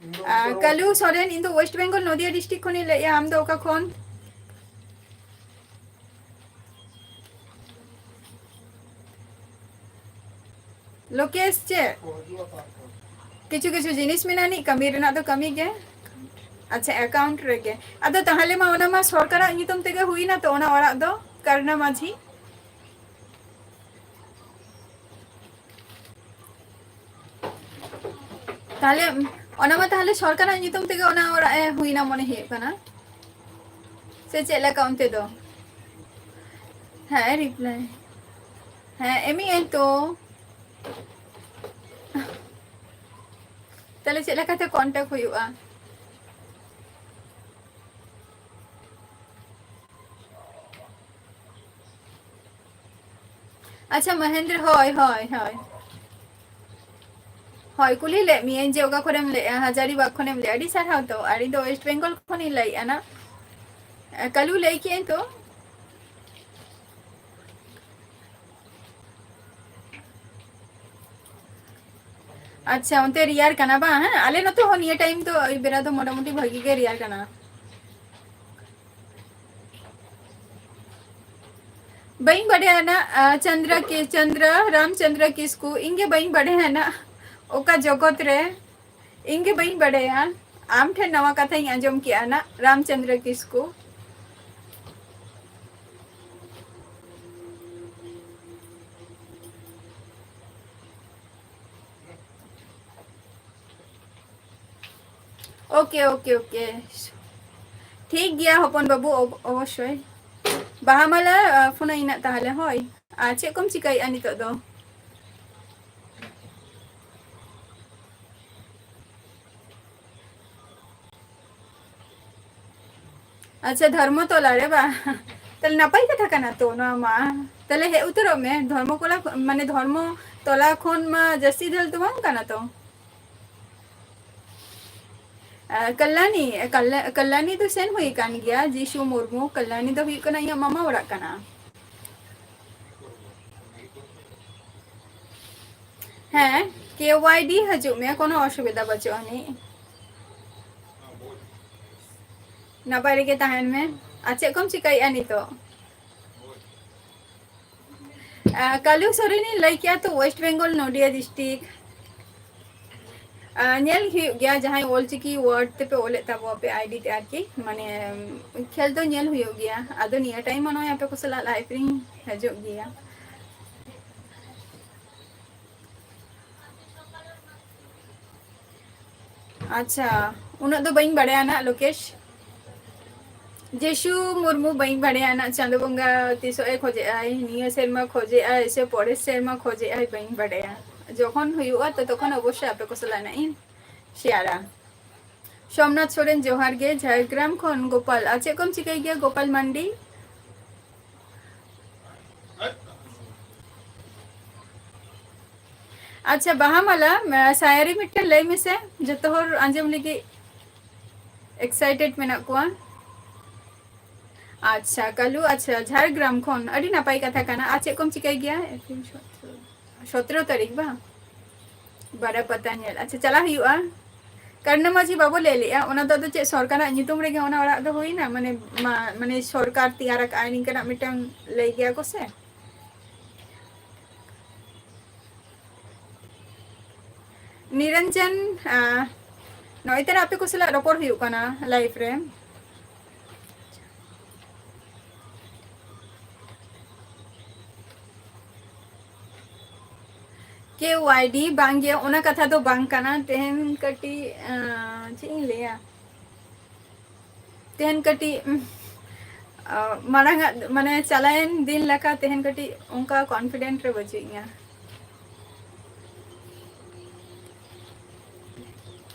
ᱤᱧ ᱫᱚ ᱟᱨ ᱩᱛᱛᱚᱨ ᱠᱟᱞᱩ ᱥᱚᱨᱮᱱ, ᱤᱧ ᱫᱚ West Bengal ᱱᱚᱫᱤᱭᱟ district ᱠᱷᱚᱱᱤᱧ ᱞᱟᱹᱭᱮᱜᱼᱟ, ᱟᱢ ᱫᱚ ᱚᱠᱟ ᱠᱷᱚᱱ? ᱞᱳᱠᱮᱥ, ᱪᱮᱫ? ᱠᱤᱪᱷᱩ ᱠᱤᱪᱷᱩ ᱡᱤᱱᱤᱥ ᱢᱮᱱᱟᱜᱼᱟ ᱱᱤᱡ, ᱠᱟᱹᱢᱤ ᱨᱮᱱᱟᱜ ᱫᱚ ᱠᱟᱹᱢᱤ ᱜᱮ᱾ ᱟᱪᱪᱷᱟ, account ᱨᱮᱜᱮ᱾ ᱟᱫᱚ ᱛᱟᱦᱞᱮ ᱢᱟ ᱚᱱᱟ ᱢᱟ ᱥᱚᱨᱠᱟᱨᱟᱜ ᱧᱩᱛᱩᱢ ᱛᱮᱜᱮ ᱦᱩᱭᱱᱟ ᱛᱚ, ᱚᱱᱟ ᱚᱲᱟᱜ ᱫᱚ ᱠᱟᱨᱱᱟ ᱢᱟᱹᱡᱷᱤ᱾ ᱛᱟᱦᱞᱮ ᱚᱱᱟ ᱢᱟ ᱛᱟᱦᱞᱮ ᱥᱚᱨᱠᱟᱨᱟᱜ ᱧᱩᱛᱩᱢ ᱛᱮᱜᱮ ᱚᱱᱟ ᱚᱲᱟᱜ ᱮ ᱦᱩᱭᱱᱟ ᱢᱚᱱᱮ ᱦᱩᱭᱩᱜ ᱠᱟᱱᱟ, ᱥᱮ ᱪᱮᱫ ᱞᱮᱠᱟ ᱚᱱᱛᱮ ᱫᱚ? ᱦᱮᱸ, reply᱾ ᱦᱮᱸ, ᱮᱢᱮᱜ ᱟᱹᱧ ᱛᱚ᱾ ᱛᱟᱦᱞᱮ ᱪᱮᱫ ᱞᱮᱠᱟᱛᱮ contact ᱦᱩᱭᱩᱜᱼᱟ? ᱟᱪᱪᱷᱟ, ᱢᱚᱦᱮᱱᱫᱨᱚ, ᱦᱳᱭ, ᱦᱳᱭ, ᱦᱳᱭ᱾ ᱦᱳᱭ, ᱠᱩᱞᱤ ᱞᱮᱫ ᱢᱤᱭᱟᱹᱧ ᱡᱮ ᱚᱠᱟ ᱠᱷᱚᱱᱮᱢ ᱞᱟᱹᱭᱮᱜᱼᱟ, ᱦᱟᱡᱟᱨᱤᱵᱟᱜᱽ ᱠᱷᱚᱱᱮᱢ ᱞᱟᱹᱭᱮᱜᱼᱟ᱾ ᱟᱹᱰᱤ ᱥᱟᱨᱦᱟᱣ᱾ ᱛᱚ ᱟᱨ ᱤᱧ ᱫᱚ ᱳᱭᱮᱥᱴ ᱵᱮᱝᱜᱚᱞ ᱠᱷᱚᱱᱤᱧ ᱞᱟᱹᱭᱮᱜᱼᱟ ᱱᱟᱜ᱾ ᱠᱟᱞᱩ ᱞᱟᱹᱭ ᱠᱮᱜᱼᱟᱹᱧ ᱛᱚ᱾ ᱟᱪᱪᱷᱟ, ᱚᱱᱛᱮ ᱨᱮᱭᱟᱲ ᱠᱟᱱᱟ ᱵᱟᱝ? ᱦᱮᱸ, ᱟᱞᱮ ᱱᱚᱛᱮ ᱦᱚᱸ ᱱᱤᱭᱟᱹ ᱴᱟᱭᱤᱢ ᱫᱚ ᱟᱹᱭᱩᱵ ᱵᱮᱲᱟ ᱫᱚ ᱢᱚᱴᱟᱢᱩᱴᱤ ᱵᱷᱟᱹᱜᱤ ᱜᱮ ᱨᱮᱭᱟᱲ ᱠᱟᱱᱟ᱾ ᱵᱟᱹᱧ ᱵᱟᱰᱟᱭᱟ ᱱᱟᱜ, ᱟ, ᱪᱚᱱᱫᱨᱟ ᱠᱤ-, ᱪᱚᱱᱫᱨᱟ, ᱨᱟᱢᱪᱚᱱᱫᱨᱟ ᱠᱤᱥᱠᱩ, ᱤᱧ ᱜᱮ ᱵᱟᱹᱧ ᱵᱟᱰᱟᱭᱟ ᱱᱟᱜ ᱚᱠᱟ ᱡᱚᱜᱚᱛ ᱨᱮ᱾ ᱤᱧ ᱜᱮ ᱵᱟᱹᱧ ᱵᱟᱰᱟᱭᱟ, ᱟᱢ ᱴᱷᱮᱱ ᱱᱟᱣᱟ ᱠᱟᱛᱷᱟᱧ ᱟᱸᱡᱚᱢ ᱠᱮᱜᱼᱟ ᱱᱟᱜ, ᱨᱟᱢᱪᱚᱱᱫᱨᱚ ᱠᱤᱥᱠᱩ᱾ OK, OK, OK᱾ ᱴᱷᱤᱠ ᱜᱮᱭᱟ ᱦᱚᱯᱚᱱ ᱵᱟᱹᱵᱩ, ᱚᱵ-, ᱚᱵᱚᱥᱥᱳᱭ᱾ ᱵᱟᱦᱟ ᱢᱟᱞᱟ, ᱟ, ᱯᱷᱳᱱᱟᱹᱧ ᱱᱟᱜ ᱛᱟᱦᱞᱮ, ᱦᱳᱭ᱾ ᱟᱨ ᱪᱮᱫ ᱠᱚᱢ ᱪᱤᱠᱟᱹᱭᱮᱫᱼᱟ ᱱᱤᱛᱚᱜ ᱫᱚ? ᱟᱪᱪᱷᱟ, ᱫᱷᱚᱨᱢᱚᱛᱚᱞᱟ ᱨᱮ ᱵᱟ? ᱛᱟᱦᱞᱮ ᱱᱟᱯᱟᱭ ᱠᱟᱛᱷᱟ ᱠᱟᱱᱟ ᱛᱚ ᱱᱚᱣᱟ ᱢᱟ᱾ ᱛᱟᱦᱞᱮ ᱦᱮᱡ ᱩᱛᱟᱹᱨᱚᱜ ᱢᱮ, ᱫᱷᱚᱨᱢᱚᱠᱚᱞᱟ ᱠᱷᱚ-, ᱢᱟᱱᱮ ᱫᱷᱚᱨᱢᱚ ᱛᱚᱞᱟ ᱠᱷᱚᱱ ᱢᱟ ᱡᱟᱹᱥᱛᱤ ᱡᱷᱟᱹᱞ ᱫᱚ ᱵᱟᱝ ᱠᱟᱱᱟ ᱛᱚ᱾ ᱟ, ᱠᱟᱞᱞᱟᱱᱤ, ᱠᱟᱞᱞᱟ-, ᱠᱟᱞᱞᱟᱱᱤ ᱫᱚ ᱥᱮᱱ ᱦᱩᱭ ᱟᱠᱟᱱ ᱜᱮᱭᱟ, ᱡᱤᱥᱩ ᱢᱩᱨᱢᱩ᱾ ᱠᱟᱞᱞᱟᱱᱤ ᱫᱚ ᱦᱩᱭᱩᱜ ᱠᱟᱱᱟ ᱤᱧᱟᱹᱜ ᱢᱟᱢᱟ ᱚᱲᱟᱜ ᱠᱟᱱᱟ᱾ ᱦᱮᱸ, ᱠᱮ ᱣᱟᱭ ᱰᱤ ᱦᱤᱡᱩᱜ ᱢᱮ, ᱠᱳᱱᱳ ᱚᱥᱩᱵᱤᱫᱷᱟ ᱵᱟᱹᱪᱩᱜ ᱟᱹᱱᱤᱡ᱾ ᱱᱟᱯᱟᱭ ᱨᱮᱜᱮ ᱛᱟᱦᱮᱱ ᱢᱮ᱾ ᱟᱨ ᱪᱮᱫ ᱠᱚᱢ ᱪᱤᱠᱟᱹᱭᱮᱫᱼᱟ ᱱᱤᱛᱚᱜ? ᱟ, ᱠᱟᱞᱩ ᱥᱚᱨᱮᱱᱤᱧ ᱞᱟᱹᱭ ᱠᱮᱜᱼᱟ ᱛᱚ, ᱳᱭᱮᱥᱴ ᱵᱮᱝᱜᱚᱞ, ᱱᱚᱰᱤᱭᱟ ᱰᱤᱥᱴᱨᱤᱠᱴ᱾ ᱟ, ᱧᱮᱞ ᱦᱩᱭᱩᱜ ᱜᱮᱭᱟ, ᱡᱟᱦᱟᱸᱭ ᱚᱞᱪᱤᱠᱤ ᱣᱟᱨᱰ ᱛᱮᱯᱮ ᱚᱞᱮᱫ ᱛᱟᱵᱚᱣᱟ ᱯᱮ ᱟᱭᱰᱤ ᱛᱮ ᱟᱨᱠᱤ, ᱢᱟᱱᱮ, ᱠᱷᱮᱞ ᱫᱚ ᱧᱮᱞ ᱦᱩᱭᱩᱜ ᱜᱮᱭᱟ᱾ ᱟᱫᱚ ᱱᱤᱭᱟᱹ ᱴᱟᱭᱤᱢ ᱢᱟ ᱱᱚᱜᱼᱚᱭ ᱟᱯᱮ ᱠᱚ ᱥᱟᱞᱟᱜ ᱞᱟᱭᱤᱵᱷ ᱨᱤᱧ ᱦᱤᱡᱩᱜ ᱜᱮᱭᱟ᱾ ᱟᱪᱪᱷᱟ, ᱩᱱᱟᱹᱜ ᱫᱚ ᱵᱟᱹᱧ ᱵᱟᱲᱟᱭᱟ ᱱᱟᱜ, ᱞᱳᱠᱮᱥ᱾ ᱡᱤᱥᱩ ᱢᱩᱨᱢᱩ ᱵᱟᱹᱧ ᱵᱟᱲᱟᱭᱟ ᱱᱟᱜ, ᱪᱟᱸᱫᱳ ᱵᱚᱸᱜᱟ ᱛᱤᱥᱚᱜ ᱮ ᱠᱷᱚᱡᱮᱜᱼᱟᱭ, ᱱᱤᱭᱟᱹ ᱥᱮᱨᱢᱟ ᱠᱷᱚᱡᱮᱜᱼᱟᱭ ᱥᱮ ᱯᱚᱨᱮᱨ ᱥᱮᱨᱢᱟ ᱠᱷᱚᱡᱮᱜᱼᱟᱭ, ᱵᱟᱹᱧ ᱵᱟᱲᱟᱭᱟ᱾ ᱡᱚᱠᱷᱚᱱ ᱦᱩᱭᱩᱜᱼᱟ, ᱛᱚ ᱛᱚᱠᱷᱚᱱ ᱚᱵᱚᱥᱥᱳᱭ ᱟᱯᱮ ᱠᱚ ᱥᱟᱞᱟᱜ ᱱᱟᱜ ᱤᱧ ᱥᱮᱭᱟᱨᱟ᱾ ᱥᱳᱢᱱᱟᱛᱷ ᱥᱚᱨᱮᱱ, ᱡᱚᱦᱟᱨ ᱜᱮ, ᱡᱷᱟᱲᱜᱨᱟᱢ ᱠᱷᱚᱱ ᱜᱳᱯᱟᱞ᱾ ᱟᱨ ᱪᱮᱫ ᱠᱚᱢ ᱪᱤᱠᱟᱹᱭ ᱜᱮᱭᱟ ᱜᱳᱯᱟᱞ ᱢᱟᱱᱰᱤ? ᱟᱪᱪᱷᱟ, ᱵᱟᱦᱟ ᱢᱟᱞᱟ, ᱢᱮ-, ᱥᱟᱭᱟᱨᱤ ᱢᱤᱫᱴᱮᱱ ᱞᱟᱹᱭ ᱢᱮᱥᱮ, ᱡᱚᱛᱚ ᱦᱚᱲ ᱟᱸᱡᱚᱢ ᱞᱟᱹᱜᱤᱫ excited ᱢᱮᱱᱟᱜ ᱠᱚᱣᱟ᱾ ᱟᱪᱪᱷᱟ, ᱠᱟᱞᱩ, ᱟᱪᱪᱷᱟ, ᱡᱷᱟᱲᱜᱨᱟᱢ ᱠᱷᱚᱱ, ᱟᱹᱰᱤ ᱱᱟᱯᱟᱭ ᱠᱟᱛᱷᱟ ᱠᱟᱱᱟ᱾ ᱟᱨ ᱪᱮᱫ ᱠᱚᱢ ᱪᱤᱠᱟᱹᱭ ᱜᱮᱭᱟ? ᱥᱚᱛᱨᱚ ᱛᱟᱹᱨᱤᱠᱷ ᱵᱟᱝ? ᱵᱟᱨᱟ ᱯᱟᱛᱟ ᱧᱮᱞ᱾ ᱟᱪᱪᱷᱟ, ᱪᱟᱞᱟᱜ ᱦᱩᱭᱩᱜᱼᱟ᱾ ᱠᱟᱨᱱᱟ ᱢᱟᱹᱡᱷᱤ ᱵᱟᱵᱚ ᱞᱟᱹᱭ ᱞᱮᱜᱼᱟ, ᱚᱱᱟ ᱫᱚ ᱟᱫᱚ ᱪᱮᱫ ᱥᱚᱨᱠᱟᱨᱟᱜ ᱧᱩᱛᱩᱢ ᱨᱮᱜᱮ ᱚᱱᱟ ᱚᱲᱟᱜ ᱫᱚ ᱦᱩᱭᱱᱟ? ᱢᱟᱱᱮ, ᱢᱟ-, ᱢᱟᱱᱮ ᱥᱚᱨᱠᱟᱨ ᱛᱮᱭᱟᱨ ᱟᱠᱟᱫᱼᱟᱭ ᱱᱤᱝᱠᱟᱹᱱᱟᱜ ᱢᱤᱫᱴᱟᱝ ᱞᱟᱹᱭ ᱜᱮᱭᱟ ᱠᱚ ᱥᱮ? ᱱᱤᱨᱚᱧᱡᱚᱱ, ᱟᱸ, ᱱᱚᱜᱼᱚᱭ ᱛᱟᱨᱟ ᱟᱯᱮ ᱠᱚ ᱥᱟᱞᱟᱜ ᱨᱚᱯᱚᱲ ᱦᱩᱭᱩᱜ ᱠᱟᱱᱟ live ᱨᱮ᱾ ᱠᱮ ᱣᱟᱭ ᱰᱤ ᱵᱟᱝᱜᱮ, ᱚᱱᱟ ᱠᱟᱛᱷᱟ ᱫᱚ ᱵᱟᱝ ᱠᱟᱱᱟ᱾ ᱛᱮᱦᱮᱧ ᱠᱟᱹᱴᱤᱡ, ᱟᱸ, ᱪᱮᱫ ᱤᱧ ᱞᱟᱹᱭᱟ? ᱛᱮᱦᱮᱧ ᱠᱟᱹᱴᱤᱡ, ᱩᱢ, ᱟᱸ, ᱢᱟᱲᱟᱝ ᱟᱜ, ᱢᱟᱱᱮ, ᱪᱟᱞᱟᱣᱮᱱ ᱫᱤᱱ ᱞᱮᱠᱟ ᱛᱮᱦᱮᱧ ᱠᱟᱹᱴᱤᱡ ᱚᱱᱠᱟ confident ᱨᱮ ᱵᱟᱹᱪᱩᱜ ᱤᱧᱟ᱾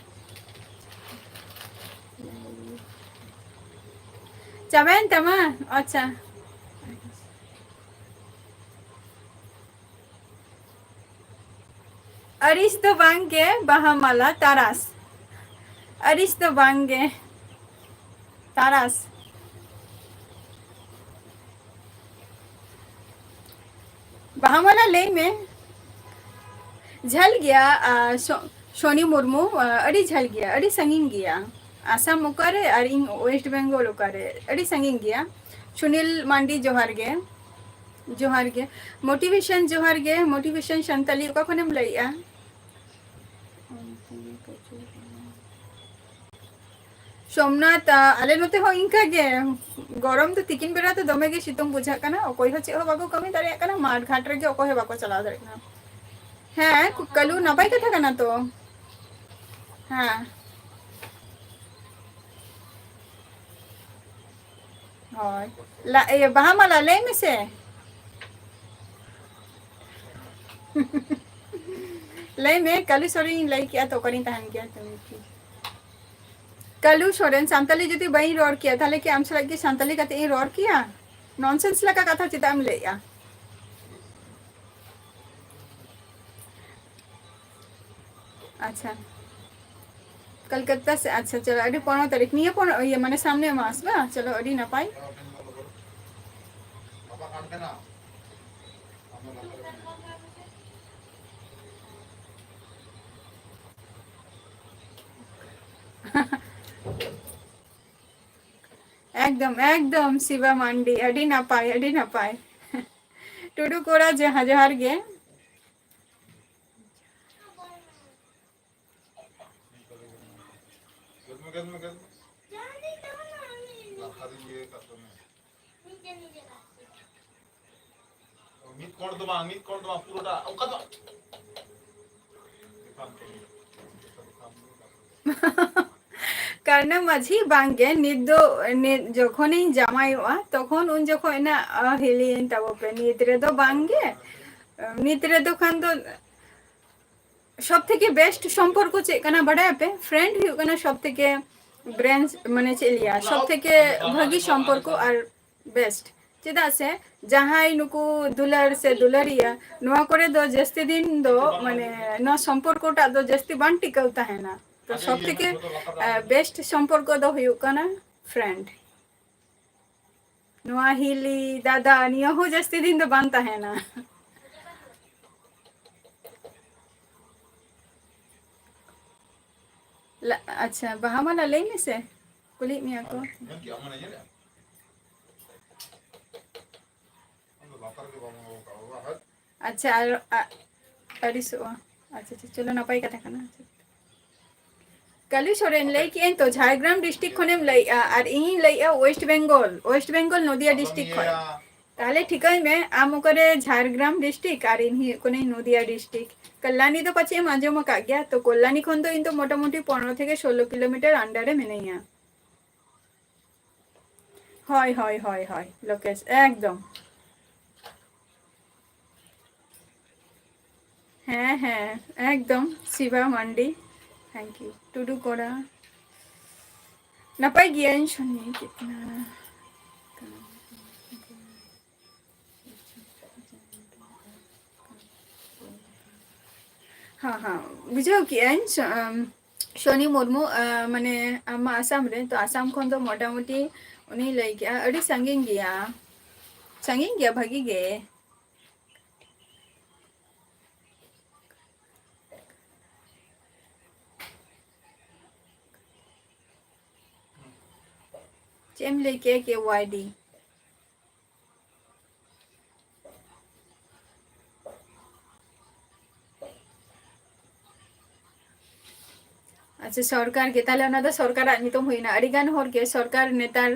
ᱪᱟᱵᱟᱭᱮᱱ ᱛᱟᱢᱟ? ᱟᱪᱪᱷᱟ᱾ ᱟᱹᱲᱤᱥ ᱫᱚ ᱵᱟᱝ ᱜᱮ, ᱵᱟᱦᱟ ᱢᱟᱞᱟ ᱛᱟᱨᱟᱥ᱾ ᱟᱹᱲᱤᱥ ᱫᱚ ᱵᱟᱝ ᱜᱮ, ᱛᱟᱨᱟᱥ᱾ ᱵᱟᱦᱟ ᱢᱟᱞᱟ ᱞᱟᱹᱭ ᱢᱮ᱾ ᱡᱷᱟᱹᱞ ᱜᱮᱭᱟ, ᱟᱨ ᱥᱚ-, ᱥᱚᱱᱤ ᱢᱩᱨᱢᱩ, ᱟᱨ ᱟᱹᱰᱤ ᱡᱷᱟᱹᱞ ᱜᱮᱭᱟ, ᱟᱹᱰᱤ ᱥᱟᱺᱜᱤᱧ ᱜᱮᱭᱟ᱾ ᱟᱥᱟᱢ ᱚᱠᱟᱨᱮ ᱟᱨ ᱤᱧ West Bengal ᱚᱠᱟᱨᱮ? ᱟᱹᱰᱤ ᱥᱟᱺᱜᱤᱧ ᱜᱮᱭᱟ᱾ ᱥᱩᱱᱤᱞ ᱢᱟᱱᱰᱤ, ᱡᱚᱦᱟᱨ ᱜᱮ᱾ ᱡᱚᱦᱟᱨ ᱜᱮ᱾ Motivation, ᱡᱚᱦᱟᱨ ᱜᱮ᱾ Motivation ᱥᱟᱱᱛᱟᱞᱤ ᱚᱠᱟ ᱠᱷᱚᱱᱮᱢ ᱞᱟᱹᱭᱮᱜᱼᱟ? ᱥᱳᱢᱱᱟᱛᱷ, ᱟ, ᱟᱞᱮ ᱱᱚᱛᱮ ᱦᱚᱸ ᱤᱱᱠᱟ ᱜᱮ᱾ ᱜᱚᱨᱚᱢ ᱫᱚ ᱛᱤᱠᱤᱱ ᱵᱮᱲᱟ ᱫᱚ ᱫᱚᱢᱮ ᱜᱮ ᱥᱤᱛᱩᱝ ᱵᱩᱡᱷᱟᱹᱜ ᱠᱟᱱᱟ᱾ ᱚᱠᱚᱭ ᱦᱚᱸ ᱪᱮᱫ ᱦᱚᱸ ᱵᱟᱠᱚ ᱠᱟᱹᱢᱤ ᱫᱟᱲᱮᱭᱟᱜ ᱠᱟᱱᱟ᱾ ᱢᱟᱴᱷ ᱜᱷᱟᱴ ᱨᱮᱜᱮ ᱚᱠᱚᱭ ᱦᱚᱸ ᱵᱟᱠᱚ ᱪᱟᱞᱟᱣ ᱫᱟᱲᱮᱭᱟᱜ ᱠᱟᱱᱟ᱾ ᱦᱮᱸ, ᱠᱟᱞᱩ, ᱱᱟᱯᱟᱭ ᱠᱟᱛᱷᱟ ᱠᱟᱱᱟ ᱛᱚ᱾ ᱦᱮᱸ᱾ ᱦᱳᱭ᱾ ᱞᱟ-, ᱤᱭᱟᱹ, ᱵᱟᱦᱟ ᱢᱟᱞᱟ, ᱞᱟᱹᱭ ᱢᱮᱥᱮ᱾ ᱞᱟᱹᱭ ᱢᱮ, ᱠᱟᱞᱩ ᱥᱚᱨᱮᱱᱤᱧ ᱞᱟᱹᱭ ᱠᱮᱜᱼᱟ ᱛᱚ, ᱚᱠᱟᱨᱤᱧ ᱛᱟᱦᱮᱱ ᱜᱮᱭᱟ? ᱠᱟᱞᱩ ᱥᱚᱨᱮᱱ, ᱥᱟᱱᱛᱟᱞᱤ ᱡᱩᱫᱤ ᱵᱟᱹᱧ ᱨᱚᱲ ᱠᱮᱭᱟ, ᱛᱟᱦᱞᱮ ᱠᱤ ᱟᱢ ᱥᱟᱞᱟᱜ ᱜᱮ ᱥᱟᱱᱛᱟᱞᱤ ᱠᱟᱛᱮ ᱤᱧ ᱨᱚᱲ ᱠᱮᱭᱟ? Nonsense ᱞᱮᱠᱟ ᱠᱟᱛᱷᱟ ᱪᱮᱫᱟᱜ ᱮᱢ ᱞᱟᱹᱭᱮᱜᱼᱟ? ᱟᱪᱪᱷᱟ, ᱠᱚᱞᱠᱟᱛᱟ ᱥᱮ, ᱟᱪᱪᱷᱟ, ᱪᱚᱞᱚ, ᱟᱹᱰᱤ ᱯᱚᱱᱨᱚ ᱛᱟᱹᱨᱤᱠᱷ, ᱱᱤᱭᱟᱹ ᱯᱚᱱᱨᱚ, ᱤᱭᱟᱹ, ᱢᱟᱱᱮ ᱥᱟᱢᱱᱮ ᱢᱟᱥ ᱵᱟ? ᱪᱚᱞᱚ, ᱟᱹᱰᱤ ᱱᱟᱯᱟᱭ᱾ ᱮᱠᱫᱚᱢ, ᱮᱠᱫᱚᱢ, ᱥᱤᱵᱟ ᱢᱟᱱᱰᱤ, ᱟᱹᱰᱤ ᱱᱟᱯᱟᱭ, ᱟᱹᱰᱤ ᱱᱟᱯᱟᱭ᱾ ᱴᱩᱰᱩ ᱠᱚᱲᱟ, ᱡᱚᱦᱟᱨ, ᱡᱚᱦᱟᱨ ᱜᱮ᱾ ᱢᱤᱫ ᱠᱚᱬ ᱫᱚ ᱵᱟᱝ, ᱢᱤᱫ ᱠᱚᱬ ᱫᱚ ᱵᱟᱝ, ᱯᱩᱨᱟᱹᱴᱟ ᱚᱱᱠᱟ ᱫᱚ᱾ ᱠᱟᱨᱱᱟ ᱢᱟᱹᱡᱷᱤ ᱵᱟᱝᱜᱮ, ᱱᱤᱛ ᱫᱚ, ᱱᱤᱛ ᱡᱚᱠᱷᱚᱱᱤᱧ ᱡᱟᱶᱟᱭᱚᱜᱼᱟ, ᱛᱚᱠᱷᱚᱱ ᱩᱱ ᱡᱚᱠᱷᱚᱱ ᱱᱟᱜ, ᱟ, ᱦᱤᱞᱤᱭᱟᱹᱧ ᱛᱟᱵᱚ ᱯᱮ᱾ ᱱᱤᱛ ᱨᱮᱫᱚ ᱵᱟᱝᱜᱮ᱾ ᱱᱤᱛ ᱨᱮᱫᱚ ᱠᱷᱟᱱ ᱫᱚ ᱥᱚᱵ ᱛᱷᱮᱠᱮ ᱵᱮᱥᱴ ᱥᱚᱢᱯᱚᱨᱠᱚ ᱪᱮᱫ ᱠᱟᱱᱟ ᱵᱟᱰᱟᱭᱟᱯᱮ? ᱯᱷᱨᱮᱱᱰ ᱦᱩᱭᱩᱜ ᱠᱟᱱᱟ ᱥᱚᱵ ᱛᱷᱮᱠᱮ ᱵᱨᱮᱱᱪ, ᱢᱟᱱᱮ ᱪᱮᱫ ᱞᱟᱹᱭᱟ, ᱥᱚᱵ ᱛᱷᱮᱠᱮ ᱵᱷᱟᱹᱜᱤ ᱥᱚᱢᱯᱚᱨᱠᱚ ᱟᱨ ᱵᱮᱥᱴ᱾ ᱪᱮᱫᱟᱜ ᱥᱮ ᱡᱟᱦᱟᱸᱭ ᱱᱩᱠᱩ ᱫᱩᱞᱟᱹᱲ ᱥᱮ ᱫᱩᱞᱟᱹᱲᱤᱭᱟᱹ, ᱱᱚᱣᱟ ᱠᱚᱨᱮ ᱫᱚ ᱡᱟᱹᱥᱛᱤ ᱫᱤᱱ ᱫᱚ, ᱢᱟᱱᱮ, ᱱᱚᱣᱟ ᱥᱚᱢᱯᱚᱨᱠᱚ ᱴᱟᱜ ᱫᱚ ᱡᱟᱹᱥᱛᱤ ᱵᱟᱝ ᱴᱤᱠᱟᱹᱣ ᱛᱟᱦᱮᱱᱟ᱾ ᱛᱚ ᱥᱚᱵ ᱛᱷᱮᱠᱮ, ᱟ, ᱵᱮᱥᱴ ᱥᱚᱢᱯᱚᱨᱠᱚ ᱫᱚ ᱦᱩᱭᱩᱜ ᱠᱟᱱᱟ ᱯᱷᱨᱮᱱᱰ᱾ ᱱᱚᱣᱟ ᱦᱤᱞᱤ, ᱫᱟᱫᱟ, ᱱᱤᱭᱟᱹ ᱦᱚᱸ ᱡᱟᱹᱥᱛᱤ ᱫᱤᱱ ᱫᱚ ᱵᱟᱝ ᱛᱟᱦᱮᱱᱟ᱾ ᱞᱟ-, ᱟᱪᱪᱷᱟ, ᱵᱟᱦᱟ ᱢᱟᱞᱟ ᱞᱟᱹᱭ ᱢᱮᱥᱮ, ᱠᱩᱞᱤᱭᱮᱫ ᱢᱮᱭᱟ ᱠᱚ᱾ ᱟᱪᱪᱷᱟ, ᱟᱨ, ᱟ-, ᱟᱹᱲᱤᱥᱚᱜᱼᱟ᱾ ᱟᱪᱪᱷᱟ, ᱟᱪᱪᱷᱟ, ᱪᱚᱞᱚ, ᱱᱟᱯᱟᱭ ᱠᱟᱛᱷᱟ ᱠᱟᱱᱟ᱾ ᱠᱟᱞᱩ ᱥᱚᱨᱮᱱ, ᱞᱟᱹᱭ ᱠᱮᱜᱼᱟᱹᱧ ᱛᱚ, ᱡᱷᱟᱲᱜᱨᱟᱢ ᱰᱤᱥᱴᱨᱤᱠᱴ ᱠᱷᱚᱱᱮᱢ ᱞᱟᱹᱭᱮᱜᱼᱟ, ᱟᱨ ᱤᱧᱤᱧ ᱞᱟᱹᱭᱮᱜᱼᱟ ᱳᱭᱮᱥᱴ ᱵᱮᱝᱜᱚᱞ, ᱳᱭᱮᱥᱴ ᱵᱮᱝᱜᱚᱞ ᱱᱚᱫᱤᱭᱟ ᱰᱤᱥᱴᱨᱤᱠᱴ ᱠᱷᱚᱱ᱾ ᱛᱟᱦᱞᱮ ᱴᱷᱤᱠᱟᱹᱭ ᱢᱮ, ᱟᱢ ᱚᱠᱟᱨᱮ ᱡᱷᱟᱲᱜᱨᱟᱢ ᱰᱤᱥᱴᱨᱤᱠᱴ ᱟᱨ ᱤᱧ ᱦᱩᱭᱩᱜ ᱠᱟᱹᱱᱟᱹᱧ ᱱᱚᱫᱤᱭᱟ ᱰᱤᱥᱴᱨᱤᱠᱴ᱾ ᱠᱚᱞᱞᱟᱱᱤ ᱫᱚ ᱯᱟᱪᱮᱫ ᱮᱢ ᱟᱸᱡᱚᱢ ᱟᱠᱟᱫ ᱜᱮᱭᱟ, ᱛᱚ ᱠᱚᱞᱞᱟᱱᱤ ᱠᱷᱚᱱ ᱫᱚ ᱤᱧ ᱫᱚ ᱢᱚᱴᱟᱢᱩᱴᱤ ᱯᱚᱱᱨᱚ ᱛᱷᱮᱠᱮ ᱥᱳᱞᱞᱳ ᱠᱤᱞᱳᱢᱤᱴᱟᱨ under ᱨᱮ ᱢᱤᱱᱟᱹᱧᱟ᱾ ᱦᱳᱭ, ᱦᱳᱭ, ᱦᱳᱭ, ᱦᱳᱭ, ᱞᱳᱠᱮᱥ, ᱮᱠᱫᱚᱢ᱾ ᱦᱮᱸ, ᱦᱮᱸ, ᱮᱠᱫᱚᱢ, ᱥᱤᱵᱟ ᱢᱟᱱᱰᱤ, thank you, ᱴᱩᱰᱩ ᱠᱚᱲᱟ᱾ ᱱᱟᱯᱟᱭ ᱜᱤᱭᱟᱹᱧ, ᱥᱩᱱᱤ ᱠᱤᱛᱱᱟ᱾ ᱦᱮᱸ, ᱦᱮᱸ, ᱵᱩᱡᱷᱟᱹᱣ ᱠᱮᱜᱼᱟᱹᱧ᱾ ᱥᱚ-, ᱟᱢ, ᱥᱚᱱᱤ ᱢᱩᱨᱢᱩ, ᱟᱸ, ᱢᱟᱱᱮ ᱟᱢ ᱢᱟ ᱟᱥᱟᱢ ᱨᱮ, ᱛᱚ ᱟᱥᱟᱢ ᱠᱷᱚᱱ ᱫᱚ ᱢᱚᱴᱟᱢᱩᱴᱤ ᱩᱱᱤᱭ ᱞᱟᱹᱭ ᱠᱮᱜᱼᱟ ᱟᱹᱰᱤ ᱥᱟᱺᱜᱤᱧ ᱜᱮᱭᱟ, ᱥᱟᱺᱜᱤᱧ ᱜᱮᱭᱟ ᱵᱷᱟᱹᱜᱤ ᱜᱮ᱾ ᱪᱮᱫ ᱮᱢ ᱞᱟᱹᱭ ᱠᱮᱜᱼᱟ, ᱠᱮ ᱣᱟᱭ ᱰᱤ? ᱟᱪᱪᱷᱟ, ᱥᱚᱨᱠᱟᱨ ᱜᱮ, ᱛᱟᱦᱞᱮ ᱚᱱᱟ ᱫᱚ ᱥᱚᱨᱠᱟᱨᱟᱜ ᱧᱩᱛᱩᱢ ᱦᱩᱭᱱᱟ᱾ ᱟᱹᱰᱤ ᱜᱟᱱ ᱦᱚᱲ ᱜᱮ ᱥᱚᱨᱠᱟᱨ ᱱᱮᱛᱟᱨ,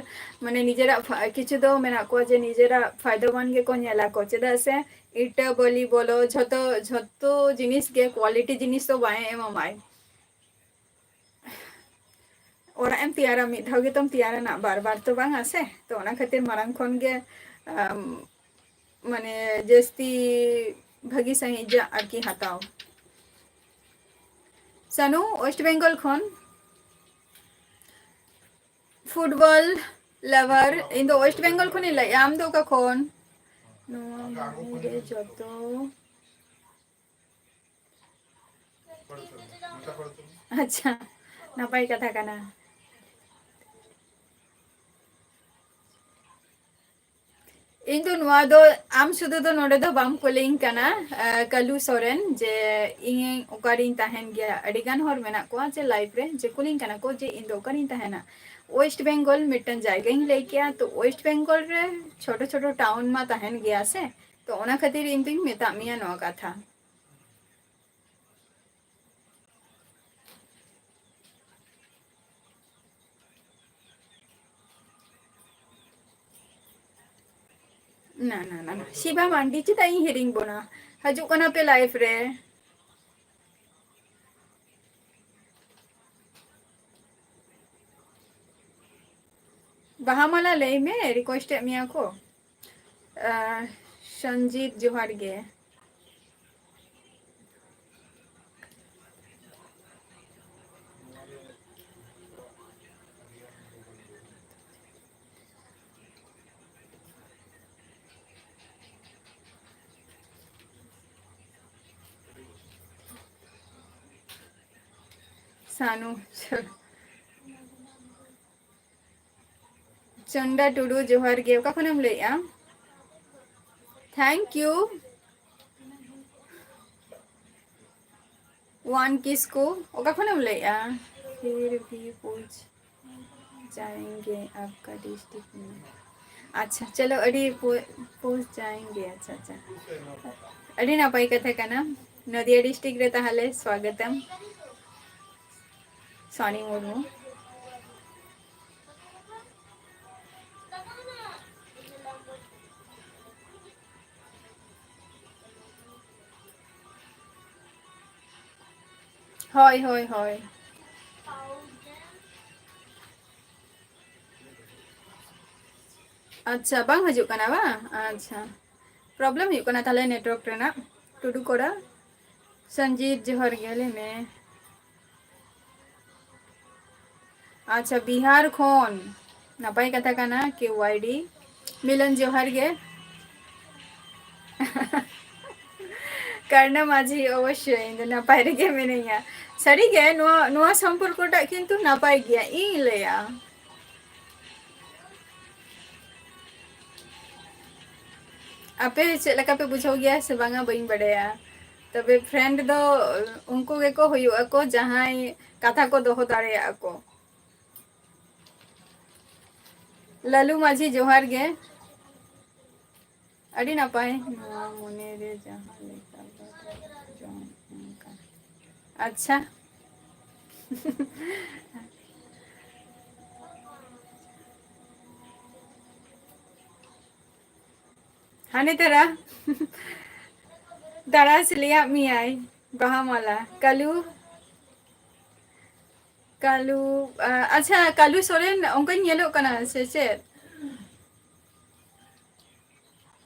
ᱢᱟᱱᱮ, ᱱᱤᱡᱮᱨᱟᱜ ᱯᱷᱟ-, ᱠᱤᱪᱷᱩ ᱫᱚ ᱢᱮᱱᱟᱜ ᱠᱚᱣᱟ ᱡᱮ ᱱᱤᱡᱮᱨᱟᱜ ᱯᱷᱟᱭᱫᱟ ᱢᱟᱱ ᱜᱮᱠᱚ ᱧᱮᱞᱟ ᱠᱚ, ᱪᱮᱫᱟᱜ ᱥᱮ ᱤᱴᱟᱹ ᱵᱟᱹᱞᱤ ᱵᱚᱞᱚ, ᱡᱷᱚᱛᱚ, ᱡᱷᱚᱛᱚ ᱡᱤᱱᱤᱥ ᱜᱮ quality ᱡᱤᱱᱤᱥ ᱫᱚ ᱵᱟᱭ ᱮᱢᱟᱢᱟᱭ᱾ ᱚᱲᱟᱜ ᱮᱢ ᱛᱮᱭᱟᱨᱟ, ᱢᱤᱫ ᱫᱷᱟᱣ ᱜᱮᱛᱚᱢ ᱛᱮᱭᱟᱨᱟ ᱱᱟᱜ, ᱵᱟᱨ ᱵᱟᱨ ᱛᱚ ᱵᱟᱝ ᱟ ᱥᱮ᱾ ᱛᱚ ᱚᱱᱟ ᱠᱷᱟᱹᱛᱤᱨ ᱢᱟᱲᱟᱝ ᱠᱷᱚᱱ ᱜᱮ, ᱟᱢ, ᱢᱟᱱᱮ, ᱡᱟᱹᱥᱛᱤ ᱵᱷᱟᱹᱜᱤ ᱥᱟᱺᱦᱤᱡ ᱡᱟᱜ ᱟᱨᱠᱤ ᱦᱟᱛᱟᱣ᱾ ᱥᱟᱱᱩ, ᱳᱭᱮᱥᱴ ᱵᱮᱝᱜᱚᱞ ᱠᱷᱚᱱ᱾ ᱯᱷᱩᱴᱵᱚᱞ ᱞᱟᱵᱷᱟᱨ, ᱤᱧ ᱫᱚ ᱳᱭᱮᱥᱴ ᱵᱮᱝᱜᱚᱞ ᱠᱷᱚᱱᱤᱧ ᱞᱟᱹᱭᱮᱜᱼᱟ᱾ ᱟᱢ ᱫᱚ ᱚᱠᱟ ᱠᱷᱚᱱ? ᱱᱚᱣᱟ ᱢᱟᱹᱱᱢᱤ ᱨᱮ ᱡᱚᱛᱚ ᱟᱪᱪᱷᱟ, ᱱᱟᱯᱟᱭ ᱠᱟᱛᱷᱟ ᱠᱟᱱᱟ᱾ ᱤᱧ ᱫᱚ ᱱᱚᱣᱟ ᱫᱚ, ᱟᱢ ᱥᱩᱫᱷᱩ ᱫᱚ ᱱᱚᱰᱮ ᱫᱚ ᱵᱟᱢ ᱠᱩᱞᱤᱧ ᱠᱟᱱᱟ, ᱟᱸ, ᱠᱟᱞᱩ ᱥᱚᱨᱮᱱ, ᱡᱮ ᱤᱧ ᱚᱠᱟᱨᱤᱧ ᱛᱟᱦᱮᱱ ᱜᱮᱭᱟ᱾ ᱟᱹᱰᱤ ᱜᱟᱱ ᱦᱚᱲ ᱢᱮᱱᱟᱜ ᱠᱚᱣᱟ ᱡᱮ live ᱨᱮ, ᱡᱮ ᱠᱩᱞᱤᱧ ᱠᱟᱱᱟ ᱠᱚ ᱡᱮ ᱤᱧ ᱫᱚ ᱚᱠᱟᱨᱤᱧ ᱛᱟᱦᱮᱱᱟ᱾ ᱳᱭᱮᱥᱴ ᱵᱮᱝᱜᱚᱞ ᱢᱤᱫᱴᱟᱝ ᱡᱟᱭᱜᱟᱧ ᱞᱟᱹᱭ ᱠᱮᱜᱼᱟ, ᱛᱚ ᱳᱭᱮᱥᱴ ᱵᱮᱝᱜᱚᱞ ᱨᱮ ᱪᱷᱳᱴᱳ ᱪᱷᱳᱴᱳ town ᱢᱟ ᱛᱟᱦᱮᱱ ᱜᱮᱭᱟ ᱥᱮ, ᱛᱚ ᱚᱱᱟ ᱠᱷᱟᱹᱛᱤᱨ ᱤᱧ ᱫᱩᱧ ᱢᱮᱛᱟᱜ ᱢᱮᱭᱟ ᱱᱚᱣᱟ ᱠᱟᱛᱷᱟ᱾ ᱱᱟ, ᱱᱟ, ᱱᱟ, ᱱᱟ᱾ ᱥᱤᱵᱟ ᱢᱟᱱᱰᱤ ᱪᱮᱫᱟᱜ ᱤᱧ ᱦᱤᱲᱤᱧ ᱵᱚᱱᱟ? ᱦᱤᱡᱩᱜ ᱠᱟᱱᱟ ᱯᱮ live ᱨᱮ᱾ ᱵᱟᱦᱟ ᱢᱟᱞᱟ ᱞᱟᱹᱭ ᱢᱮ, request ᱮᱫ ᱢᱮᱭᱟ ᱠᱚ᱾ ᱟᱸ, ᱥᱚᱧᱡᱤᱛ, ᱡᱚᱦᱟᱨ ᱜᱮ᱾ ᱥᱟᱱᱩ᱾ ᱪᱚᱱᱰᱟ ᱴᱩᱰᱩ, ᱡᱚᱦᱟᱨ ᱜᱮ᱾ ᱚᱠᱟ ᱠᱷᱚᱱᱮᱢ ᱞᱟᱹᱭᱮᱜᱼᱟ? Thank you᱾ ᱣᱟᱱ ᱠᱤᱥᱠᱩ, ᱚᱠᱟ ᱠᱷᱚᱱᱮᱢ ᱞᱟᱹᱭᱮᱜᱼᱟ? ᱯᱷᱤᱨ ᱵᱷᱤ ᱯᱩᱪᱷ ᱡᱟᱭᱮᱝᱜᱮ ᱟᱯᱠᱟ ᱰᱤᱥᱴᱨᱤᱠᱴ ᱢᱮ᱾ ᱟᱪᱪᱷᱟ, ᱪᱚᱞᱚ, ᱟᱹᱰᱤ ᱯᱩ-, ᱯᱩᱪᱷ ᱡᱟᱭᱮᱝᱜᱮ᱾ ᱟᱪᱪᱷᱟ, ᱟᱪᱪᱷᱟ, ᱟᱹᱰᱤ ᱱᱟᱯᱟᱭ ᱠᱟᱛᱷᱟ ᱠᱟᱱᱟ᱾ ᱱᱚᱫᱤᱭᱟ ᱰᱤᱥᱴᱨᱤᱠᱴ ᱨᱮ ᱛᱟᱦᱚᱞᱮ ᱥᱣᱟᱜᱚᱛᱚᱢ᱾ ᱥᱟᱱᱤ ᱢᱩᱨᱢᱩ᱾ ᱦᱳᱭ, ᱦᱳᱭ, ᱦᱳᱭ᱾ ᱟᱪᱪᱷᱟ, ᱵᱟᱝ ᱦᱤᱡᱩᱜ ᱠᱟᱱᱟ ᱵᱟᱝ? ᱟᱪᱪᱷᱟ, problem ᱦᱩᱭᱩᱜ ᱠᱟᱱᱟ ᱛᱟᱦᱞᱮ network ᱨᱮᱱᱟᱜ᱾ ᱴᱩᱰᱩ ᱠᱚᱲᱟ, ᱥᱚᱧᱡᱤᱛ, ᱡᱚᱦᱟᱨ ᱜᱮ, ᱞᱟᱹᱭ ᱢᱮ᱾ ᱟᱪᱪᱷᱟ, ᱵᱤᱦᱟᱨ ᱠᱷᱚᱱ, ᱱᱟᱯᱟᱭ ᱠᱟᱛᱷᱟ ᱠᱟᱱᱟ, ᱠᱮ ᱣᱟᱭ ᱰᱤ᱾ ᱢᱤᱞᱚᱱ, ᱡᱚᱦᱟᱨ ᱜᱮ᱾ ᱠᱟᱨᱱᱟ ᱢᱟᱹᱡᱷᱤ, ᱚᱵᱚᱥᱥᱳᱭ, ᱤᱧ ᱫᱚ ᱱᱟᱯᱟᱭ ᱨᱮᱜᱮ ᱢᱤᱱᱟᱹᱧᱟ᱾ ᱥᱟᱹᱨᱤᱜᱮ, ᱱᱚᱣᱟ, ᱱᱚᱣᱟ ᱥᱚᱢᱯᱚᱨᱠᱚ ᱴᱟᱜ ᱠᱤᱱᱛᱩ ᱱᱟᱯᱟᱭ ᱜᱮᱭᱟ, ᱤᱧ ᱞᱟᱹᱭᱟ᱾ ᱟᱯᱮ ᱪᱮᱫ ᱞᱮᱠᱟ ᱯᱮ ᱵᱩᱡᱷᱟᱹᱣ ᱜᱮᱭᱟ ᱥᱮ ᱵᱟᱝᱟ, ᱵᱟᱹᱧ ᱵᱟᱰᱟᱭᱟ, ᱛᱚᱵᱮ friend ᱫᱚ ᱩᱱᱠᱩ ᱜᱮᱠᱚ ᱦᱩᱭᱩᱜ ᱟᱠᱚ, ᱡᱟᱦᱟᱸᱭ ᱠᱟᱛᱷᱟ ᱠᱚ ᱫᱚᱦᱚ ᱫᱟᱲᱮᱭᱟᱜᱼᱟ ᱠᱚ᱾ ᱞᱟᱞᱩ ᱢᱟᱹᱡᱷᱤ, ᱡᱚᱦᱟᱨ ᱜᱮ᱾ ᱟᱹᱰᱤ ᱱᱟᱯᱟᱭ, ᱱᱚᱣᱟ ᱢᱚᱱᱮ ᱨᱮ ᱡᱟᱦᱟᱸ ᱞᱮᱠᱟ ᱵᱟᱰᱟᱭ ᱡᱚᱝ ᱚᱱᱠᱟ᱾ ᱟᱪᱪᱷᱟ᱾ ᱦᱟᱱᱮ ᱛᱟᱨᱟ᱾ ᱛᱟᱨᱟᱥ ᱞᱟᱹᱭᱟᱫ ᱢᱮᱭᱟᱭ ᱵᱟᱦᱟ ᱢᱟᱞᱟ᱾ ᱠᱟᱞᱩ, ᱠᱟᱞᱩ, ᱟ-, ᱟᱪᱪᱷᱟ, ᱠᱟᱞᱩ ᱥᱚᱨᱮᱱ ᱚᱱᱠᱟᱧ ᱧᱮᱞᱚᱜ ᱠᱟᱱᱟ ᱥᱮ ᱪᱮᱫ?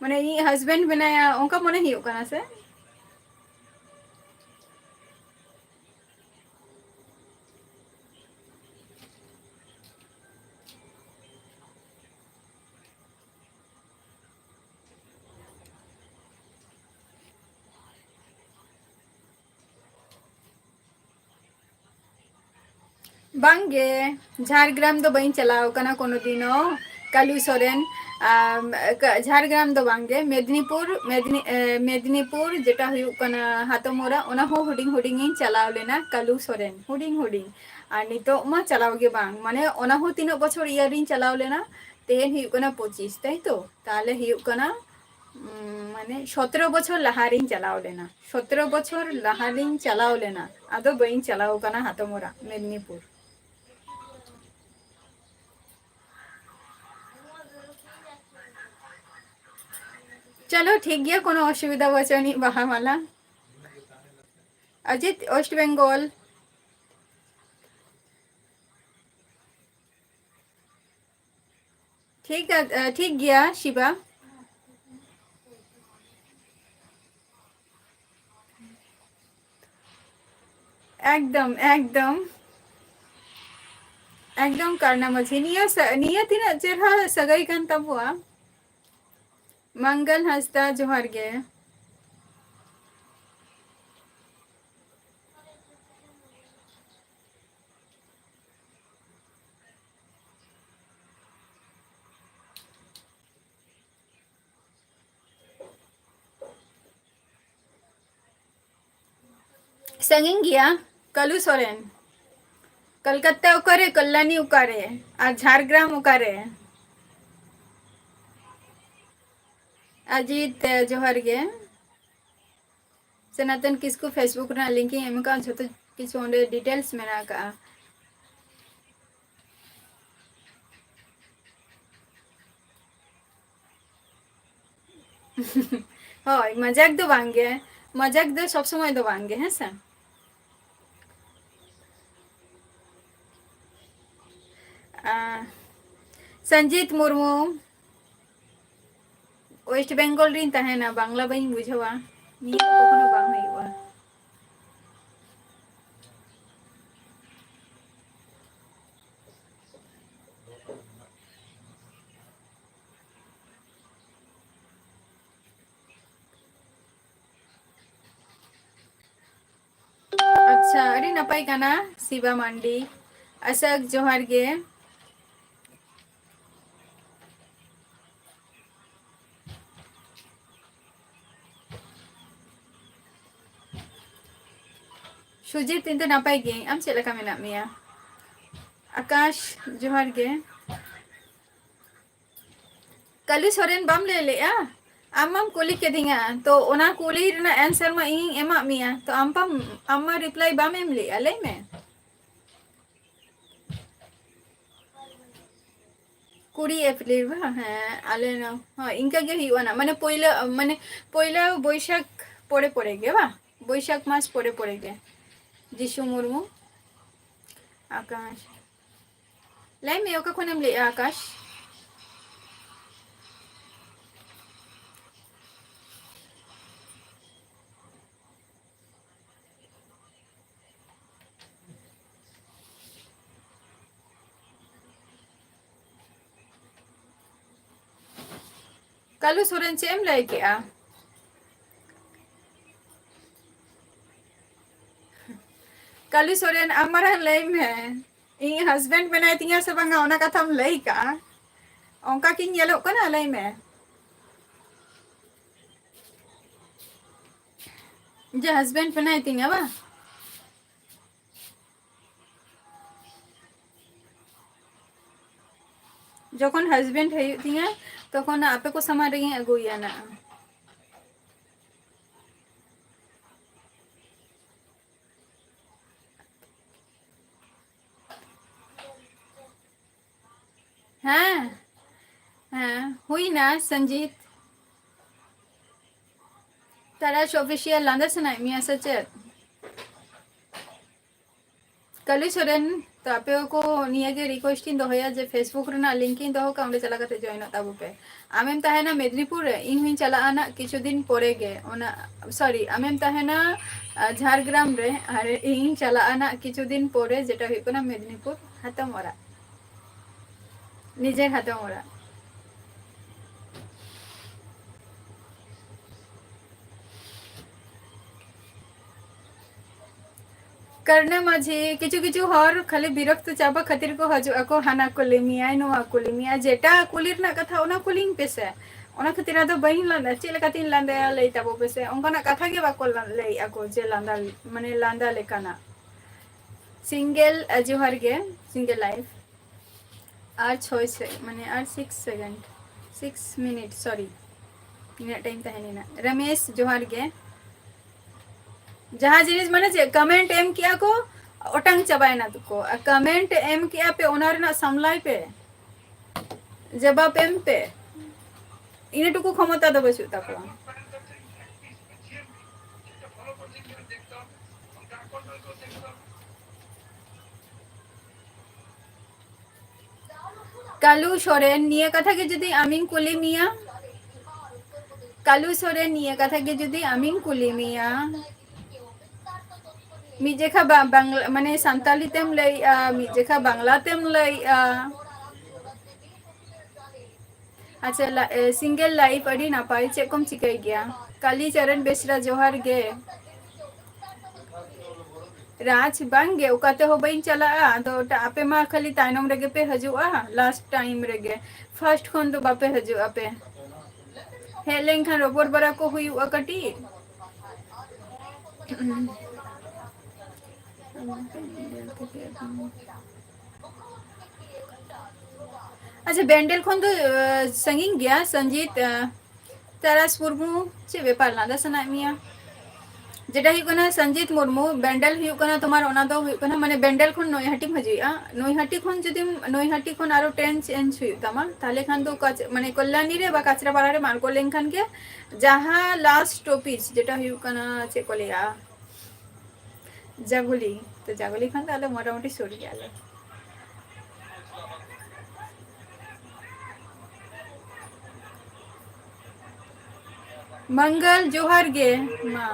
ᱢᱟᱱᱮ ᱤᱧᱤᱡ husband ᱢᱮᱱᱟᱭᱟ, ᱚᱱᱠᱟ ᱢᱚᱱᱮ ᱦᱩᱭᱩᱜ ᱠᱟᱱᱟ ᱥᱮ? ᱵᱟᱝᱜᱮ, ᱡᱷᱟᱲᱜᱨᱟᱢ ᱫᱚ ᱵᱟᱹᱧ ᱪᱟᱞᱟᱣ ᱠᱟᱱᱟ ᱠᱳᱱᱳ ᱫᱤᱱ ᱦᱚᱸ᱾ ᱠᱟᱞᱩ ᱥᱚᱨᱮᱱ, ᱟᱢ, ᱠᱟ-, ᱡᱷᱟᱲᱜᱨᱟᱢ ᱫᱚ ᱵᱟᱝᱜᱮ, ᱢᱮᱫᱽᱱᱤᱯᱩᱨ, ᱢᱮᱫᱽᱱᱤ-, ᱮ, ᱢᱮᱫᱽᱱᱤᱯᱩᱨ ᱡᱮᱴᱟ ᱦᱩᱭᱩᱜ ᱠᱟᱱᱟ ᱦᱟᱛᱚᱢᱚᱨᱟ, ᱚᱱᱟ ᱦᱚᱸ ᱦᱩᱰᱤᱧ ᱦᱩᱰᱤᱧ ᱤᱧ ᱪᱟᱞᱟᱣ ᱞᱮᱱᱟ, ᱠᱟᱞᱩ ᱥᱚᱨᱮᱱ, ᱦᱩᱰᱤᱧ ᱦᱩᱰᱤᱧ᱾ ᱟᱨ ᱱᱤᱛᱚᱜ ᱢᱟ ᱪᱟᱞᱟᱣ ᱜᱮ ᱵᱟᱝ, ᱢᱟᱱᱮ ᱚᱱᱟ ᱦᱚᱸ ᱛᱤᱱᱟᱹᱜ ᱵᱚᱪᱷᱚᱨ ᱤᱭᱟᱹ ᱨᱤᱧ ᱪᱟᱞᱟᱣ ᱞᱮᱱᱟ, ᱛᱮᱦᱮᱧ ᱦᱩᱭᱩᱜ ᱠᱟᱱᱟ ᱯᱚᱸᱪᱤᱥ, ᱛᱟᱭ ᱛᱚ? ᱛᱟᱦᱞᱮ ᱦᱩᱭᱩᱜ ᱠᱟᱱᱟ, ᱩᱢ, ᱢᱟᱱᱮ ᱥᱚᱛᱨᱚ ᱵᱚᱪᱷᱚᱨ ᱞᱟᱦᱟ ᱨᱤᱧ ᱪᱟᱞᱟᱣ ᱞᱮᱱᱟ, ᱥᱚᱛᱨᱚ ᱵᱚᱪᱷᱚᱨ ᱞᱟᱦᱟ ᱨᱤᱧ ᱪᱟᱞᱟᱣ ᱞᱮᱱᱟ, ᱟᱫᱚ ᱵᱟᱹᱧ ᱪᱟᱞᱟᱣ ᱠᱟᱱᱟ ᱦᱟᱛᱚᱢᱚᱨᱟ, ᱢᱮᱫᱽᱱᱤᱯᱩᱨ᱾ ᱪᱚᱞᱚ ᱴᱷᱤᱠ ᱜᱮᱭᱟ, ᱠᱳᱱᱳ ᱚᱥᱩᱵᱤᱫᱷᱟ ᱵᱟᱹᱪᱩᱜ ᱟᱹᱱᱤᱡ, ᱵᱟᱦᱟ ᱢᱟᱞᱟ᱾ ᱚᱡᱤᱛ, ᱳᱭᱮᱥᱴ ᱵᱮᱝᱜᱚᱞ᱾ ᱴᱷᱤᱠ ᱟ-, ᱴᱷᱤᱠ ᱜᱮᱭᱟ ᱥᱤᱵᱟ᱾ ᱮᱠᱫᱚᱢ, ᱮᱠᱫᱚᱢ᱾ ᱮᱠᱫᱚᱢ ᱠᱟᱨᱱᱟ ᱢᱟᱹᱡᱷᱤ᱾ ᱱᱤᱭᱟᱹ ᱥᱟ-, ᱱᱤᱭᱟᱹ ᱛᱤᱱᱟᱹᱜ ᱪᱮᱨᱦᱟ ᱥᱟᱹᱜᱟᱹᱭ ᱠᱟᱱ ᱛᱟᱵᱚᱣᱟ᱾ ᱢᱟᱝᱜᱟᱞ ᱦᱟᱸᱥᱫᱟ, ᱡᱚᱦᱟᱨ ᱜᱮ᱾ ᱥᱟᱺᱜᱤᱧ ᱜᱮᱭᱟ᱾ ᱠᱟᱞᱩ ᱥᱚᱨᱮᱱ, ᱠᱚᱞᱠᱟᱛᱟ ᱚᱠᱟᱨᱮ, ᱠᱚᱞᱞᱟᱱᱤ ᱚᱠᱟᱨᱮ, ᱟᱨ ᱡᱷᱟᱲᱜᱨᱟᱢ ᱚᱠᱟᱨᱮ? ᱟᱡᱤᱛ, ᱡᱚᱦᱟᱨ ᱜᱮ᱾ ᱥᱚᱱᱟᱛᱚᱱ ᱠᱤᱥᱠᱩ Facebook ᱨᱮᱱᱟᱜ link ᱤᱧ ᱮᱢ ᱟᱠᱟᱫᱼᱟ, ᱡᱷᱚᱛᱚ ᱠᱤᱪᱷᱩ ᱚᱸᱰᱮ details ᱢᱮᱱᱟᱜ ᱟᱠᱟᱫᱼᱟ᱾ ᱦᱳᱭ, ᱢᱟᱡᱟᱠ ᱫᱚ ᱵᱟᱝ ᱜᱮ, ᱢᱟᱡᱟᱠ ᱫᱚ ᱥᱚᱵ ᱥᱚᱢᱚᱭ ᱫᱚ ᱵᱟᱝ ᱜᱮ, ᱦᱮᱸ ᱥᱮ? ᱟᱸ, ᱥᱚᱧᱡᱤᱛ ᱢᱩᱨᱢᱩ, West Bengal ᱨᱤᱧ ᱛᱟᱦᱮᱱᱟ, ᱵᱟᱝᱞᱟ ᱵᱟᱹᱧ ᱵᱩᱡᱷᱟᱹᱣᱟ, ᱱᱤᱭᱟᱹ ᱫᱚ ᱠᱚᱠᱷᱚᱱᱳ ᱵᱟᱝ ᱦᱩᱭᱩᱜᱼᱟ᱾ ᱟᱪᱪᱷᱟ, ᱟᱹᱰᱤ ᱱᱟᱯᱟᱭ ᱠᱟᱱᱟ ᱥᱤᱵᱟ ᱢᱟᱱᱰᱤ᱾ ᱟᱥᱟᱠ, ᱡᱚᱦᱟᱨ ᱜᱮ᱾ ᱥᱩᱡᱤᱛ, ᱤᱧ ᱫᱚ ᱱᱟᱯᱟᱭ ᱜᱤᱭᱟᱹᱧ, ᱟᱢ ᱪᱮᱫ ᱞᱮᱠᱟ ᱢᱮᱱᱟᱜ ᱢᱮᱭᱟ? ᱟᱠᱟᱥ, ᱡᱚᱦᱟᱨ ᱜᱮ᱾ ᱠᱟᱞᱩ ᱥᱚᱨᱮᱱ ᱵᱟᱢ ᱞᱟᱹᱭ ᱞᱮᱜᱼᱟ? ᱟᱢ ᱢᱟᱢ ᱠᱩᱞᱤ ᱠᱤᱫᱤᱧᱟ, ᱛᱚ ᱚᱱᱟ ᱠᱩᱞᱤ ᱨᱮᱱᱟᱜ answer ᱢᱟ ᱤᱧᱤᱧ ᱮᱢᱟᱜ ᱢᱮᱭᱟ, ᱛᱚ ᱟᱢ ᱯᱟᱢ, ᱟᱢ ᱢᱟ reply ᱵᱟᱢ ᱮᱢ ᱞᱮᱜᱼᱟ, ᱞᱟᱹᱭ ᱢᱮ᱾ ᱠᱩᱲᱤ ᱮᱯᱨᱤᱞ ᱵᱟᱝ? ᱦᱮᱸ, ᱟᱞᱮ ᱱᱚ-, ᱦᱳᱭ, ᱤᱱᱠᱟᱹ ᱜᱮ ᱦᱩᱭᱩᱜᱼᱟ ᱱᱟ, ᱢᱟᱱᱮ ᱯᱳᱭᱞᱳ, ᱢᱟᱱᱮ ᱯᱳᱭᱞᱳ ᱵᱳᱭᱥᱟᱠᱷ ᱯᱚᱨᱮ ᱯᱚᱨᱮ ᱜᱮ ᱵᱟᱝ? ᱵᱳᱭᱥᱟᱠᱷ ᱢᱟᱥ ᱯᱚᱨᱮ ᱯᱚᱨᱮ ᱜᱮ᱾ ᱡᱤᱥᱩ ᱢᱩᱨᱢᱩ, ᱟᱠᱟᱥ᱾ ᱞᱟᱹᱭ ᱢᱮ, ᱚᱠᱟ ᱠᱷᱚᱱᱮᱢ ᱞᱟᱹᱭᱮᱜᱼᱟ, ᱟᱠᱟᱥ? ᱠᱟᱞᱩ ᱥᱚᱨᱮᱱ, ᱪᱮᱫ ᱮᱢ ᱞᱟᱹᱭ ᱠᱮᱜᱼᱟ? ᱠᱟᱞᱩ ᱥᱚᱨᱮᱱ, ᱟᱢ ᱢᱟᱨᱟᱝ ᱞᱟᱹᱭ ᱢᱮ, ᱤᱧ husband ᱢᱮᱱᱟᱭ ᱛᱤᱧᱟ ᱥᱮ ᱵᱟᱝᱟ, ᱚᱱᱟ ᱠᱟᱛᱷᱟᱢ ᱞᱟᱹᱭ ᱠᱟᱜᱼᱟ᱾ ᱚᱱᱠᱟ ᱠᱤᱧ ᱧᱮᱞᱚᱜ ᱠᱟᱱᱟ? ᱞᱟᱹᱭ ᱢᱮ᱾ ᱡᱮ husband ᱢᱮᱱᱟᱭ ᱛᱤᱧᱟ ᱵᱟᱝ? ᱡᱚᱠᱷᱚᱱ husband ᱦᱩᱭᱩᱜ ᱛᱤᱧᱟ, ᱛᱚᱠᱷᱚᱱ ᱟᱯᱮ ᱠᱚ ᱥᱟᱢᱟᱝ ᱨᱮᱜᱮᱧ ᱟᱹᱜᱩᱭᱟ ᱱᱟᱜ᱾ ᱦᱮᱸ, ᱦᱮᱸ, ᱦᱩᱭᱱᱟ ᱥᱚᱧᱡᱤᱛ᱾ ᱛᱟᱨᱟᱥ Official ᱞᱟᱸᱫᱟ ᱥᱟᱱᱟᱭᱮᱫ ᱢᱮᱭᱟ ᱥᱮ ᱪᱮᱫ? ᱠᱟᱞᱩ ᱥᱚᱨᱮᱱ, ᱛᱚ ᱟᱯᱮ ᱠᱚ ᱱᱤᱭᱟᱹ ᱜᱮ request ᱤᱧ ᱫᱚᱦᱚᱭᱟ ᱡᱮ Facebook ᱨᱮᱱᱟᱜ link ᱤᱧ ᱫᱚᱦᱚ ᱠᱟᱜᱼᱟ, ᱚᱸᱰᱮ ᱪᱟᱞᱟᱣ ᱠᱟᱛᱮ join ᱚᱜ ᱛᱟᱵᱚ ᱯᱮ᱾ ᱟᱢᱮᱢ ᱛᱟᱦᱮᱱᱟ ᱢᱮᱫᱽᱱᱤᱯᱩᱨ ᱨᱮ, ᱤᱧ ᱦᱚᱸᱧ ᱪᱟᱞᱟᱜᱼᱟ ᱱᱟᱜ ᱠᱤᱪᱷᱩ ᱫᱤᱱ ᱯᱚᱨᱮ ᱜᱮ᱾ ᱚᱱᱟ, sorry, ᱟᱢᱮᱢ ᱛᱟᱦᱮᱱᱟ, ᱟ, ᱡᱷᱟᱲᱜᱨᱟᱢ ᱨᱮ, ᱟᱨ ᱤᱧ ᱪᱟᱞᱟᱜᱼᱟ ᱱᱟᱜ ᱠᱤᱪᱷᱩ ᱫᱤᱱ ᱯᱚᱨᱮ, ᱡᱮᱴᱟ ᱦᱩᱭᱩᱜ ᱠᱟᱱᱟ ᱢᱮᱫᱽᱱᱤᱯᱩᱨ ᱦᱟᱛᱚᱢ ᱚᱲᱟᱜ, ᱱᱤᱡᱮᱨ ᱦᱟᱛᱚᱢ ᱚᱲᱟᱜ᱾ ᱠᱟᱨᱱᱟ ᱢᱟᱹᱡᱷᱤ, ᱠᱤᱪᱷᱩ ᱠᱤᱪᱷᱩ ᱦᱚᱲ ᱠᱷᱟᱹᱞᱤ ᱵᱤᱨᱚᱠᱛᱚ ᱪᱟᱵᱟ ᱠᱷᱟᱹᱛᱤᱨ ᱠᱚ ᱦᱤᱡᱩᱜ ᱟᱠᱚ, ᱦᱟᱱᱟ ᱠᱩᱞᱤ ᱢᱮᱭᱟᱭ, ᱱᱚᱣᱟ ᱠᱩᱞᱤ ᱢᱮᱭᱟᱭ, ᱡᱮᱴᱟ ᱠᱩᱞᱤ ᱨᱮᱱᱟᱜ ᱠᱟᱛᱷᱟ ᱚᱱᱟ ᱠᱩᱞᱤᱧ ᱯᱮᱥᱮ᱾ ᱚᱱᱟ ᱠᱷᱟᱹᱛᱤᱨ ᱟᱫᱚ ᱵᱟᱹᱧ ᱞᱟᱸᱫᱟ, ᱪᱮᱫ ᱞᱮᱠᱟᱛᱤᱧ ᱞᱟᱸᱫᱟᱭᱟ ᱞᱟᱹᱭ ᱛᱟᱵᱚ ᱯᱮᱥᱮ, ᱚᱱᱠᱟᱱᱟᱜ ᱠᱟᱛᱷᱟ ᱜᱮ ᱵᱟᱠᱚ ᱞᱟᱹᱭ ᱟᱠᱚ ᱡᱮ ᱞᱟᱸᱫᱟ, ᱢᱟᱱᱮ ᱞᱟᱸᱫᱟ ᱞᱮᱠᱟᱱᱟᱜ᱾ ᱥᱤᱝᱜᱮᱞ, ᱡᱚᱦᱟᱨ ᱜᱮ, ᱥᱤᱝᱜᱮᱞ ᱞᱟᱭᱤᱯᱷ᱾ ᱟᱨ ᱪᱷᱚᱭ ᱥᱮ-, ᱢᱟᱱᱮ ᱟᱨ ᱥᱤᱠᱥ ᱥᱮᱠᱮᱱᱰ, ᱥᱤᱠᱥ ᱢᱤᱱᱤᱴ, ᱥᱚᱨᱤ, ᱤᱱᱟᱹᱜ ᱴᱟᱭᱤᱢ ᱛᱟᱦᱮᱸ ᱞᱮᱱᱟ᱾ ᱨᱚᱢᱮᱥ, ᱡᱚᱦᱟᱨ ᱜᱮ᱾ ᱡᱟᱦᱟᱸ ᱡᱤᱱᱤᱥ ᱢᱟᱱᱮ ᱪᱮᱫ ᱠᱚᱢᱮᱱᱴ ᱮᱢ ᱠᱮᱜᱼᱟ ᱠᱚ, ᱚᱴᱟᱝ ᱪᱟᱵᱟᱭᱮᱱᱟ ᱛᱟᱠᱚ᱾ ᱟᱨ ᱠᱚᱢᱮᱱᱴ ᱮᱢ ᱠᱮᱜᱼᱟ ᱯᱮ, ᱚᱱᱟ ᱨᱮᱱᱟᱜ ᱥᱟᱢᱞᱟᱭ ᱯᱮ, ᱡᱚᱵᱟᱵ ᱮᱢ ᱯᱮ᱾ ᱤᱱᱟᱹ ᱴᱩᱠᱩ ᱠᱷᱚᱢᱚᱛᱟ ᱫᱚ ᱵᱟᱹᱪᱩᱜ ᱛᱟᱠᱚᱣᱟ᱾ ᱠᱟᱞᱩ ᱥᱚᱨᱮᱱ, ᱱᱤᱭᱟᱹ ᱠᱟᱛᱷᱟ ᱜᱮ ᱡᱩᱫᱤ ᱟᱢᱤᱧ ᱠᱩᱞᱤ ᱢᱮᱭᱟ, ᱠᱟᱞᱩ ᱥᱚᱨᱮᱱ, ᱱᱤᱭᱟᱹ ᱠᱟᱛᱷᱟ ᱜᱮ ᱡᱩᱫᱤ ᱟᱢᱤᱧ ᱠᱩᱞᱤ ᱢᱮᱭᱟ, ᱢᱤᱫ ᱡᱮᱠᱷᱟ ᱵᱟ-, ᱵᱟᱝᱞᱟ, ᱢᱟᱱᱮ ᱥᱟᱱᱛᱟᱞᱤ ᱛᱮᱢ ᱞᱟᱹᱭᱮᱜᱼᱟ, ᱢᱤᱫ ᱡᱮᱠᱷᱟ ᱵᱟᱝᱞᱟ ᱛᱮᱢ ᱞᱟᱹᱭᱮᱜᱼᱟ᱾ ᱟᱪᱪᱷᱟ, ᱞᱟ-, ᱮ, ᱥᱤᱝᱜᱮᱞ ᱞᱟᱭᱤᱯᱷ, ᱟᱹᱰᱤ ᱱᱟᱯᱟᱭ᱾ ᱪᱮᱫ ᱠᱚᱢ ᱪᱤᱠᱟᱹᱭ ᱜᱮᱭᱟ? ᱠᱟᱞᱤ ᱪᱚᱨᱚᱱ ᱵᱮᱥᱨᱟ, ᱡᱚᱦᱟᱨ ᱜᱮ᱾ ᱨᱟᱡᱽ, ᱵᱟᱝ ᱜᱮ, ᱚᱠᱟ ᱛᱮᱦᱚᱸ ᱵᱟᱹᱧ ᱪᱟᱞᱟᱜᱼᱟ᱾ ᱟᱫᱚ ᱚᱴᱟ-, ᱟᱯᱮ ᱢᱟ ᱠᱷᱟᱹᱞᱤ ᱛᱟᱭᱱᱚᱢ ᱨᱮᱜᱮ ᱯᱮ ᱦᱤᱡᱩᱜᱼᱟ, ᱞᱟᱥᱴ ᱴᱟᱭᱤᱢ ᱨᱮᱜᱮ, ᱯᱷᱟᱥᱴ ᱠᱷᱚᱱ ᱫᱚ ᱵᱟᱯᱮ ᱦᱤᱡᱩᱜ ᱟᱯᱮ᱾ ᱦᱮᱡ ᱞᱮᱱᱠᱷᱟᱱ ᱨᱚᱯᱚᱲ ᱵᱟᱲᱟ ᱠᱚ ᱦᱩᱭᱩᱜᱼᱟ ᱠᱟᱹᱴᱤᱡ᱾ ᱟᱪᱪᱷᱟ, ᱵᱮᱱᱰᱮᱞ ᱠᱷᱚᱱ ᱫᱚ, ᱟᱸ, ᱥᱟᱺᱜᱤᱧ ᱜᱮᱭᱟ, ᱥᱚᱧᱡᱤᱛ, ᱟᱸ, ᱛᱟᱨᱟᱥ ᱢᱩᱨᱢᱩ, ᱪᱮᱫ ᱵᱮᱯᱟᱨ, ᱞᱟᱸᱫᱟ ᱥᱟᱱᱟᱭᱮᱫ ᱢᱮᱭᱟ? ᱡᱮᱴᱟ ᱦᱩᱭᱩᱜ ᱠᱟᱱᱟ ᱥᱚᱧᱡᱤᱛ ᱢᱩᱨᱢᱩ, ᱵᱮᱱᱰᱮᱞ ᱦᱩᱭᱩᱜ ᱠᱟᱱᱟ ᱛᱳᱢᱟᱨ, ᱚᱱᱟ ᱫᱚ ᱦᱩᱭᱩᱜ ᱠᱟᱱᱟ, ᱢᱟᱱᱮ, ᱵᱮᱱᱰᱮᱞ ᱠᱷᱚᱱ ᱱᱚᱭᱦᱟᱴᱤᱢ ᱦᱤᱡᱩᱜᱼᱟ, ᱱᱚᱭᱦᱟᱴᱤ ᱠᱷᱚᱱ ᱡᱩᱫᱤᱢ, ᱱᱚᱭᱦᱟᱴᱤ ᱠᱷᱚᱱ ᱟᱨᱚ ᱴᱨᱮᱱ ᱪᱮᱧᱡᱽ ᱦᱩᱭᱩᱜ ᱛᱟᱢᱟ, ᱛᱟᱦᱞᱮ ᱠᱷᱟᱱ ᱫᱚ ᱠᱟᱪ-, ᱢᱟᱱᱮ, ᱠᱚᱞᱭᱟᱱᱤ ᱨᱮ ᱵᱟ ᱠᱟᱪᱨᱟᱯᱟᱲᱟ ᱨᱮᱢ ᱟᱬᱜᱚ ᱞᱮᱱᱠᱷᱟᱱ ᱜᱮ ᱡᱟᱦᱟᱸ ᱞᱟᱥᱴ ᱥᱴᱚᱯᱮᱡᱽ, ᱡᱮᱴᱟ ᱦᱩᱭᱩᱜ ᱠᱟᱱᱟ, ᱪᱮᱫ ᱠᱚ ᱞᱟᱹᱭᱟ, ᱡᱟᱜᱩᱞᱤ᱾ ᱛᱚ ᱡᱟᱜᱩᱞᱤ ᱠᱷᱚᱱ ᱫᱚ ᱟᱞᱮ ᱢᱚᱴᱟᱢᱩᱴᱤ ᱥᱩᱨ ᱜᱮᱭᱟᱞᱮ᱾ ᱢᱚᱝᱜᱚᱞ, ᱡᱚᱦᱟᱨ ᱜᱮ ᱢᱟ᱾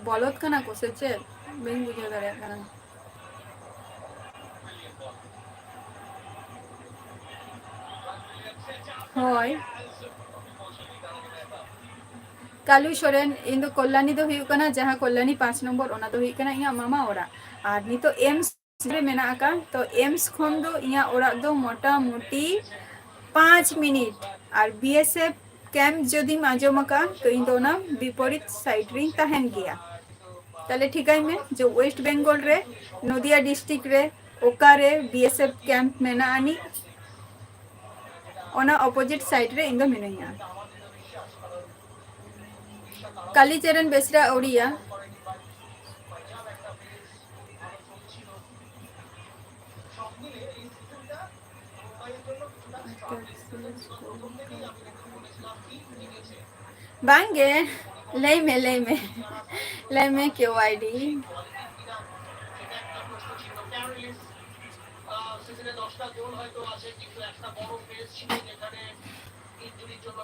ᱵᱚᱞᱚᱛ ᱠᱟᱱᱟ ᱠᱚ ᱥᱮ ᱪᱮᱫ? ᱵᱟᱹᱧ ᱵᱩᱡᱷᱟᱹᱣ ᱫᱟᱲᱮᱭᱟᱜ ᱠᱟᱱᱟ᱾ ᱦᱳᱭ᱾ ᱠᱟᱞᱩ ᱥᱚᱨᱮᱱ, ᱤᱧ ᱫᱚ ᱠᱚᱞᱞᱟᱱᱤ ᱫᱚ ᱦᱩᱭᱩᱜ ᱠᱟᱱᱟ, ᱡᱟᱦᱟᱸ ᱠᱚᱞᱞᱟᱱᱤ ᱯᱟᱸᱪ ᱱᱚᱢᱵᱚᱨ, ᱚᱱᱟ ᱫᱚ ᱦᱩᱭᱩᱜ ᱠᱟᱱᱟ ᱤᱧᱟᱹᱜ ᱢᱟᱢᱟ ᱚᱲᱟᱜ᱾ ᱟᱨ ᱱᱤᱛᱚᱜ ᱮᱢᱥ ᱨᱮ ᱢᱮᱱᱟᱜ ᱟᱠᱟᱫ, ᱛᱚ ᱮᱢᱥ ᱠᱷᱚᱱ ᱫᱚ ᱤᱧᱟᱹᱜ ᱚᱲᱟᱜ ᱫᱚ ᱢᱚᱴᱟᱢᱩᱴᱤ ᱯᱟᱸᱪ ᱢᱤᱱᱤᱴ᱾ ᱟᱨ ᱵᱤᱮᱥᱮᱯᱷ ᱠᱮᱢᱯ ᱡᱩᱫᱤᱢ ᱟᱸᱡᱚᱢ ᱟᱠᱟᱫ, ᱛᱚ ᱤᱧ ᱫᱚ ᱚᱱᱟ ᱵᱤᱯᱚᱨᱤᱛ ᱥᱟᱭᱤᱰ ᱨᱤᱧ ᱛᱟᱦᱮᱱ ᱜᱮᱭᱟ᱾ ᱛᱟᱦᱞᱮ ᱴᱷᱤᱠᱟᱹᱭ ᱢᱮ ᱡᱮ ᱳᱭᱮᱥᱴ ᱵᱮᱝᱜᱚᱞ ᱨᱮ, ᱱᱚᱫᱤᱭᱟ ᱰᱤᱥᱴᱨᱤᱠᱴ ᱨᱮ ᱚᱠᱟᱨᱮ ᱵᱤᱮᱥᱮᱯᱷ ᱠᱮᱢᱯ ᱢᱮᱱᱟᱜ ᱟᱹᱱᱤᱡ, ᱚᱱᱟ ᱚᱯᱳᱡᱤᱴ ᱥᱟᱭᱤᱰ ᱨᱮ ᱤᱧ ᱫᱚ ᱢᱤᱱᱟᱹᱧᱟ᱾ ᱠᱟᱞᱤᱪᱚᱨᱚᱱ ᱵᱮᱥᱨᱟ ᱳᱲᱤᱭᱟ᱾ ᱵᱟᱝᱜᱮ, ᱞᱟᱹᱭ ᱢᱮ, ᱞᱟᱹᱭ ᱢᱮ, ᱞᱟᱹᱭ ᱢᱮ, ᱠᱮ ᱣᱟᱭ ᱰᱤ᱾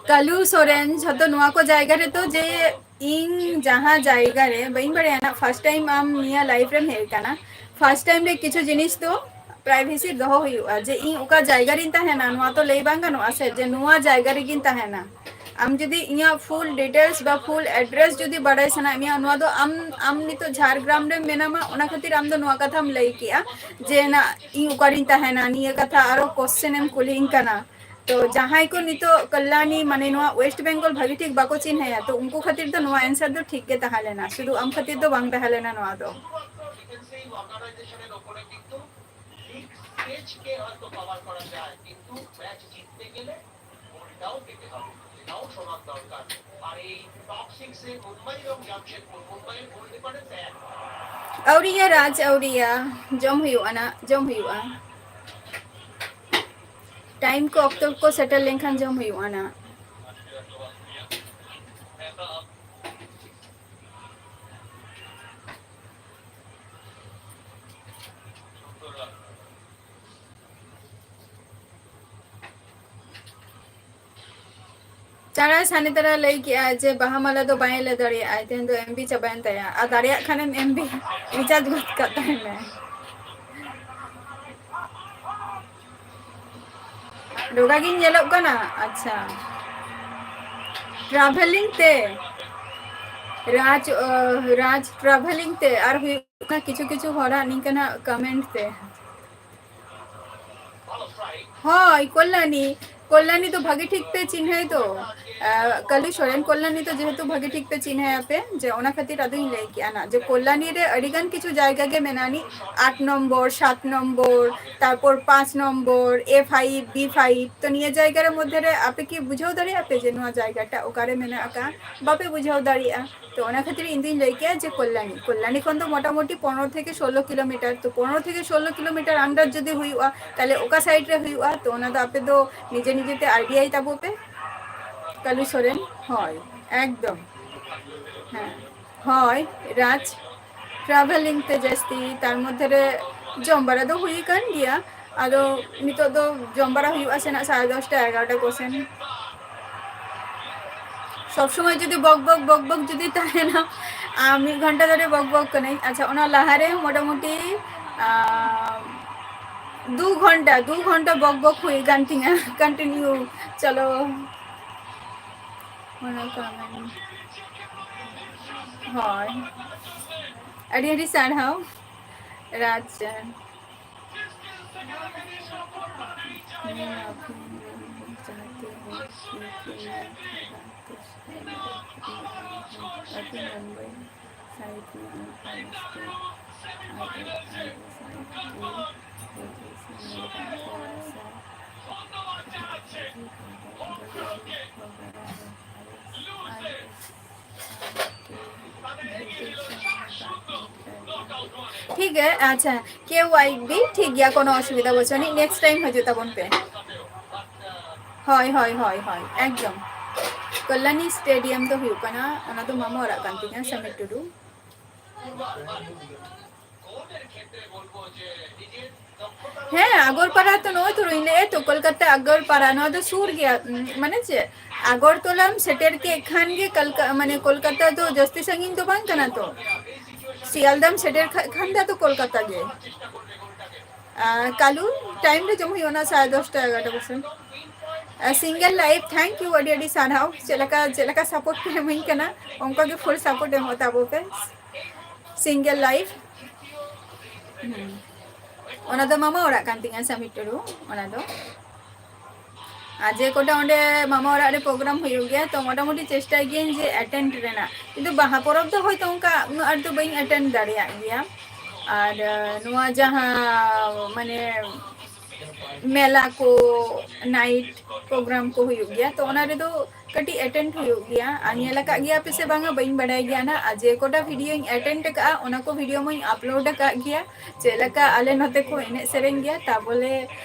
ᱠᱟᱞᱩ ᱥᱚᱨᱮᱱ, ᱡᱷᱚᱛᱚ ᱱᱚᱣᱟ ᱠᱚ ᱡᱟᱭᱜᱟ ᱨᱮᱫᱚ ᱡᱮ ᱤᱧ ᱡᱟᱦᱟᱸ ᱡᱟᱭᱜᱟ ᱨᱮ ᱵᱟᱹᱧ ᱵᱟᱲᱟᱭᱟ ᱱᱟᱜ, first time ᱟᱢ ᱱᱤᱭᱟᱹ life ᱨᱮᱢ ᱦᱮᱡ ᱟᱠᱟᱱᱟ, first time ᱨᱮ ᱠᱤᱪᱷᱩ ᱡᱤᱱᱤᱥ ᱫᱚ privacy ᱫᱚᱦᱚ ᱦᱩᱭᱩᱜᱼᱟ, ᱡᱮ ᱤᱧ ᱚᱠᱟ ᱡᱟᱭᱜᱟ ᱨᱤᱧ ᱛᱟᱦᱮᱱᱟ, ᱱᱚᱣᱟ ᱛᱚ ᱞᱟᱹᱭ ᱵᱟᱝ ᱜᱟᱱᱚᱜᱼᱟ ᱥᱮ, ᱡᱮ ᱱᱚᱣᱟ ᱡᱟᱭᱜᱟ ᱨᱮᱜᱤᱧ ᱛᱟᱦᱮᱱᱟ᱾ ᱟᱢ ᱡᱩᱫᱤ ᱤᱧᱟᱹᱜ full details ᱵᱟ full address ᱡᱩᱫᱤ ᱵᱟᱲᱟᱭ ᱥᱟᱱᱟᱭᱮᱫ ᱢᱮᱭᱟ, ᱱᱚᱣᱟ ᱫᱚ ᱟᱢ, ᱟᱢ ᱱᱤᱛᱚᱜ ᱡᱷᱟᱲᱜᱨᱟᱢ ᱨᱮ ᱢᱮᱱᱟᱢᱟ, ᱚᱱᱟ ᱠᱷᱟᱹᱛᱤᱨ ᱟᱢ ᱫᱚ ᱱᱚᱣᱟ ᱠᱟᱛᱷᱟᱢ ᱞᱟᱹᱭ ᱠᱮᱜᱼᱟ ᱡᱮ ᱱᱟ ᱤᱧ ᱚᱠᱟᱨᱤᱧ ᱛᱟᱦᱮᱱᱟ, ᱱᱤᱭᱟᱹ ᱠᱟᱛᱷᱟ ᱟᱨᱚ question ᱮᱢ ᱠᱩᱞᱤᱧ ᱠᱟᱱᱟ᱾ ᱛᱚ ᱡᱟᱦᱟᱸᱭ ᱠᱚ ᱱᱤᱛᱚᱜ ᱠᱚᱞᱞᱟᱱᱤ, ᱢᱟᱱᱮ ᱱᱚᱣᱟ ᱳᱭᱮᱥᱴ ᱵᱮᱝᱜᱚᱞ ᱵᱷᱟᱜᱮ ᱴᱷᱤᱠ ᱵᱟᱠᱚ ᱪᱤᱱᱦᱟᱹᱭᱟ, ᱛᱚ ᱩᱱᱠᱩ ᱠᱷᱟᱹᱛᱤᱨ ᱫᱚ ᱱᱚᱣᱟ answer ᱫᱚ ᱴᱷᱤᱠ ᱜᱮ ᱛᱟᱦᱮᱸ ᱞᱮᱱᱟ, ᱥᱩᱫᱷᱩ ᱟᱢ ᱠᱷᱟᱹᱛᱤᱨ ᱫᱚ ᱵᱟᱝ ᱛᱟᱦᱮᱸ ᱞᱮᱱᱟ ᱱᱚᱣᱟ ᱫᱚ᱾ ᱟᱹᱣᱨᱤᱭᱟ ᱨᱟᱡᱽ, ᱟᱹᱣᱨᱤᱭᱟ᱾ ᱡᱚᱢ ᱦᱩᱭᱩᱜᱼᱟ ᱱᱟᱜ, ᱡᱚᱢ ᱦᱩᱭᱩᱜᱼᱟ᱾ ᱴᱟᱭᱤᱢ ᱠᱚ, ᱚᱠᱛᱚ ᱠᱚ ᱥᱮᱴᱮᱨ ᱞᱮᱱᱠᱷᱟᱱ ᱡᱚᱢ ᱦᱩᱭᱩᱜᱼᱟ ᱱᱟᱜ᱾ ᱪᱟᱬᱟ ᱥᱟᱱᱤ ᱛᱟᱨᱟ ᱞᱟᱹᱭ ᱠᱮᱜᱼᱟ ᱡᱮ ᱵᱟᱦᱟ ᱢᱟᱞᱟ ᱫᱚ ᱵᱟᱭ ᱞᱟᱹᱭ ᱫᱟᱲᱮᱭᱟᱜᱼᱟ, ᱛᱮᱦᱮᱧ ᱫᱚ ᱮᱢ ᱵᱤ ᱪᱟᱵᱟᱭᱮᱱ ᱛᱟᱭᱟ᱾ ᱟᱨ ᱫᱟᱲᱮᱭᱟᱜ ᱠᱷᱟᱱᱮᱢ ᱮᱢ ᱵᱤ recharge ᱜᱚᱫ ᱠᱟᱜ ᱛᱟᱭ ᱢᱮ᱾ ᱨᱚᱜᱟ ᱜᱤᱧ ᱧᱮᱞᱚᱜ ᱠᱟᱱᱟ? ᱟᱪᱪᱷᱟ, travelling ᱛᱮ᱾ ᱨᱟᱡᱽ, ᱚ, ᱨᱟᱡᱽ travelling ᱛᱮ ᱟᱨ ᱦᱩᱭᱩᱜ ᱠᱟᱱᱟ ᱠᱤᱪᱷᱩ ᱠᱤᱪᱷᱩ ᱦᱚᱲᱟᱜ ᱱᱤᱝᱠᱟᱹᱱᱟᱜ comment ᱛᱮ᱾ ᱦᱳᱭ, ᱠᱚᱞᱞᱟᱱᱤ, ᱠᱚᱞᱞᱟᱱᱤ ᱫᱚ ᱵᱷᱟᱜᱮ ᱴᱷᱤᱠ ᱯᱮ ᱪᱤᱱᱦᱟᱹᱭ ᱫᱚ᱾ ᱟᱸ, ᱠᱟᱞᱩ ᱥᱚᱨᱮᱱ ᱠᱚᱞᱞᱟᱱᱤ ᱫᱚ ᱡᱮᱦᱮᱛᱩ ᱵᱷᱟᱜᱮ ᱴᱷᱤᱠ ᱯᱮ ᱪᱤᱱᱦᱟᱹᱭᱟᱯᱮ, ᱡᱮ ᱚᱱᱟ ᱠᱷᱟᱹᱛᱤᱨ ᱟᱫᱚᱧ ᱞᱟᱹᱭ ᱠᱮᱜᱼᱟ ᱱᱟᱜ, ᱡᱮ ᱠᱚᱞᱞᱟᱱᱤ ᱨᱮ ᱟᱹᱰᱤ ᱜᱟᱱ ᱠᱤᱪᱷᱩ ᱡᱟᱭᱜᱟ ᱜᱮ ᱢᱮᱱᱟᱜᱼᱟ ᱱᱤᱡ, ᱟᱴ ᱱᱚᱢᱵᱚᱨ, ᱥᱟᱛ ᱱᱚᱢᱵᱚᱨ, ᱛᱟᱨᱯᱚᱨ ᱯᱟᱸᱪ number, A five, B five᱾ ᱛᱚ ᱱᱤᱭᱟᱹ ᱡᱟᱭᱜᱟ ᱨᱮ ᱢᱚᱫᱽᱫᱷᱮ ᱨᱮ ᱟᱯᱮ ᱠᱤ ᱵᱩᱡᱷᱟᱹᱣ ᱫᱟᱲᱮᱭᱟᱜᱼᱟ ᱯᱮ ᱡᱮ ᱱᱚᱣᱟ ᱡᱟᱭᱜᱟᱴᱟ ᱚᱠᱟᱨᱮ ᱢᱮᱱᱟᱜ ᱟᱠᱟᱫᱼᱟ? ᱵᱟᱯᱮ ᱵᱩᱡᱷᱟᱹᱣ ᱫᱟᱲᱮᱭᱟᱜᱼᱟ᱾ ᱛᱚ ᱚᱱᱟ ᱠᱷᱟᱹᱛᱤᱨ ᱤᱧ ᱫᱩᱧ ᱞᱟᱹᱭ ᱠᱮᱭᱟ ᱡᱮ ᱠᱚᱞᱞᱟᱱᱤ, ᱠᱚᱞᱞᱟᱱᱤ ᱠᱷᱚᱱ ᱫᱚ ᱢᱚᱴᱟᱢᱩᱴᱤ ᱯᱚᱱᱨᱚ ᱛᱷᱮᱠᱮ ᱥᱳᱞᱳ ᱠᱤᱞᱳᱢᱤᱴᱟᱨ, ᱛᱚ ᱯᱚᱱᱨᱚ ᱛᱷᱮᱠᱮ ᱥᱳᱞᱳ ᱠᱤᱞᱳᱢᱤᱴᱟᱨ under ᱡᱩᱫᱤ ᱦᱩᱭᱩᱜᱼᱟ, ᱛᱟᱦᱞᱮ ᱚᱠᱟ side ᱨᱮ ᱦᱩᱭᱩᱜᱼᱟ? ᱛᱚ ᱚᱱᱟ ᱫᱚ ᱟᱯᱮ ᱫᱚ ᱱᱤᱡᱮ ᱱᱤᱡᱮ ᱛᱮ ᱟᱭᱰᱤᱭᱟᱭ ᱛᱟᱵᱚ ᱯᱮ᱾ ᱠᱟᱞᱩ ᱥᱚᱨᱮᱱ, ᱦᱳᱭ, ᱮᱠᱫᱚᱢ, ᱦᱮᱸ, ᱦᱳᱭ, ᱨᱟᱡᱽ᱾ Travelling ᱛᱮ ᱡᱟᱹᱥᱛᱤ, ᱛᱟᱨ ᱢᱚᱫᱽᱫᱷᱮ ᱨᱮ ᱡᱚᱢ ᱵᱟᱲᱟ ᱫᱚ ᱦᱩᱭ ᱟᱠᱟᱱ ᱜᱮᱭᱟ᱾ ᱟᱫᱚ ᱱᱤᱛᱚᱜ ᱫᱚ ᱡᱚᱢ ᱵᱟᱲᱟ ᱦᱩᱭᱩᱜᱼᱟ ᱥᱮ ᱱᱟᱜ ᱥᱟᱲᱮ ᱫᱚᱥᱴᱟ, ᱮᱜᱟᱨᱚᱴᱟ ᱠᱚ ᱥᱮᱱ᱾ ᱥᱚᱵ ᱥᱚᱢᱚᱭ ᱡᱩᱫᱤ ᱵᱚᱠ ᱵᱚᱠ, ᱵᱚᱠ ᱵᱚᱠ ᱡᱩᱫᱤ ᱛᱟᱦᱮᱱᱟ, ᱟᱨ ᱢᱤᱫ ᱜᱷᱚᱱᱴᱟ ᱫᱷᱚᱨᱮ ᱵᱚᱠ ᱵᱚᱠ ᱠᱟᱹᱱᱟᱹᱧ᱾ ᱟᱪᱪᱷᱟ, ᱚᱱᱟ ᱞᱟᱦᱟᱨᱮ ᱢᱚᱴᱟᱢᱩᱴᱤ, ᱟᱸ, ᱫᱩ ᱜᱷᱚᱱᱴᱟ, ᱫᱩ ᱜᱷᱚᱱᱴᱟ ᱵᱚᱠ ᱵᱚᱠ ᱦᱩᱭ ᱟᱠᱟᱱ ᱛᱤᱧᱟ, continue᱾ ᱪᱚᱞᱚ, ᱚᱱᱟ comment᱾ ᱦᱳᱭ, ᱟᱹᱰᱤ ᱟᱹᱰᱤ ᱥᱟᱨᱦᱟᱣ, ᱨᱟᱡᱽ᱾ मैं माफी नहीं चाहती हूँ क्योंकि मैं खराब कुछ नहीं हूँ। अभी मुंबई साइड में हूँ, कॉलेज के आगे, आगे साइड की वजह से मेरा थोड़ा सा वगैरह है। ठीक है, ᱟᱪᱪᱷᱟ, K Y B, ᱴᱷᱤᱠ ᱜᱮᱭᱟ, ᱠᱳᱱᱳ ᱚᱥᱩᱵᱤᱫᱷᱟ ᱵᱟᱹᱪᱩᱜ ᱟᱹᱱᱤᱡ, next time ᱦᱤᱡᱩᱜ ᱛᱟᱵᱚᱱ ᱯᱮ᱾ ᱦᱳᱭ, ᱦᱳᱭ, ᱦᱳᱭ, ᱦᱳᱭ, ᱮᱠᱫᱚᱢ᱾ ᱠᱚᱞᱞᱟᱱᱤ stadium ᱫᱚ ᱦᱩᱭᱩᱜ ᱠᱟᱱᱟ, ᱚᱱᱟ ᱫᱚ ᱢᱟᱢᱟ ᱚᱲᱟᱜ ᱠᱟᱱ ᱛᱤᱧᱟ, ᱥᱟᱢᱤᱨ ᱴᱩᱰᱩ᱾ ᱦᱮᱸ, ᱟᱜᱚᱨᱯᱟᱲᱟ ᱛᱚ, ᱱᱚᱜᱼᱚᱭ ᱛᱚ ᱤᱧ ᱞᱟᱹᱭᱮᱫ ᱛᱚ, ᱠᱳᱞᱠᱟᱛᱟ ᱟᱜᱚᱨᱯᱟᱲᱟ, ᱱᱚᱣᱟ ᱫᱚ ᱥᱩᱨ ᱜᱮᱭᱟ, ᱩᱸ, ᱢᱟᱱᱮ ᱪᱮᱫ, ᱟᱜᱚᱨᱛᱚᱞᱟᱢ ᱥᱮᱴᱮᱨ ᱠᱮᱫ ᱠᱷᱟᱱ ᱜᱮ ᱠᱟᱞᱠᱟ-, ᱢᱟᱱᱮ ᱠᱳᱞᱠᱟᱛᱟ ᱫᱚ ᱡᱟᱹᱥᱛᱤ ᱥᱟᱺᱜᱤᱧ ᱫᱚ ᱵᱟᱝ ᱠᱟᱱᱟ ᱛᱚ᱾ ᱥᱤᱭᱟᱞᱫᱟᱢ ᱥᱮᱴᱮᱨ ᱠᱷᱟ-, ᱠᱷᱟᱱ ᱫᱚ ᱟᱫᱚ ᱠᱳᱞᱠᱟᱛᱟ ᱜᱮ᱾ ᱟᱨ ᱠᱟᱞᱩ time ᱨᱮ ᱡᱚᱢ ᱦᱩᱭᱩᱜᱼᱟ, ᱚᱱᱟ ᱥᱟᱲᱮ ᱫᱚᱥᱴᱟ, ᱮᱜᱟᱨᱚᱴᱟ ᱠᱚᱥᱮᱱ᱾ ᱥᱤᱝᱜᱮᱞ ᱞᱟᱭᱤᱯᱷ, thank you, ᱟᱹᱰᱤ ᱟᱹᱰᱤ ᱥᱟᱨᱦᱟᱣ᱾ ᱪᱮᱫ ᱞᱮᱠᱟ, ᱪᱮᱫ ᱞᱮᱠᱟ ᱥᱟᱯᱳᱨᱴ ᱯᱮ ᱮᱢᱟᱹᱧ ᱠᱟᱱᱟ, ᱚᱱᱠᱟ ᱜᱮ ᱯᱷᱩᱞ ᱥᱟᱯᱳᱨᱴ ᱮᱢᱚᱜ ᱛᱟᱵᱚ ᱯᱮ᱾ Single life. ᱦᱩᱸ᱾ ᱚᱱᱟ ᱫᱚ ᱢᱟᱢᱟ ᱚᱲᱟᱜ ᱠᱟᱱ ᱛᱤᱧᱟ, ᱥᱟᱢᱤ ᱴᱩᱰᱩ᱾ ᱚᱱᱟ ᱫᱚ ᱟᱨ ᱡᱮ ᱠᱚᱴᱟ ᱚᱸᱰᱮ ᱢᱟᱢᱟ ᱚᱲᱟᱜ ᱨᱮ ᱯᱨᱳᱜᱨᱟᱢ ᱦᱩᱭᱩᱜ ᱜᱮᱭᱟ, ᱛᱚ ᱢᱚᱴᱟᱢᱩᱴᱤ ᱪᱮᱥᱴᱟᱭ ᱜᱤᱭᱟᱹᱧ ᱡᱮ ᱮᱴᱮᱱᱰ ᱨᱮᱱᱟᱜ, ᱠᱤᱱᱛᱩ ᱵᱟᱦᱟ ᱯᱚᱨᱚᱵᱽ ᱫᱚ ᱦᱚᱭᱛᱳ ᱚᱱᱠᱟ ᱩᱱᱟᱹᱜ ᱟᱸᱴ ᱫᱚ ᱵᱟᱹᱧ ᱮᱴᱮᱱᱰ ᱫᱟᱲᱮᱭᱟᱜ ᱜᱮᱭᱟ᱾ ᱟᱨ ᱱᱚᱣᱟ ᱡᱟᱦᱟᱸ ᱢᱟᱱᱮ ᱢᱮᱞᱟ ᱠᱚ, ᱱᱟᱭᱤᱴ ᱯᱨᱳᱜᱨᱟᱢ ᱠᱚ ᱦᱩᱭᱩᱜ ᱜᱮᱭᱟ, ᱛᱚ ᱚᱱᱟ ᱨᱮᱫᱚ ᱠᱟᱹᱴᱤᱡ ᱮᱴᱮᱱᱰ ᱦᱩᱭᱩᱜ ᱜᱮᱭᱟ᱾ ᱟᱨ ᱧᱮᱞ ᱟᱠᱟᱫ ᱜᱮᱭᱟ ᱯᱮ ᱥᱮ ᱵᱟᱝᱟ ᱵᱟᱹᱧ ᱵᱟᱰᱟᱭ ᱜᱮᱭᱟ ᱱᱟᱜ, ᱟᱨ ᱡᱮ ᱠᱚᱴᱟ ᱵᱷᱤᱰᱤᱭᱳᱧ ᱮᱴᱮᱱᱰ ᱟᱠᱟᱫᱼᱟ ᱚᱱᱟ ᱠᱚ ᱵᱷᱤᱰᱤᱭᱳ ᱢᱟᱧ ᱟᱯᱞᱳᱰ ᱟᱠᱟᱫ ᱜᱮᱭᱟ᱾ ᱪᱮᱫ ᱞᱮᱠᱟ ᱟᱞᱮ ᱱᱚᱛᱮ ᱠᱚ ᱮᱱᱮᱡ ᱥᱮᱨᱮᱧ ᱜᱮᱭᱟ, ᱛᱟ ᱵᱚᱞᱮ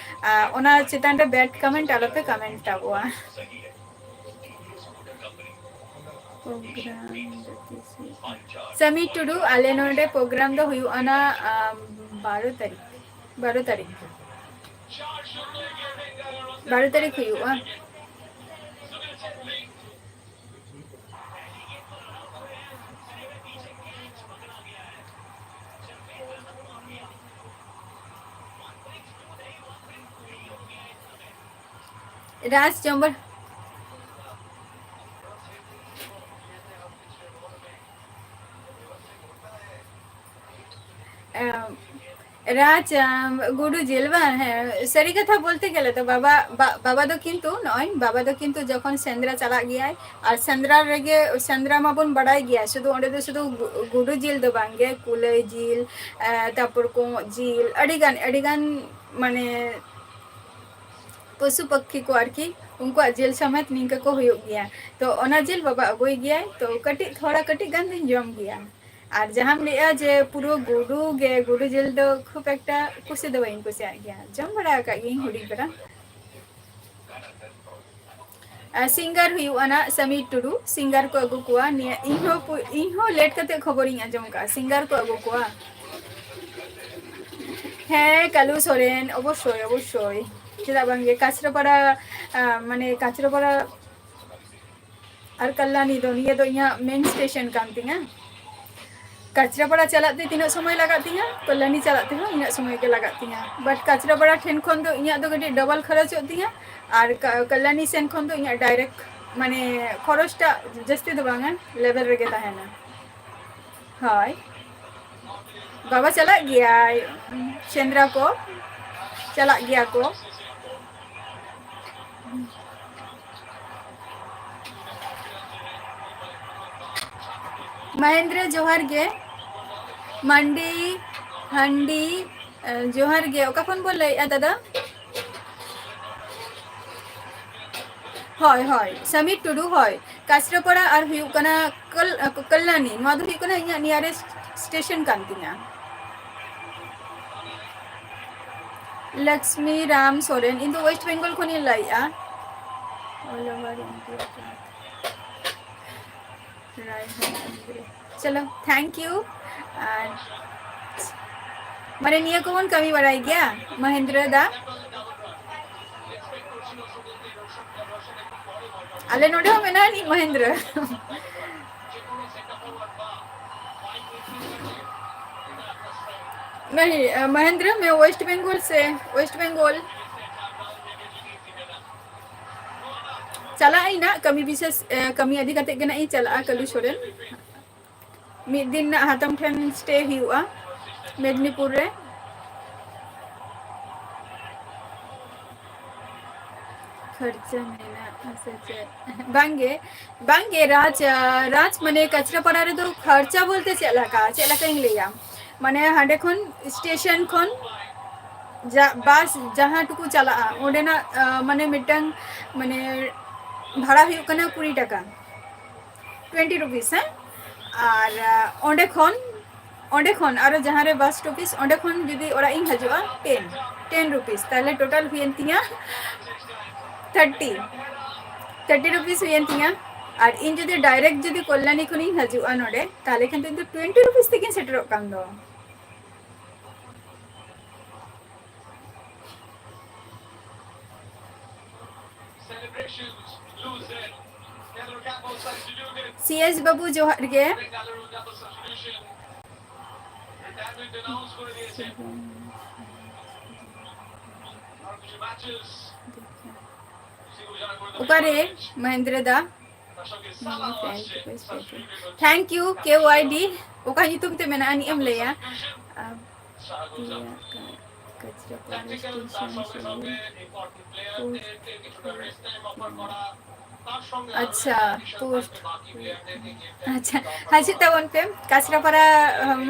ᱟᱨ ᱚᱱᱟ ᱪᱮᱛᱟᱱ ᱨᱮ ᱵᱮᱰ ᱠᱚᱢᱮᱱᱴ ᱟᱞᱚᱯᱮ ᱠᱚᱢᱮᱱᱴ ᱛᱟᱵᱚᱣᱟ᱾ ᱯᱨᱳᱜᱨᱟᱢ ᱫᱚ ᱛᱤᱥ ᱦᱩᱭᱩᱜᱼᱟ? ᱥᱟᱢᱤ ᱴᱩᱰᱩ, ᱟᱞᱮ ᱱᱚᱰᱮ ᱯᱨᱳᱜᱨᱟᱢ ᱫᱚ ᱦᱩᱭᱩᱜᱼᱟ ᱱᱟ, ᱟᱢ, ᱵᱟᱨᱚ ᱛᱟᱹᱨᱤᱠᱷ, ᱵᱟᱨᱚ ᱛᱟᱹᱨᱤᱠᱷ, ᱵᱟᱨᱚ ᱛᱟᱹᱨᱤᱠᱷ ᱦᱩᱭᱩᱜᱼᱟ᱾ ᱨᱟᱡᱽ ᱪᱚᱢᱵᱚᱞ᱾ ᱮᱢ, ᱨᱟᱡᱽ, ᱮᱢ, ᱜᱩᱰᱩ ᱡᱤᱞ ᱵᱟᱝ? ᱦᱮᱸ, ᱥᱟᱹᱨᱤ ᱠᱟᱛᱷᱟ ᱵᱚᱞᱛᱮ ᱜᱮᱞᱮ ᱫᱚ ᱵᱟᱵᱟ, ᱵᱟ-, ᱵᱟᱵᱟ ᱫᱚ ᱠᱤᱱᱛᱩ ᱱᱚᱜᱼᱚᱭ ᱵᱟᱵᱟ ᱫᱚ ᱠᱤᱱᱛᱩ ᱡᱚᱠᱷᱚᱱ ᱥᱮᱸᱫᱽᱨᱟ ᱪᱟᱞᱟᱜ ᱜᱮᱭᱟᱭ, ᱟᱨ ᱥᱮᱸᱫᱽᱨᱟ ᱨᱮᱜᱮ, ᱥᱮᱸᱫᱽᱨᱟ ᱢᱟᱵᱚᱱ ᱵᱟᱲᱟᱭ ᱜᱮᱭᱟ, ᱥᱩᱫᱷᱩ ᱚᱸᱰᱮ ᱫᱚ ᱥᱩᱫᱷᱩ ᱜᱩ-, ᱜᱩᱰᱩ ᱡᱤᱞ ᱫᱚ ᱵᱟᱝ ᱜᱮ, ᱠᱩᱞᱟᱹᱭ ᱡᱤᱞ, ᱮ, ᱛᱟᱨᱯᱚᱨ ᱠᱚᱸᱜ ᱡᱤᱞ, ᱟᱹᱰᱤᱜᱟᱱ, ᱟᱹᱰᱤᱜᱟᱱ ᱢᱟᱱᱮ ᱯᱚᱥᱩ ᱯᱟᱠᱷᱤ ᱠᱚ ᱟᱨᱠᱤ, ᱩᱱᱠᱩᱣᱟᱜ ᱡᱤᱞ ᱥᱚᱢᱮᱛ ᱱᱤᱝᱠᱟᱹ ᱠᱚ ᱦᱩᱭᱩᱜ ᱜᱮᱭᱟ᱾ ᱛᱚ ᱚᱱᱟ ᱡᱤᱞ ᱵᱟᱵᱟ ᱟᱹᱜᱩᱭ ᱜᱮᱭᱟᱭ, ᱛᱚ ᱠᱟᱹᱴᱤᱡ, ᱛᱷᱚᱲᱟ ᱠᱟᱹᱴᱤᱡ ᱜᱟᱱ ᱫᱚᱧ ᱡᱚᱢ ᱜᱮᱭᱟ᱾ ᱟᱨ ᱡᱟᱦᱟᱸᱢ ᱞᱟᱹᱭᱮᱜᱼᱟ ᱡᱮ ᱯᱩᱨᱟᱹ ᱜᱩᱰᱩ ᱜᱮ, ᱜᱩᱰᱩ ᱡᱤᱞ ᱫᱚ ᱠᱷᱩᱵ ᱮᱠᱴᱟ ᱠᱩᱥᱤ ᱫᱚ ᱵᱟᱹᱧ ᱠᱩᱥᱤᱭᱟᱜ ᱜᱮᱭᱟ, ᱡᱚᱢ ᱵᱟᱲᱟ ᱟᱠᱟᱫ ᱜᱤᱭᱟᱹᱧ ᱦᱩᱰᱤᱧ ᱵᱮᱲᱟ᱾ ᱟᱨ ᱥᱤᱝᱜᱟᱨ ᱦᱩᱭᱩᱜᱼᱟ ᱱᱟᱜ ᱥᱟᱢᱤᱨ ᱴᱩᱰᱩ, ᱥᱤᱝᱜᱟᱨ ᱠᱚ ᱟᱹᱜᱩ ᱠᱚᱣᱟ᱾ ᱱᱤᱭᱟᱹ ᱤᱧᱦᱚᱸ ᱯᱩ-, ᱤᱧᱦᱚᱸ ᱞᱮᱴ ᱠᱟᱛᱮ ᱠᱷᱚᱵᱚᱨᱤᱧ ᱟᱸᱡᱚᱢ ᱠᱟᱜᱼᱟ, ᱥᱤᱝᱜᱟᱨ ᱠᱚ ᱟᱹᱜᱩ ᱠᱚᱣᱟ᱾ ᱦᱮᱸ, ᱠᱟᱞᱩ ᱥᱚᱨᱮᱱ, ᱚᱵᱚᱥᱥᱳᱭ, ᱚᱵᱚᱥᱥᱳᱭ, ᱪᱮᱫᱟᱜ ᱵᱟᱝᱜᱮ? ᱠᱟᱪᱨᱟᱯᱟᱲᱟ, ᱟᱸ, ᱢᱟᱱᱮ ᱠᱟᱪᱨᱟᱯᱟᱲᱟ ᱟᱨ ᱠᱟᱞᱞᱟᱱᱤ ᱫᱚ, ᱱᱤᱭᱟᱹ ᱫᱚ ᱤᱧᱟᱹᱜ ᱢᱮᱱ ᱥᱴᱮᱥᱚᱱ ᱠᱟᱱ ᱛᱤᱧᱟ᱾ ᱠᱟᱪᱨᱟᱯᱟᱲᱟ ᱪᱟᱞᱟᱜ ᱛᱮ ᱛᱤᱱᱟᱹᱜ ᱥᱚᱢᱚᱭ ᱞᱟᱜᱟᱜ ᱛᱤᱧᱟ, ᱠᱚᱞᱞᱟᱱᱤ ᱪᱟᱞᱟᱜ ᱛᱮᱦᱚᱸ ᱤᱱᱟᱹᱜ ᱥᱚᱢᱚᱭ ᱜᱮ ᱞᱟᱜᱟᱜ ᱛᱤᱧᱟ᱾ But ᱠᱟᱪᱨᱟᱯᱟᱲᱟ ᱴᱷᱮᱱ ᱠᱷᱚᱱ ᱫᱚ ᱤᱧᱟᱹᱜ ᱫᱚ ᱠᱟᱹᱴᱤᱡ double ᱠᱷᱚᱨᱚᱪᱚᱜ ᱛᱤᱧᱟ, ᱟᱨ ᱠᱟ- ᱠᱚᱞᱞᱟᱱᱤ ᱥᱮᱱ ᱠᱷᱚᱱ ᱫᱚ ᱤᱧᱟᱹᱜ direct ᱢᱟᱱᱮ ᱠᱷᱚᱨᱚᱪᱴᱟᱜ ᱡᱟᱹᱥᱛᱤ ᱫᱚ ᱵᱟᱝᱟ, level ᱨᱮᱜᱮ ᱛᱟᱦᱮᱱᱟ᱾ ᱦᱳᱭ, ᱵᱟᱵᱟ ᱪᱟᱞᱟᱜ ᱜᱮᱭᱟᱭ ᱥᱮᱸᱫᱽᱨᱟ ᱠᱚ, ᱪᱟᱞᱟᱜ ᱜᱮᱭᱟ ᱠᱚ᱾ ᱢᱚᱦᱮᱱᱫᱨᱚ ᱡᱚᱦᱟᱨ ᱜᱮ, ᱢᱟᱱᱰᱤ ᱦᱟᱱᱰᱤ ᱡᱚᱦᱟᱨ ᱜᱮ᱾ ᱚᱠᱟ ᱠᱷᱚᱱ ᱵᱚᱱ ᱞᱟᱹᱭᱮᱫᱼᱟ ᱫᱟᱫᱟ? ᱦᱳᱭ, ᱦᱳᱭ, ᱥᱟᱢᱤᱨ ᱴᱩᱰᱩ, ᱦᱳᱭ᱾ ᱠᱟᱪᱨᱟᱯᱟᱲᱟ ᱟᱨ ᱦᱩᱭᱩᱜ ᱠᱟᱱᱟ ᱠᱟᱞ-, ᱠᱟᱞᱞᱟᱱᱤ, ᱱᱚᱣᱟ ᱫᱚ ᱦᱩᱭᱩᱜ ᱠᱟᱱᱟ ᱤᱧᱟᱹᱜ nearest station ᱠᱟᱱ ᱛᱤᱧᱟ᱾ ᱞᱚᱠᱥᱢᱤ ᱨᱟᱢ ᱥᱚᱨᱮᱱ, ᱤᱧ ᱫᱚ West Bengal ᱠᱷᱚᱱᱤᱧ ᱞᱟᱹᱭᱮᱫᱼᱟ᱾ All over India. ᱪᱚᱞᱚ, thank you. ᱟᱨ ᱢᱟᱱᱮ ᱱᱤᱭᱟᱹ ᱠᱚᱵᱚᱱ ᱠᱟᱹᱢᱤ ᱵᱟᱲᱟᱭ ᱜᱮᱭᱟ, ᱢᱚᱦᱮᱱᱫᱨᱚ ᱫᱟ? ᱟᱞᱮ ᱱᱚᱰᱮ ᱦᱚᱸ ᱢᱮᱱᱟᱜ ᱟᱹᱱᱤᱡ ᱢᱚᱦᱮᱱᱫᱨᱚ᱾ ᱢᱚᱦᱮᱱᱫᱨᱚ, ᱢᱮ West Bengal ᱥᱮ West Bengal? ᱪᱟᱞᱟᱜ ᱟᱹᱧ ᱱᱟᱜ, ᱠᱟᱹᱢᱤ ᱵᱤᱥᱮᱥ, ᱮ, ᱠᱟᱹᱢᱤ ᱤᱫᱤ ᱠᱟᱛᱮ ᱜᱮ ᱱᱟᱜ ᱤᱧ ᱪᱟᱞᱟᱜᱼᱟ, ᱠᱟᱹᱞᱩ ᱥᱚᱨᱮᱱ᱾ ᱢᱤᱫ ᱫᱤᱱ ᱱᱟᱜ ᱦᱟᱛᱚᱢ ᱴᱷᱮᱱ stay ᱦᱩᱭᱩᱜᱼᱟ, ᱢᱮᱫᱽᱱᱤᱯᱩᱨ ᱨᱮ᱾ ᱠᱷᱚᱨᱪᱟ ᱢᱮᱱᱟᱜᱼᱟ ᱥᱮ ᱪᱮᱫ? ᱵᱟᱝᱜᱮ, ᱵᱟᱝᱜᱮ, ᱨᱟᱡᱽ, ᱨᱟᱡᱽ ᱢᱟᱱᱮ ᱠᱟᱪᱨᱟᱯᱟᱲᱟ ᱨᱮᱫᱚ ᱠᱷᱚᱨᱪᱟ ᱵᱚᱞᱛᱮ ᱪᱮᱫ ᱞᱮᱠᱟ, ᱪᱮᱫ ᱞᱮᱠᱟᱧ ᱞᱟᱹᱭᱟ? ᱢᱟᱱᱮ ᱦᱟᱸᱰᱮ ᱠᱷᱚᱱ station ᱠᱷᱚᱱ ᱡᱟ-, ᱵᱟᱥ ᱡᱟᱦᱟᱸ ᱴᱩᱠᱩ ᱪᱟᱞᱟᱜᱼᱟ, ᱚᱸᱰᱮᱱᱟᱜ, ᱟ, ᱢᱟᱱᱮ ᱢᱤᱫᱴᱟᱝ, ᱢᱟᱱᱮ ᱵᱷᱟᱲᱟ ᱦᱩᱭᱩᱜ ᱠᱟᱱᱟ ᱠᱩᱲᱤ ᱴᱟᱠᱟ, twenty rupees, ᱦᱮᱸ? ᱟᱨ, ᱟ, ᱚᱸᱰᱮ ᱠᱷᱚᱱ, ᱚᱸᱰᱮ ᱠᱷᱚᱱ ᱟᱨᱚ ᱡᱟᱦᱟᱸ ᱨᱮ bus stoppage, ᱚᱸᱰᱮ ᱠᱷᱚᱱ ᱡᱩᱫᱤ ᱚᱲᱟᱜ ᱤᱧ ᱦᱤᱡᱩᱜᱼᱟ, ten, ten rupees, ᱛᱟᱦᱞᱮ total ᱦᱩᱭᱮᱱ ᱛᱤᱧᱟ thirty, thirty rupees ᱦᱩᱭᱮᱱ ᱛᱤᱧᱟ᱾ ᱟᱨ ᱤᱧ ᱡᱩᱫᱤ direct ᱡᱩᱫᱤ ᱠᱚᱞᱞᱟᱱᱤ ᱠᱷᱚᱱᱤᱧ ᱦᱤᱡᱩᱜᱼᱟ ᱱᱚᱰᱮ, ᱛᱟᱦᱞᱮ ᱠᱷᱟᱱ ᱫᱚ ᱤᱧ ᱫᱚ twenty rupees ᱛᱮᱜᱤᱧ ᱥᱮᱴᱮᱨᱚᱜ ᱠᱟᱱ ᱫᱚ᱾ ᱥᱤ ᱮᱥ ᱵᱟᱹᱵᱩ, ᱡᱚᱦᱟᱨ ᱜᱮ᱾ ᱚᱠᱟᱨᱮ ᱢᱚᱦᱮᱱᱫᱨᱚ ᱫᱟ? Thank you, K Y D. ᱚᱠᱟ ᱧᱩᱛᱩᱢ ᱛᱮ ᱢᱮᱱᱟᱜᱼᱟ, ᱟᱹᱱᱤᱡ ᱮᱢ ᱞᱟᱹᱭᱟ? ᱟᱯᱮᱭᱟᱜ ᱠᱟ-, ᱠᱟᱪᱨᱟ ᱯᱚᱨᱤᱥᱠᱟᱨ ᱥᱮᱞᱩᱱ ᱯᱳᱥᱴ ᱦᱩᱭᱩᱜ ᱠᱟᱱᱟ᱾ ᱟᱪᱪᱷᱟ, ᱯᱳᱥᱴ ᱦᱩᱭᱩᱜ ᱠᱟᱱᱟ᱾ ᱟᱪᱪᱷᱟ, ᱦᱤᱡᱩᱜ ᱛᱟᱵᱚᱱ ᱯᱮ᱾ ᱠᱟᱪᱨᱟᱯᱟᱲᱟ,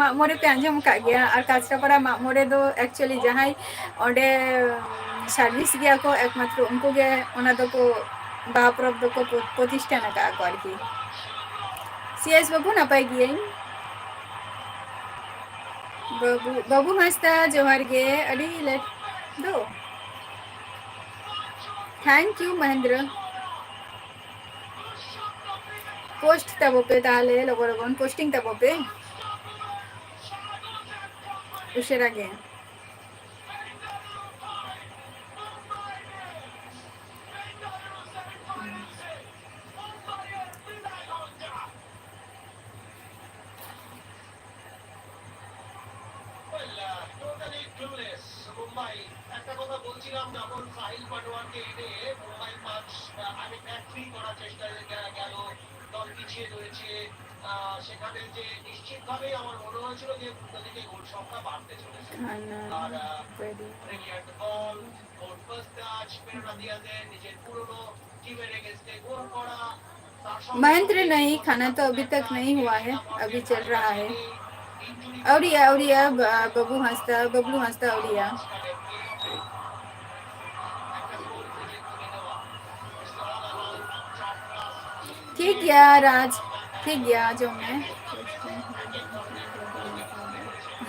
ᱢᱟᱜ ᱢᱚᱬᱮ ᱯᱮ ᱟᱸᱡᱚᱢ ᱟᱠᱟᱫ ᱜᱮᱭᱟ, ᱟᱨ ᱠᱟᱪᱨᱟᱯᱟᱲᱟ ᱢᱟᱜ ᱢᱚᱬᱮ ᱫᱚ actually ᱡᱟᱦᱟᱸᱭ ᱚᱸᱰᱮ service ᱜᱮᱭᱟ ᱠᱚ, ᱮᱠᱢᱟᱛᱨᱚ ᱩᱱᱠᱩ ᱜᱮ ᱚᱱᱟ ᱫᱚᱠᱚ, ᱵᱟᱦᱟ ᱯᱚᱨᱚᱵᱽ ᱫᱚᱠᱚ ᱯᱨᱚ-, ᱯᱨᱚᱛᱤᱥᱴᱷᱟᱱ ᱟᱠᱟᱫᱼᱟ ᱠᱚ ᱟᱨᱠᱤ᱾ ᱥᱤ ᱮᱥ ᱵᱟᱹᱵᱩ, ᱱᱟᱯᱟᱭ ᱜᱤᱭᱟᱹᱧ᱾ ᱵᱟᱹᱵᱩ, ᱵᱟᱹᱵᱩ ᱦᱟᱸᱥᱫᱟ, ᱡᱚᱦᱟᱨ ᱜᱮ, ᱟᱹᱰᱤ late ᱫᱚ᱾ Thank you, Mahindra. ᱯᱳᱥᱴ ᱛᱟᱵᱚ ᱯᱮ ᱛᱟᱦᱞᱮ, ᱞᱚᱜᱚᱱ ᱞᱚᱜᱚᱱ posting ᱛᱟᱵᱚ ᱯᱮ᱾ ᱩᱥᱟᱹᱨᱟ ᱜᱮ᱾ Well, uh, totally clueless Mumbai. একটা কথা বলছিলাম, যখন সাহিল পাটোয়ারকে এনে মুম্বাই পাঁচ, আহ, আমি ব্যাক ফ্রি করার চেষ্টা গে-, গেল, দল পিছিয়ে রয়েছে, আহ, সেখানে যে নিশ্চিতভাবেই আমার মনে হয়েছিল যে উল্টো দিকে গোল সংখ্যা বাড়তে চলেছে। খানা আর, আহ, রেডি। ব্রিলিয়ান্ট বল, গোল ফার্স্ট টাচ, পেরোনা দিয়াজের নিজের পুরনো টিমের এগেনস্টে গোল করা, महेंद्र नहीं, खाना तो अभी तक नहीं हुआ है, अभी चल रहा है। ᱟᱹᱣᱨᱤᱭᱟ, ᱟᱹᱣᱨᱤᱭᱟ, ᱵᱟ-, ᱵᱟᱹᱵᱩ ᱦᱟᱸᱥᱫᱟ, ᱵᱟᱹᱵᱞᱩ ᱦᱟᱸᱥᱫᱟ, ᱟᱹᱣᱨᱤᱭᱟ᱾ ᱴᱷᱤᱠ ᱜᱮᱭᱟ ᱨᱟᱡᱽ, ᱴᱷᱤᱠ ᱜᱮᱭᱟ, ᱡᱚᱢ ᱢᱮ᱾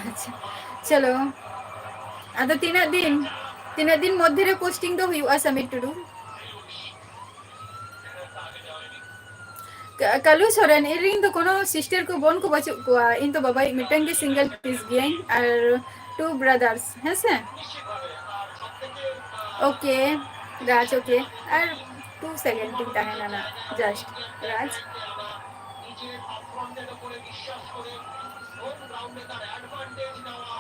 ᱟᱪᱪᱷᱟ, ᱪᱚᱞᱚ᱾ ᱟᱫᱚ ᱛᱤᱱᱟᱹᱜ ᱫᱤᱱ, ᱛᱤᱱᱟᱹᱜ ᱫᱤᱱ ᱢᱚᱫᱽᱫᱷᱮ ᱨᱮ posting ᱫᱚ ᱦᱩᱭᱩᱜᱼᱟ, ᱥᱟᱢᱤᱨ ᱴᱩᱰᱩ? ᱠᱟ-, ᱠᱟᱞᱩ ᱥᱚᱨᱮᱱ, ᱤᱧ ᱨᱮᱱ ᱫᱚ ᱠᱳᱱᱳ sister ᱠᱚ, ᱵᱳᱱ ᱠᱚ ᱵᱟᱹᱪᱩᱜ ᱠᱚᱣᱟ᱾ ᱤᱧ ᱫᱚ ᱵᱟᱵᱟ ᱢᱤᱫᱴᱟᱝ ᱜᱮ single piece ᱜᱤᱭᱟᱹᱧ, ᱟᱨ two brothers, ᱦᱮᱸ ᱥᱮ? OK, ᱨᱟᱡᱽ, OK, ᱟᱨ two second ᱤᱧ ᱛᱟᱦᱮᱱᱟ ᱱᱟ, just, ᱨᱟᱡᱽ᱾ হোম গ্রাউন্ডে তার অ্যাডভান্টেজ নেওয়া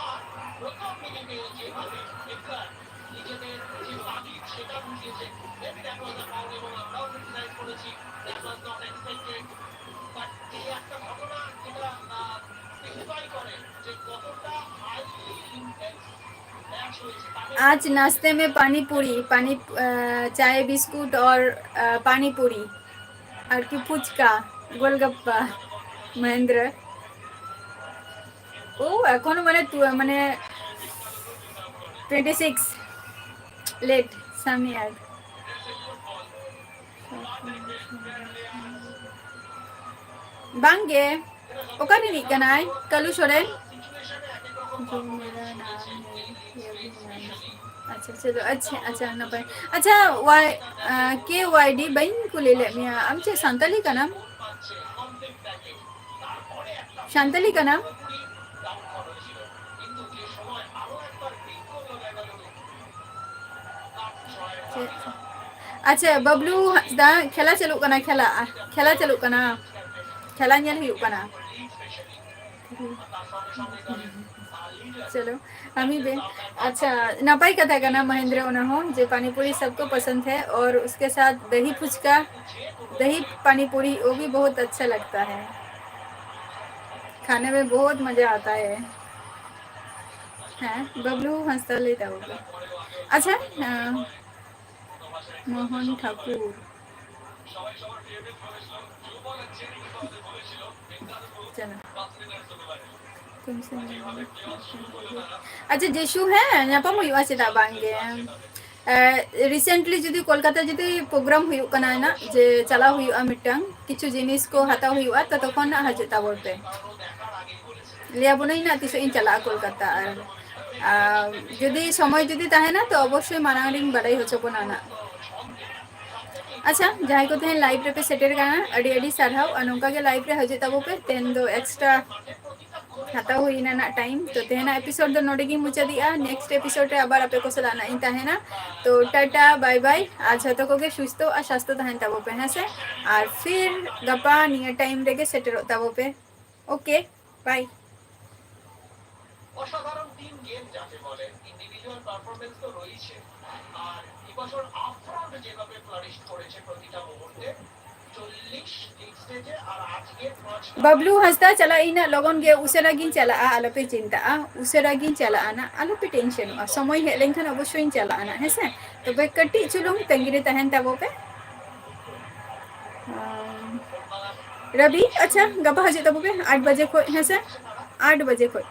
আর প্রথম মিনিটে যেভাবে বেকার নিজেদের যে তাগিদ সেটা বুঝিয়েছে। Maybe that was a foul এবং আমরাও ক্রিটিসাইজ করেছি, that was not expected। But এই একটা ঘটনা যেটা সিগনিফাই করে যে কতটা হাইলি ইন্টেন্স ম্যাচ হয়েছে। आज नाश्ते में पानी पूरी, पानी, अ, चाय बिस्कुट और, अ, पानी पूरी। আর কি ফুচকা, গোলগাপ্পা, মহেন্দ্র। ও এখনো মানে তু-, মানে টোয়েন্টি সিক্স লেট, সামনে আর। ᱵᱟᱝᱜᱮ᱾ ᱚᱠᱟ ᱨᱤᱱᱤᱡ ᱠᱟᱱᱟᱭ ᱠᱟᱞᱩ ᱥᱚᱨᱮᱱ? जो मेरा नाम है, ये भी नाम है। ᱟᱪᱪᱷᱟ, ᱪᱚᱞᱚ, ᱟᱪᱪᱷᱟ, ᱟᱪᱪᱷᱟ, ᱱᱟᱯᱟᱭ᱾ ᱟᱪᱪᱷᱟ, ᱣᱟᱭ, ᱟᱸ, ᱠᱮ ᱣᱟᱭ ᱰᱤ, ᱵᱟᱹᱧ ᱠᱩᱞᱤ ᱞᱮᱫ ᱢᱮᱭᱟ, ᱟᱢ ᱪᱮᱫ ᱥᱟᱱᱛᱟᱞᱤ ᱠᱟᱱᱟᱢ? ᱥᱟᱱᱛᱟᱞᱤ ᱠᱟᱱᱟᱢ? ᱪᱮᱫ? ᱟᱪᱪᱷᱟ, ᱵᱟᱵᱞᱩ ᱦᱟᱸᱥᱫᱟ, ᱠᱷᱮᱞᱟ ᱪᱟᱹᱞᱩᱜ ᱠᱟᱱᱟ, ᱠᱷᱮᱞᱟ, ᱠᱷᱮᱞᱟ ᱪᱟᱹᱞᱩᱜ ᱠᱟᱱᱟ, ᱠᱷᱮᱞᱟ ᱧᱮᱞ ᱦᱩᱭᱩᱜ ᱠᱟᱱᱟ᱾ ᱪᱚᱞᱚ, ᱟᱢᱤ ᱵᱮ᱾ ᱟᱪᱪᱷᱟ, ᱱᱟᱯᱟᱭ ᱠᱟᱛᱷᱟ ᱠᱟᱱᱟ ᱢᱚᱦᱮᱱᱫᱨᱚ, ᱚᱱᱟ ᱦᱚᱸ ᱡᱮ ᱯᱟᱱᱤ ᱯᱩᱨᱤ ᱥᱟᱵᱠᱚ ᱯᱚᱥᱚᱱᱫ ᱦᱮ ᱚᱨ ᱩᱥᱠᱮ ᱥᱟᱛᱷ ᱫᱟᱦᱤ ᱯᱷᱩᱪᱠᱟ, ᱫᱟᱦᱤ ᱯᱟᱱᱤ ᱯᱩᱨᱤ, ᱣᱳ ᱵᱷᱤ ᱵᱚᱦᱩᱛ ᱟᱪᱪᱷᱟ ᱞᱟᱜᱽᱛᱟ ᱦᱮ᱾ ᱠᱷᱟᱱᱮ ᱢᱮ ᱵᱚᱦᱩᱛ ᱢᱟᱡᱟ ᱟᱛᱟ ᱦᱮ᱾ ᱦᱮᱸ, ᱵᱟᱵᱞᱩ ᱦᱟᱸᱥᱫᱟ ᱞᱟᱹᱭ ᱛᱟᱵᱚᱱ ᱯᱮ᱾ ᱟᱪᱪᱷᱟ, ᱟᱸ, ᱢᱳᱦᱚᱱ ᱴᱷᱟᱠᱩᱨ᱾ ᱪᱟᱞᱟᱜ᱾ ᱛᱩᱢᱥᱮ ᱢᱤᱞᱱᱟ᱾ ᱟᱪᱪᱷᱟ, ᱡᱤᱥᱩ, ᱦᱮᱸ, ᱧᱟᱯᱟᱢ ᱦᱩᱭᱩᱜᱼᱟ, ᱪᱮᱫᱟᱜ ᱵᱟᱝ ᱜᱮ? ᱮ, ᱨᱤᱥᱮᱱᱴᱞᱤ ᱡᱩᱫᱤ ᱠᱳᱞᱠᱟᱛᱟ ᱡᱩᱫᱤ ᱯᱨᱳᱜᱨᱟᱢ ᱦᱩᱭᱩᱜ ᱠᱟᱱᱟ ᱱᱟᱜ, ᱡᱮ ᱪᱟᱞᱟᱣ ᱦᱩᱭᱩᱜᱼᱟ ᱢᱤᱫᱴᱟᱝ, ᱠᱤᱪᱷᱩ ᱡᱤᱱᱤᱥ ᱠᱚ ᱦᱟᱛᱟᱣ ᱦᱩᱭᱩᱜᱼᱟ, ᱛᱚ ᱛᱚᱠᱷᱚᱱ ᱱᱟᱜ ᱦᱤᱡᱩᱜ ᱛᱟᱵᱚᱱ ᱯᱮ᱾ ᱞᱟᱹᱭ ᱟᱵᱚᱱᱟᱹᱧ ᱱᱟᱜ ᱛᱤᱥᱚᱜ ᱤᱧ ᱪᱟᱞᱟᱜᱼᱟ ᱠᱳᱞᱠᱟᱛᱟ᱾ ᱟᱨ, ᱟᱨ ᱡᱩᱫᱤ ᱥᱚᱢᱚᱭ ᱡᱩᱫᱤ ᱛᱟᱦᱮᱱᱟ, ᱛᱚ ᱚᱵᱚᱥᱥᱳᱭ ᱢᱟᱲᱟᱝ ᱨᱤᱧ ᱵᱟᱰᱟᱭ ᱦᱚᱪᱚ ᱵᱚᱱᱟ ᱱᱟᱜ᱾ ᱟᱪᱪᱷᱟ, ᱡᱟᱦᱟᱸᱭ ᱠᱚ ᱛᱮᱦᱮᱧ ᱞᱟᱭᱤᱵᱷ ᱨᱮᱯᱮ ᱥᱮᱴᱮᱨ ᱠᱟᱱᱟ, ᱟᱹᱰᱤ ᱟᱹᱰᱤ ᱥᱟᱨᱦᱟᱣ᱾ ᱟᱨ ᱱᱚᱝᱠᱟ ᱜᱮ ᱞᱟᱭᱤᱵᱷ ᱨᱮ ᱦᱤᱡᱩᱜ ᱛᱟᱵᱚ ᱯᱮ᱾ ᱛᱮᱦᱮᱧ ᱫᱚ ᱮᱠᱥᱴᱨᱟ ᱦᱟᱛᱟᱣ ᱦᱩᱭ ᱮᱱᱟ ᱱᱟᱜ ᱴᱟᱭᱤᱢ᱾ ᱛᱚ ᱛᱮᱦᱮᱧᱟᱜ ᱮᱯᱤᱥᱳᱰ ᱫᱚ ᱱᱚᱰᱮ ᱜᱤᱧ ᱢᱩᱪᱟᱹᱫᱮᱜᱼᱟ᱾ ᱱᱮᱠᱥᱴ ᱮᱯᱤᱥᱳᱰ ᱨᱮ ᱟᱵᱟᱨ ᱟᱯᱮ ᱠᱚ ᱥᱟᱞᱟᱜ ᱱᱟᱜ ᱤᱧ ᱛᱟᱦᱮᱱᱟ᱾ ᱛᱚ ᱴᱟᱴᱟ, ᱵᱟᱭ ᱵᱟᱭ, ᱟᱨ ᱡᱷᱚᱛᱚ ᱠᱚᱜᱮ ᱥᱩᱥᱛᱷᱚ ᱟᱨ ᱥᱟᱥᱛᱷᱚ ᱛᱟᱦᱮᱱ ᱛᱟᱵᱚ ᱯᱮ, ᱦᱮᱸ ᱥᱮ? ᱟᱨ ᱯᱷᱤᱨ ᱜᱟᱯᱟ ᱱᱤᱭᱟᱹ ᱴᱟᱭᱤᱢ ᱨᱮᱜᱮ ᱥᱮᱴᱮᱨᱚᱜ ᱛᱟᱵᱚ ᱯᱮ᱾ ᱳᱠᱮ᱾ বাই। অসাধারণ টিম গেম যাকে বলে, ইন্ডিভিজুয়াল পারফরমেন্স তো রয়েছে, আর এবছর আপফ্রন্ট যেভাবে ফ্লারিশ করেছে প্রতিটা মুহূর্তে, চল্লিশ লিগ স্টেজে, আর আজকে পাঁচ ᱵᱟᱵᱞᱩ ᱦᱟᱸᱥᱫᱟ, ᱪᱟᱞᱟᱜ ᱤᱧ ᱱᱟᱜ ᱞᱚᱜᱚᱱ ᱜᱮ, ᱩᱥᱟᱹᱨᱟ ᱜᱤᱧ ᱪᱟᱞᱟᱜᱼᱟ, ᱟᱞᱚᱯᱮ ᱪᱤᱱᱛᱟᱹᱜᱼᱟ, ᱩᱥᱟᱹᱨᱟ ᱜᱤᱧ ᱪᱟᱞᱟᱜᱼᱟ ᱱᱟᱜ, ᱟᱞᱚᱯᱮ ᱴᱮᱱᱥᱚᱱᱚᱜᱼᱟ, ᱥᱚᱢᱚᱭ ᱦᱮᱡ ᱞᱮᱱᱠᱷᱟᱱ ᱚᱵᱚᱥᱥᱳᱭ ᱤᱧ ᱪᱟᱞᱟᱜᱼᱟ ᱱᱟᱜ, ᱦᱮᱸᱥᱮ? ᱛᱚᱵᱮ ᱠᱟᱹᱴᱤᱡ ᱪᱩᱞᱩᱝ ᱛᱟᱺᱜᱤ ᱨᱮ ᱛᱟᱦᱮᱱ ᱛᱟᱵᱚ ᱯᱮ᱾ ᱟᱢ, ᱨᱚᱵᱤ, ᱟᱪᱪᱷᱟ, ᱜᱟᱯᱟ ᱦᱤᱡᱩᱜ ᱛᱟᱵᱚ ᱯᱮ ᱟᱴ ᱵᱟᱡᱮ ᱠᱷᱚᱡ, ᱦᱮᱸᱥᱮ? ᱟᱴ ᱵᱟᱡᱮ ᱠᱷᱚᱡ᱾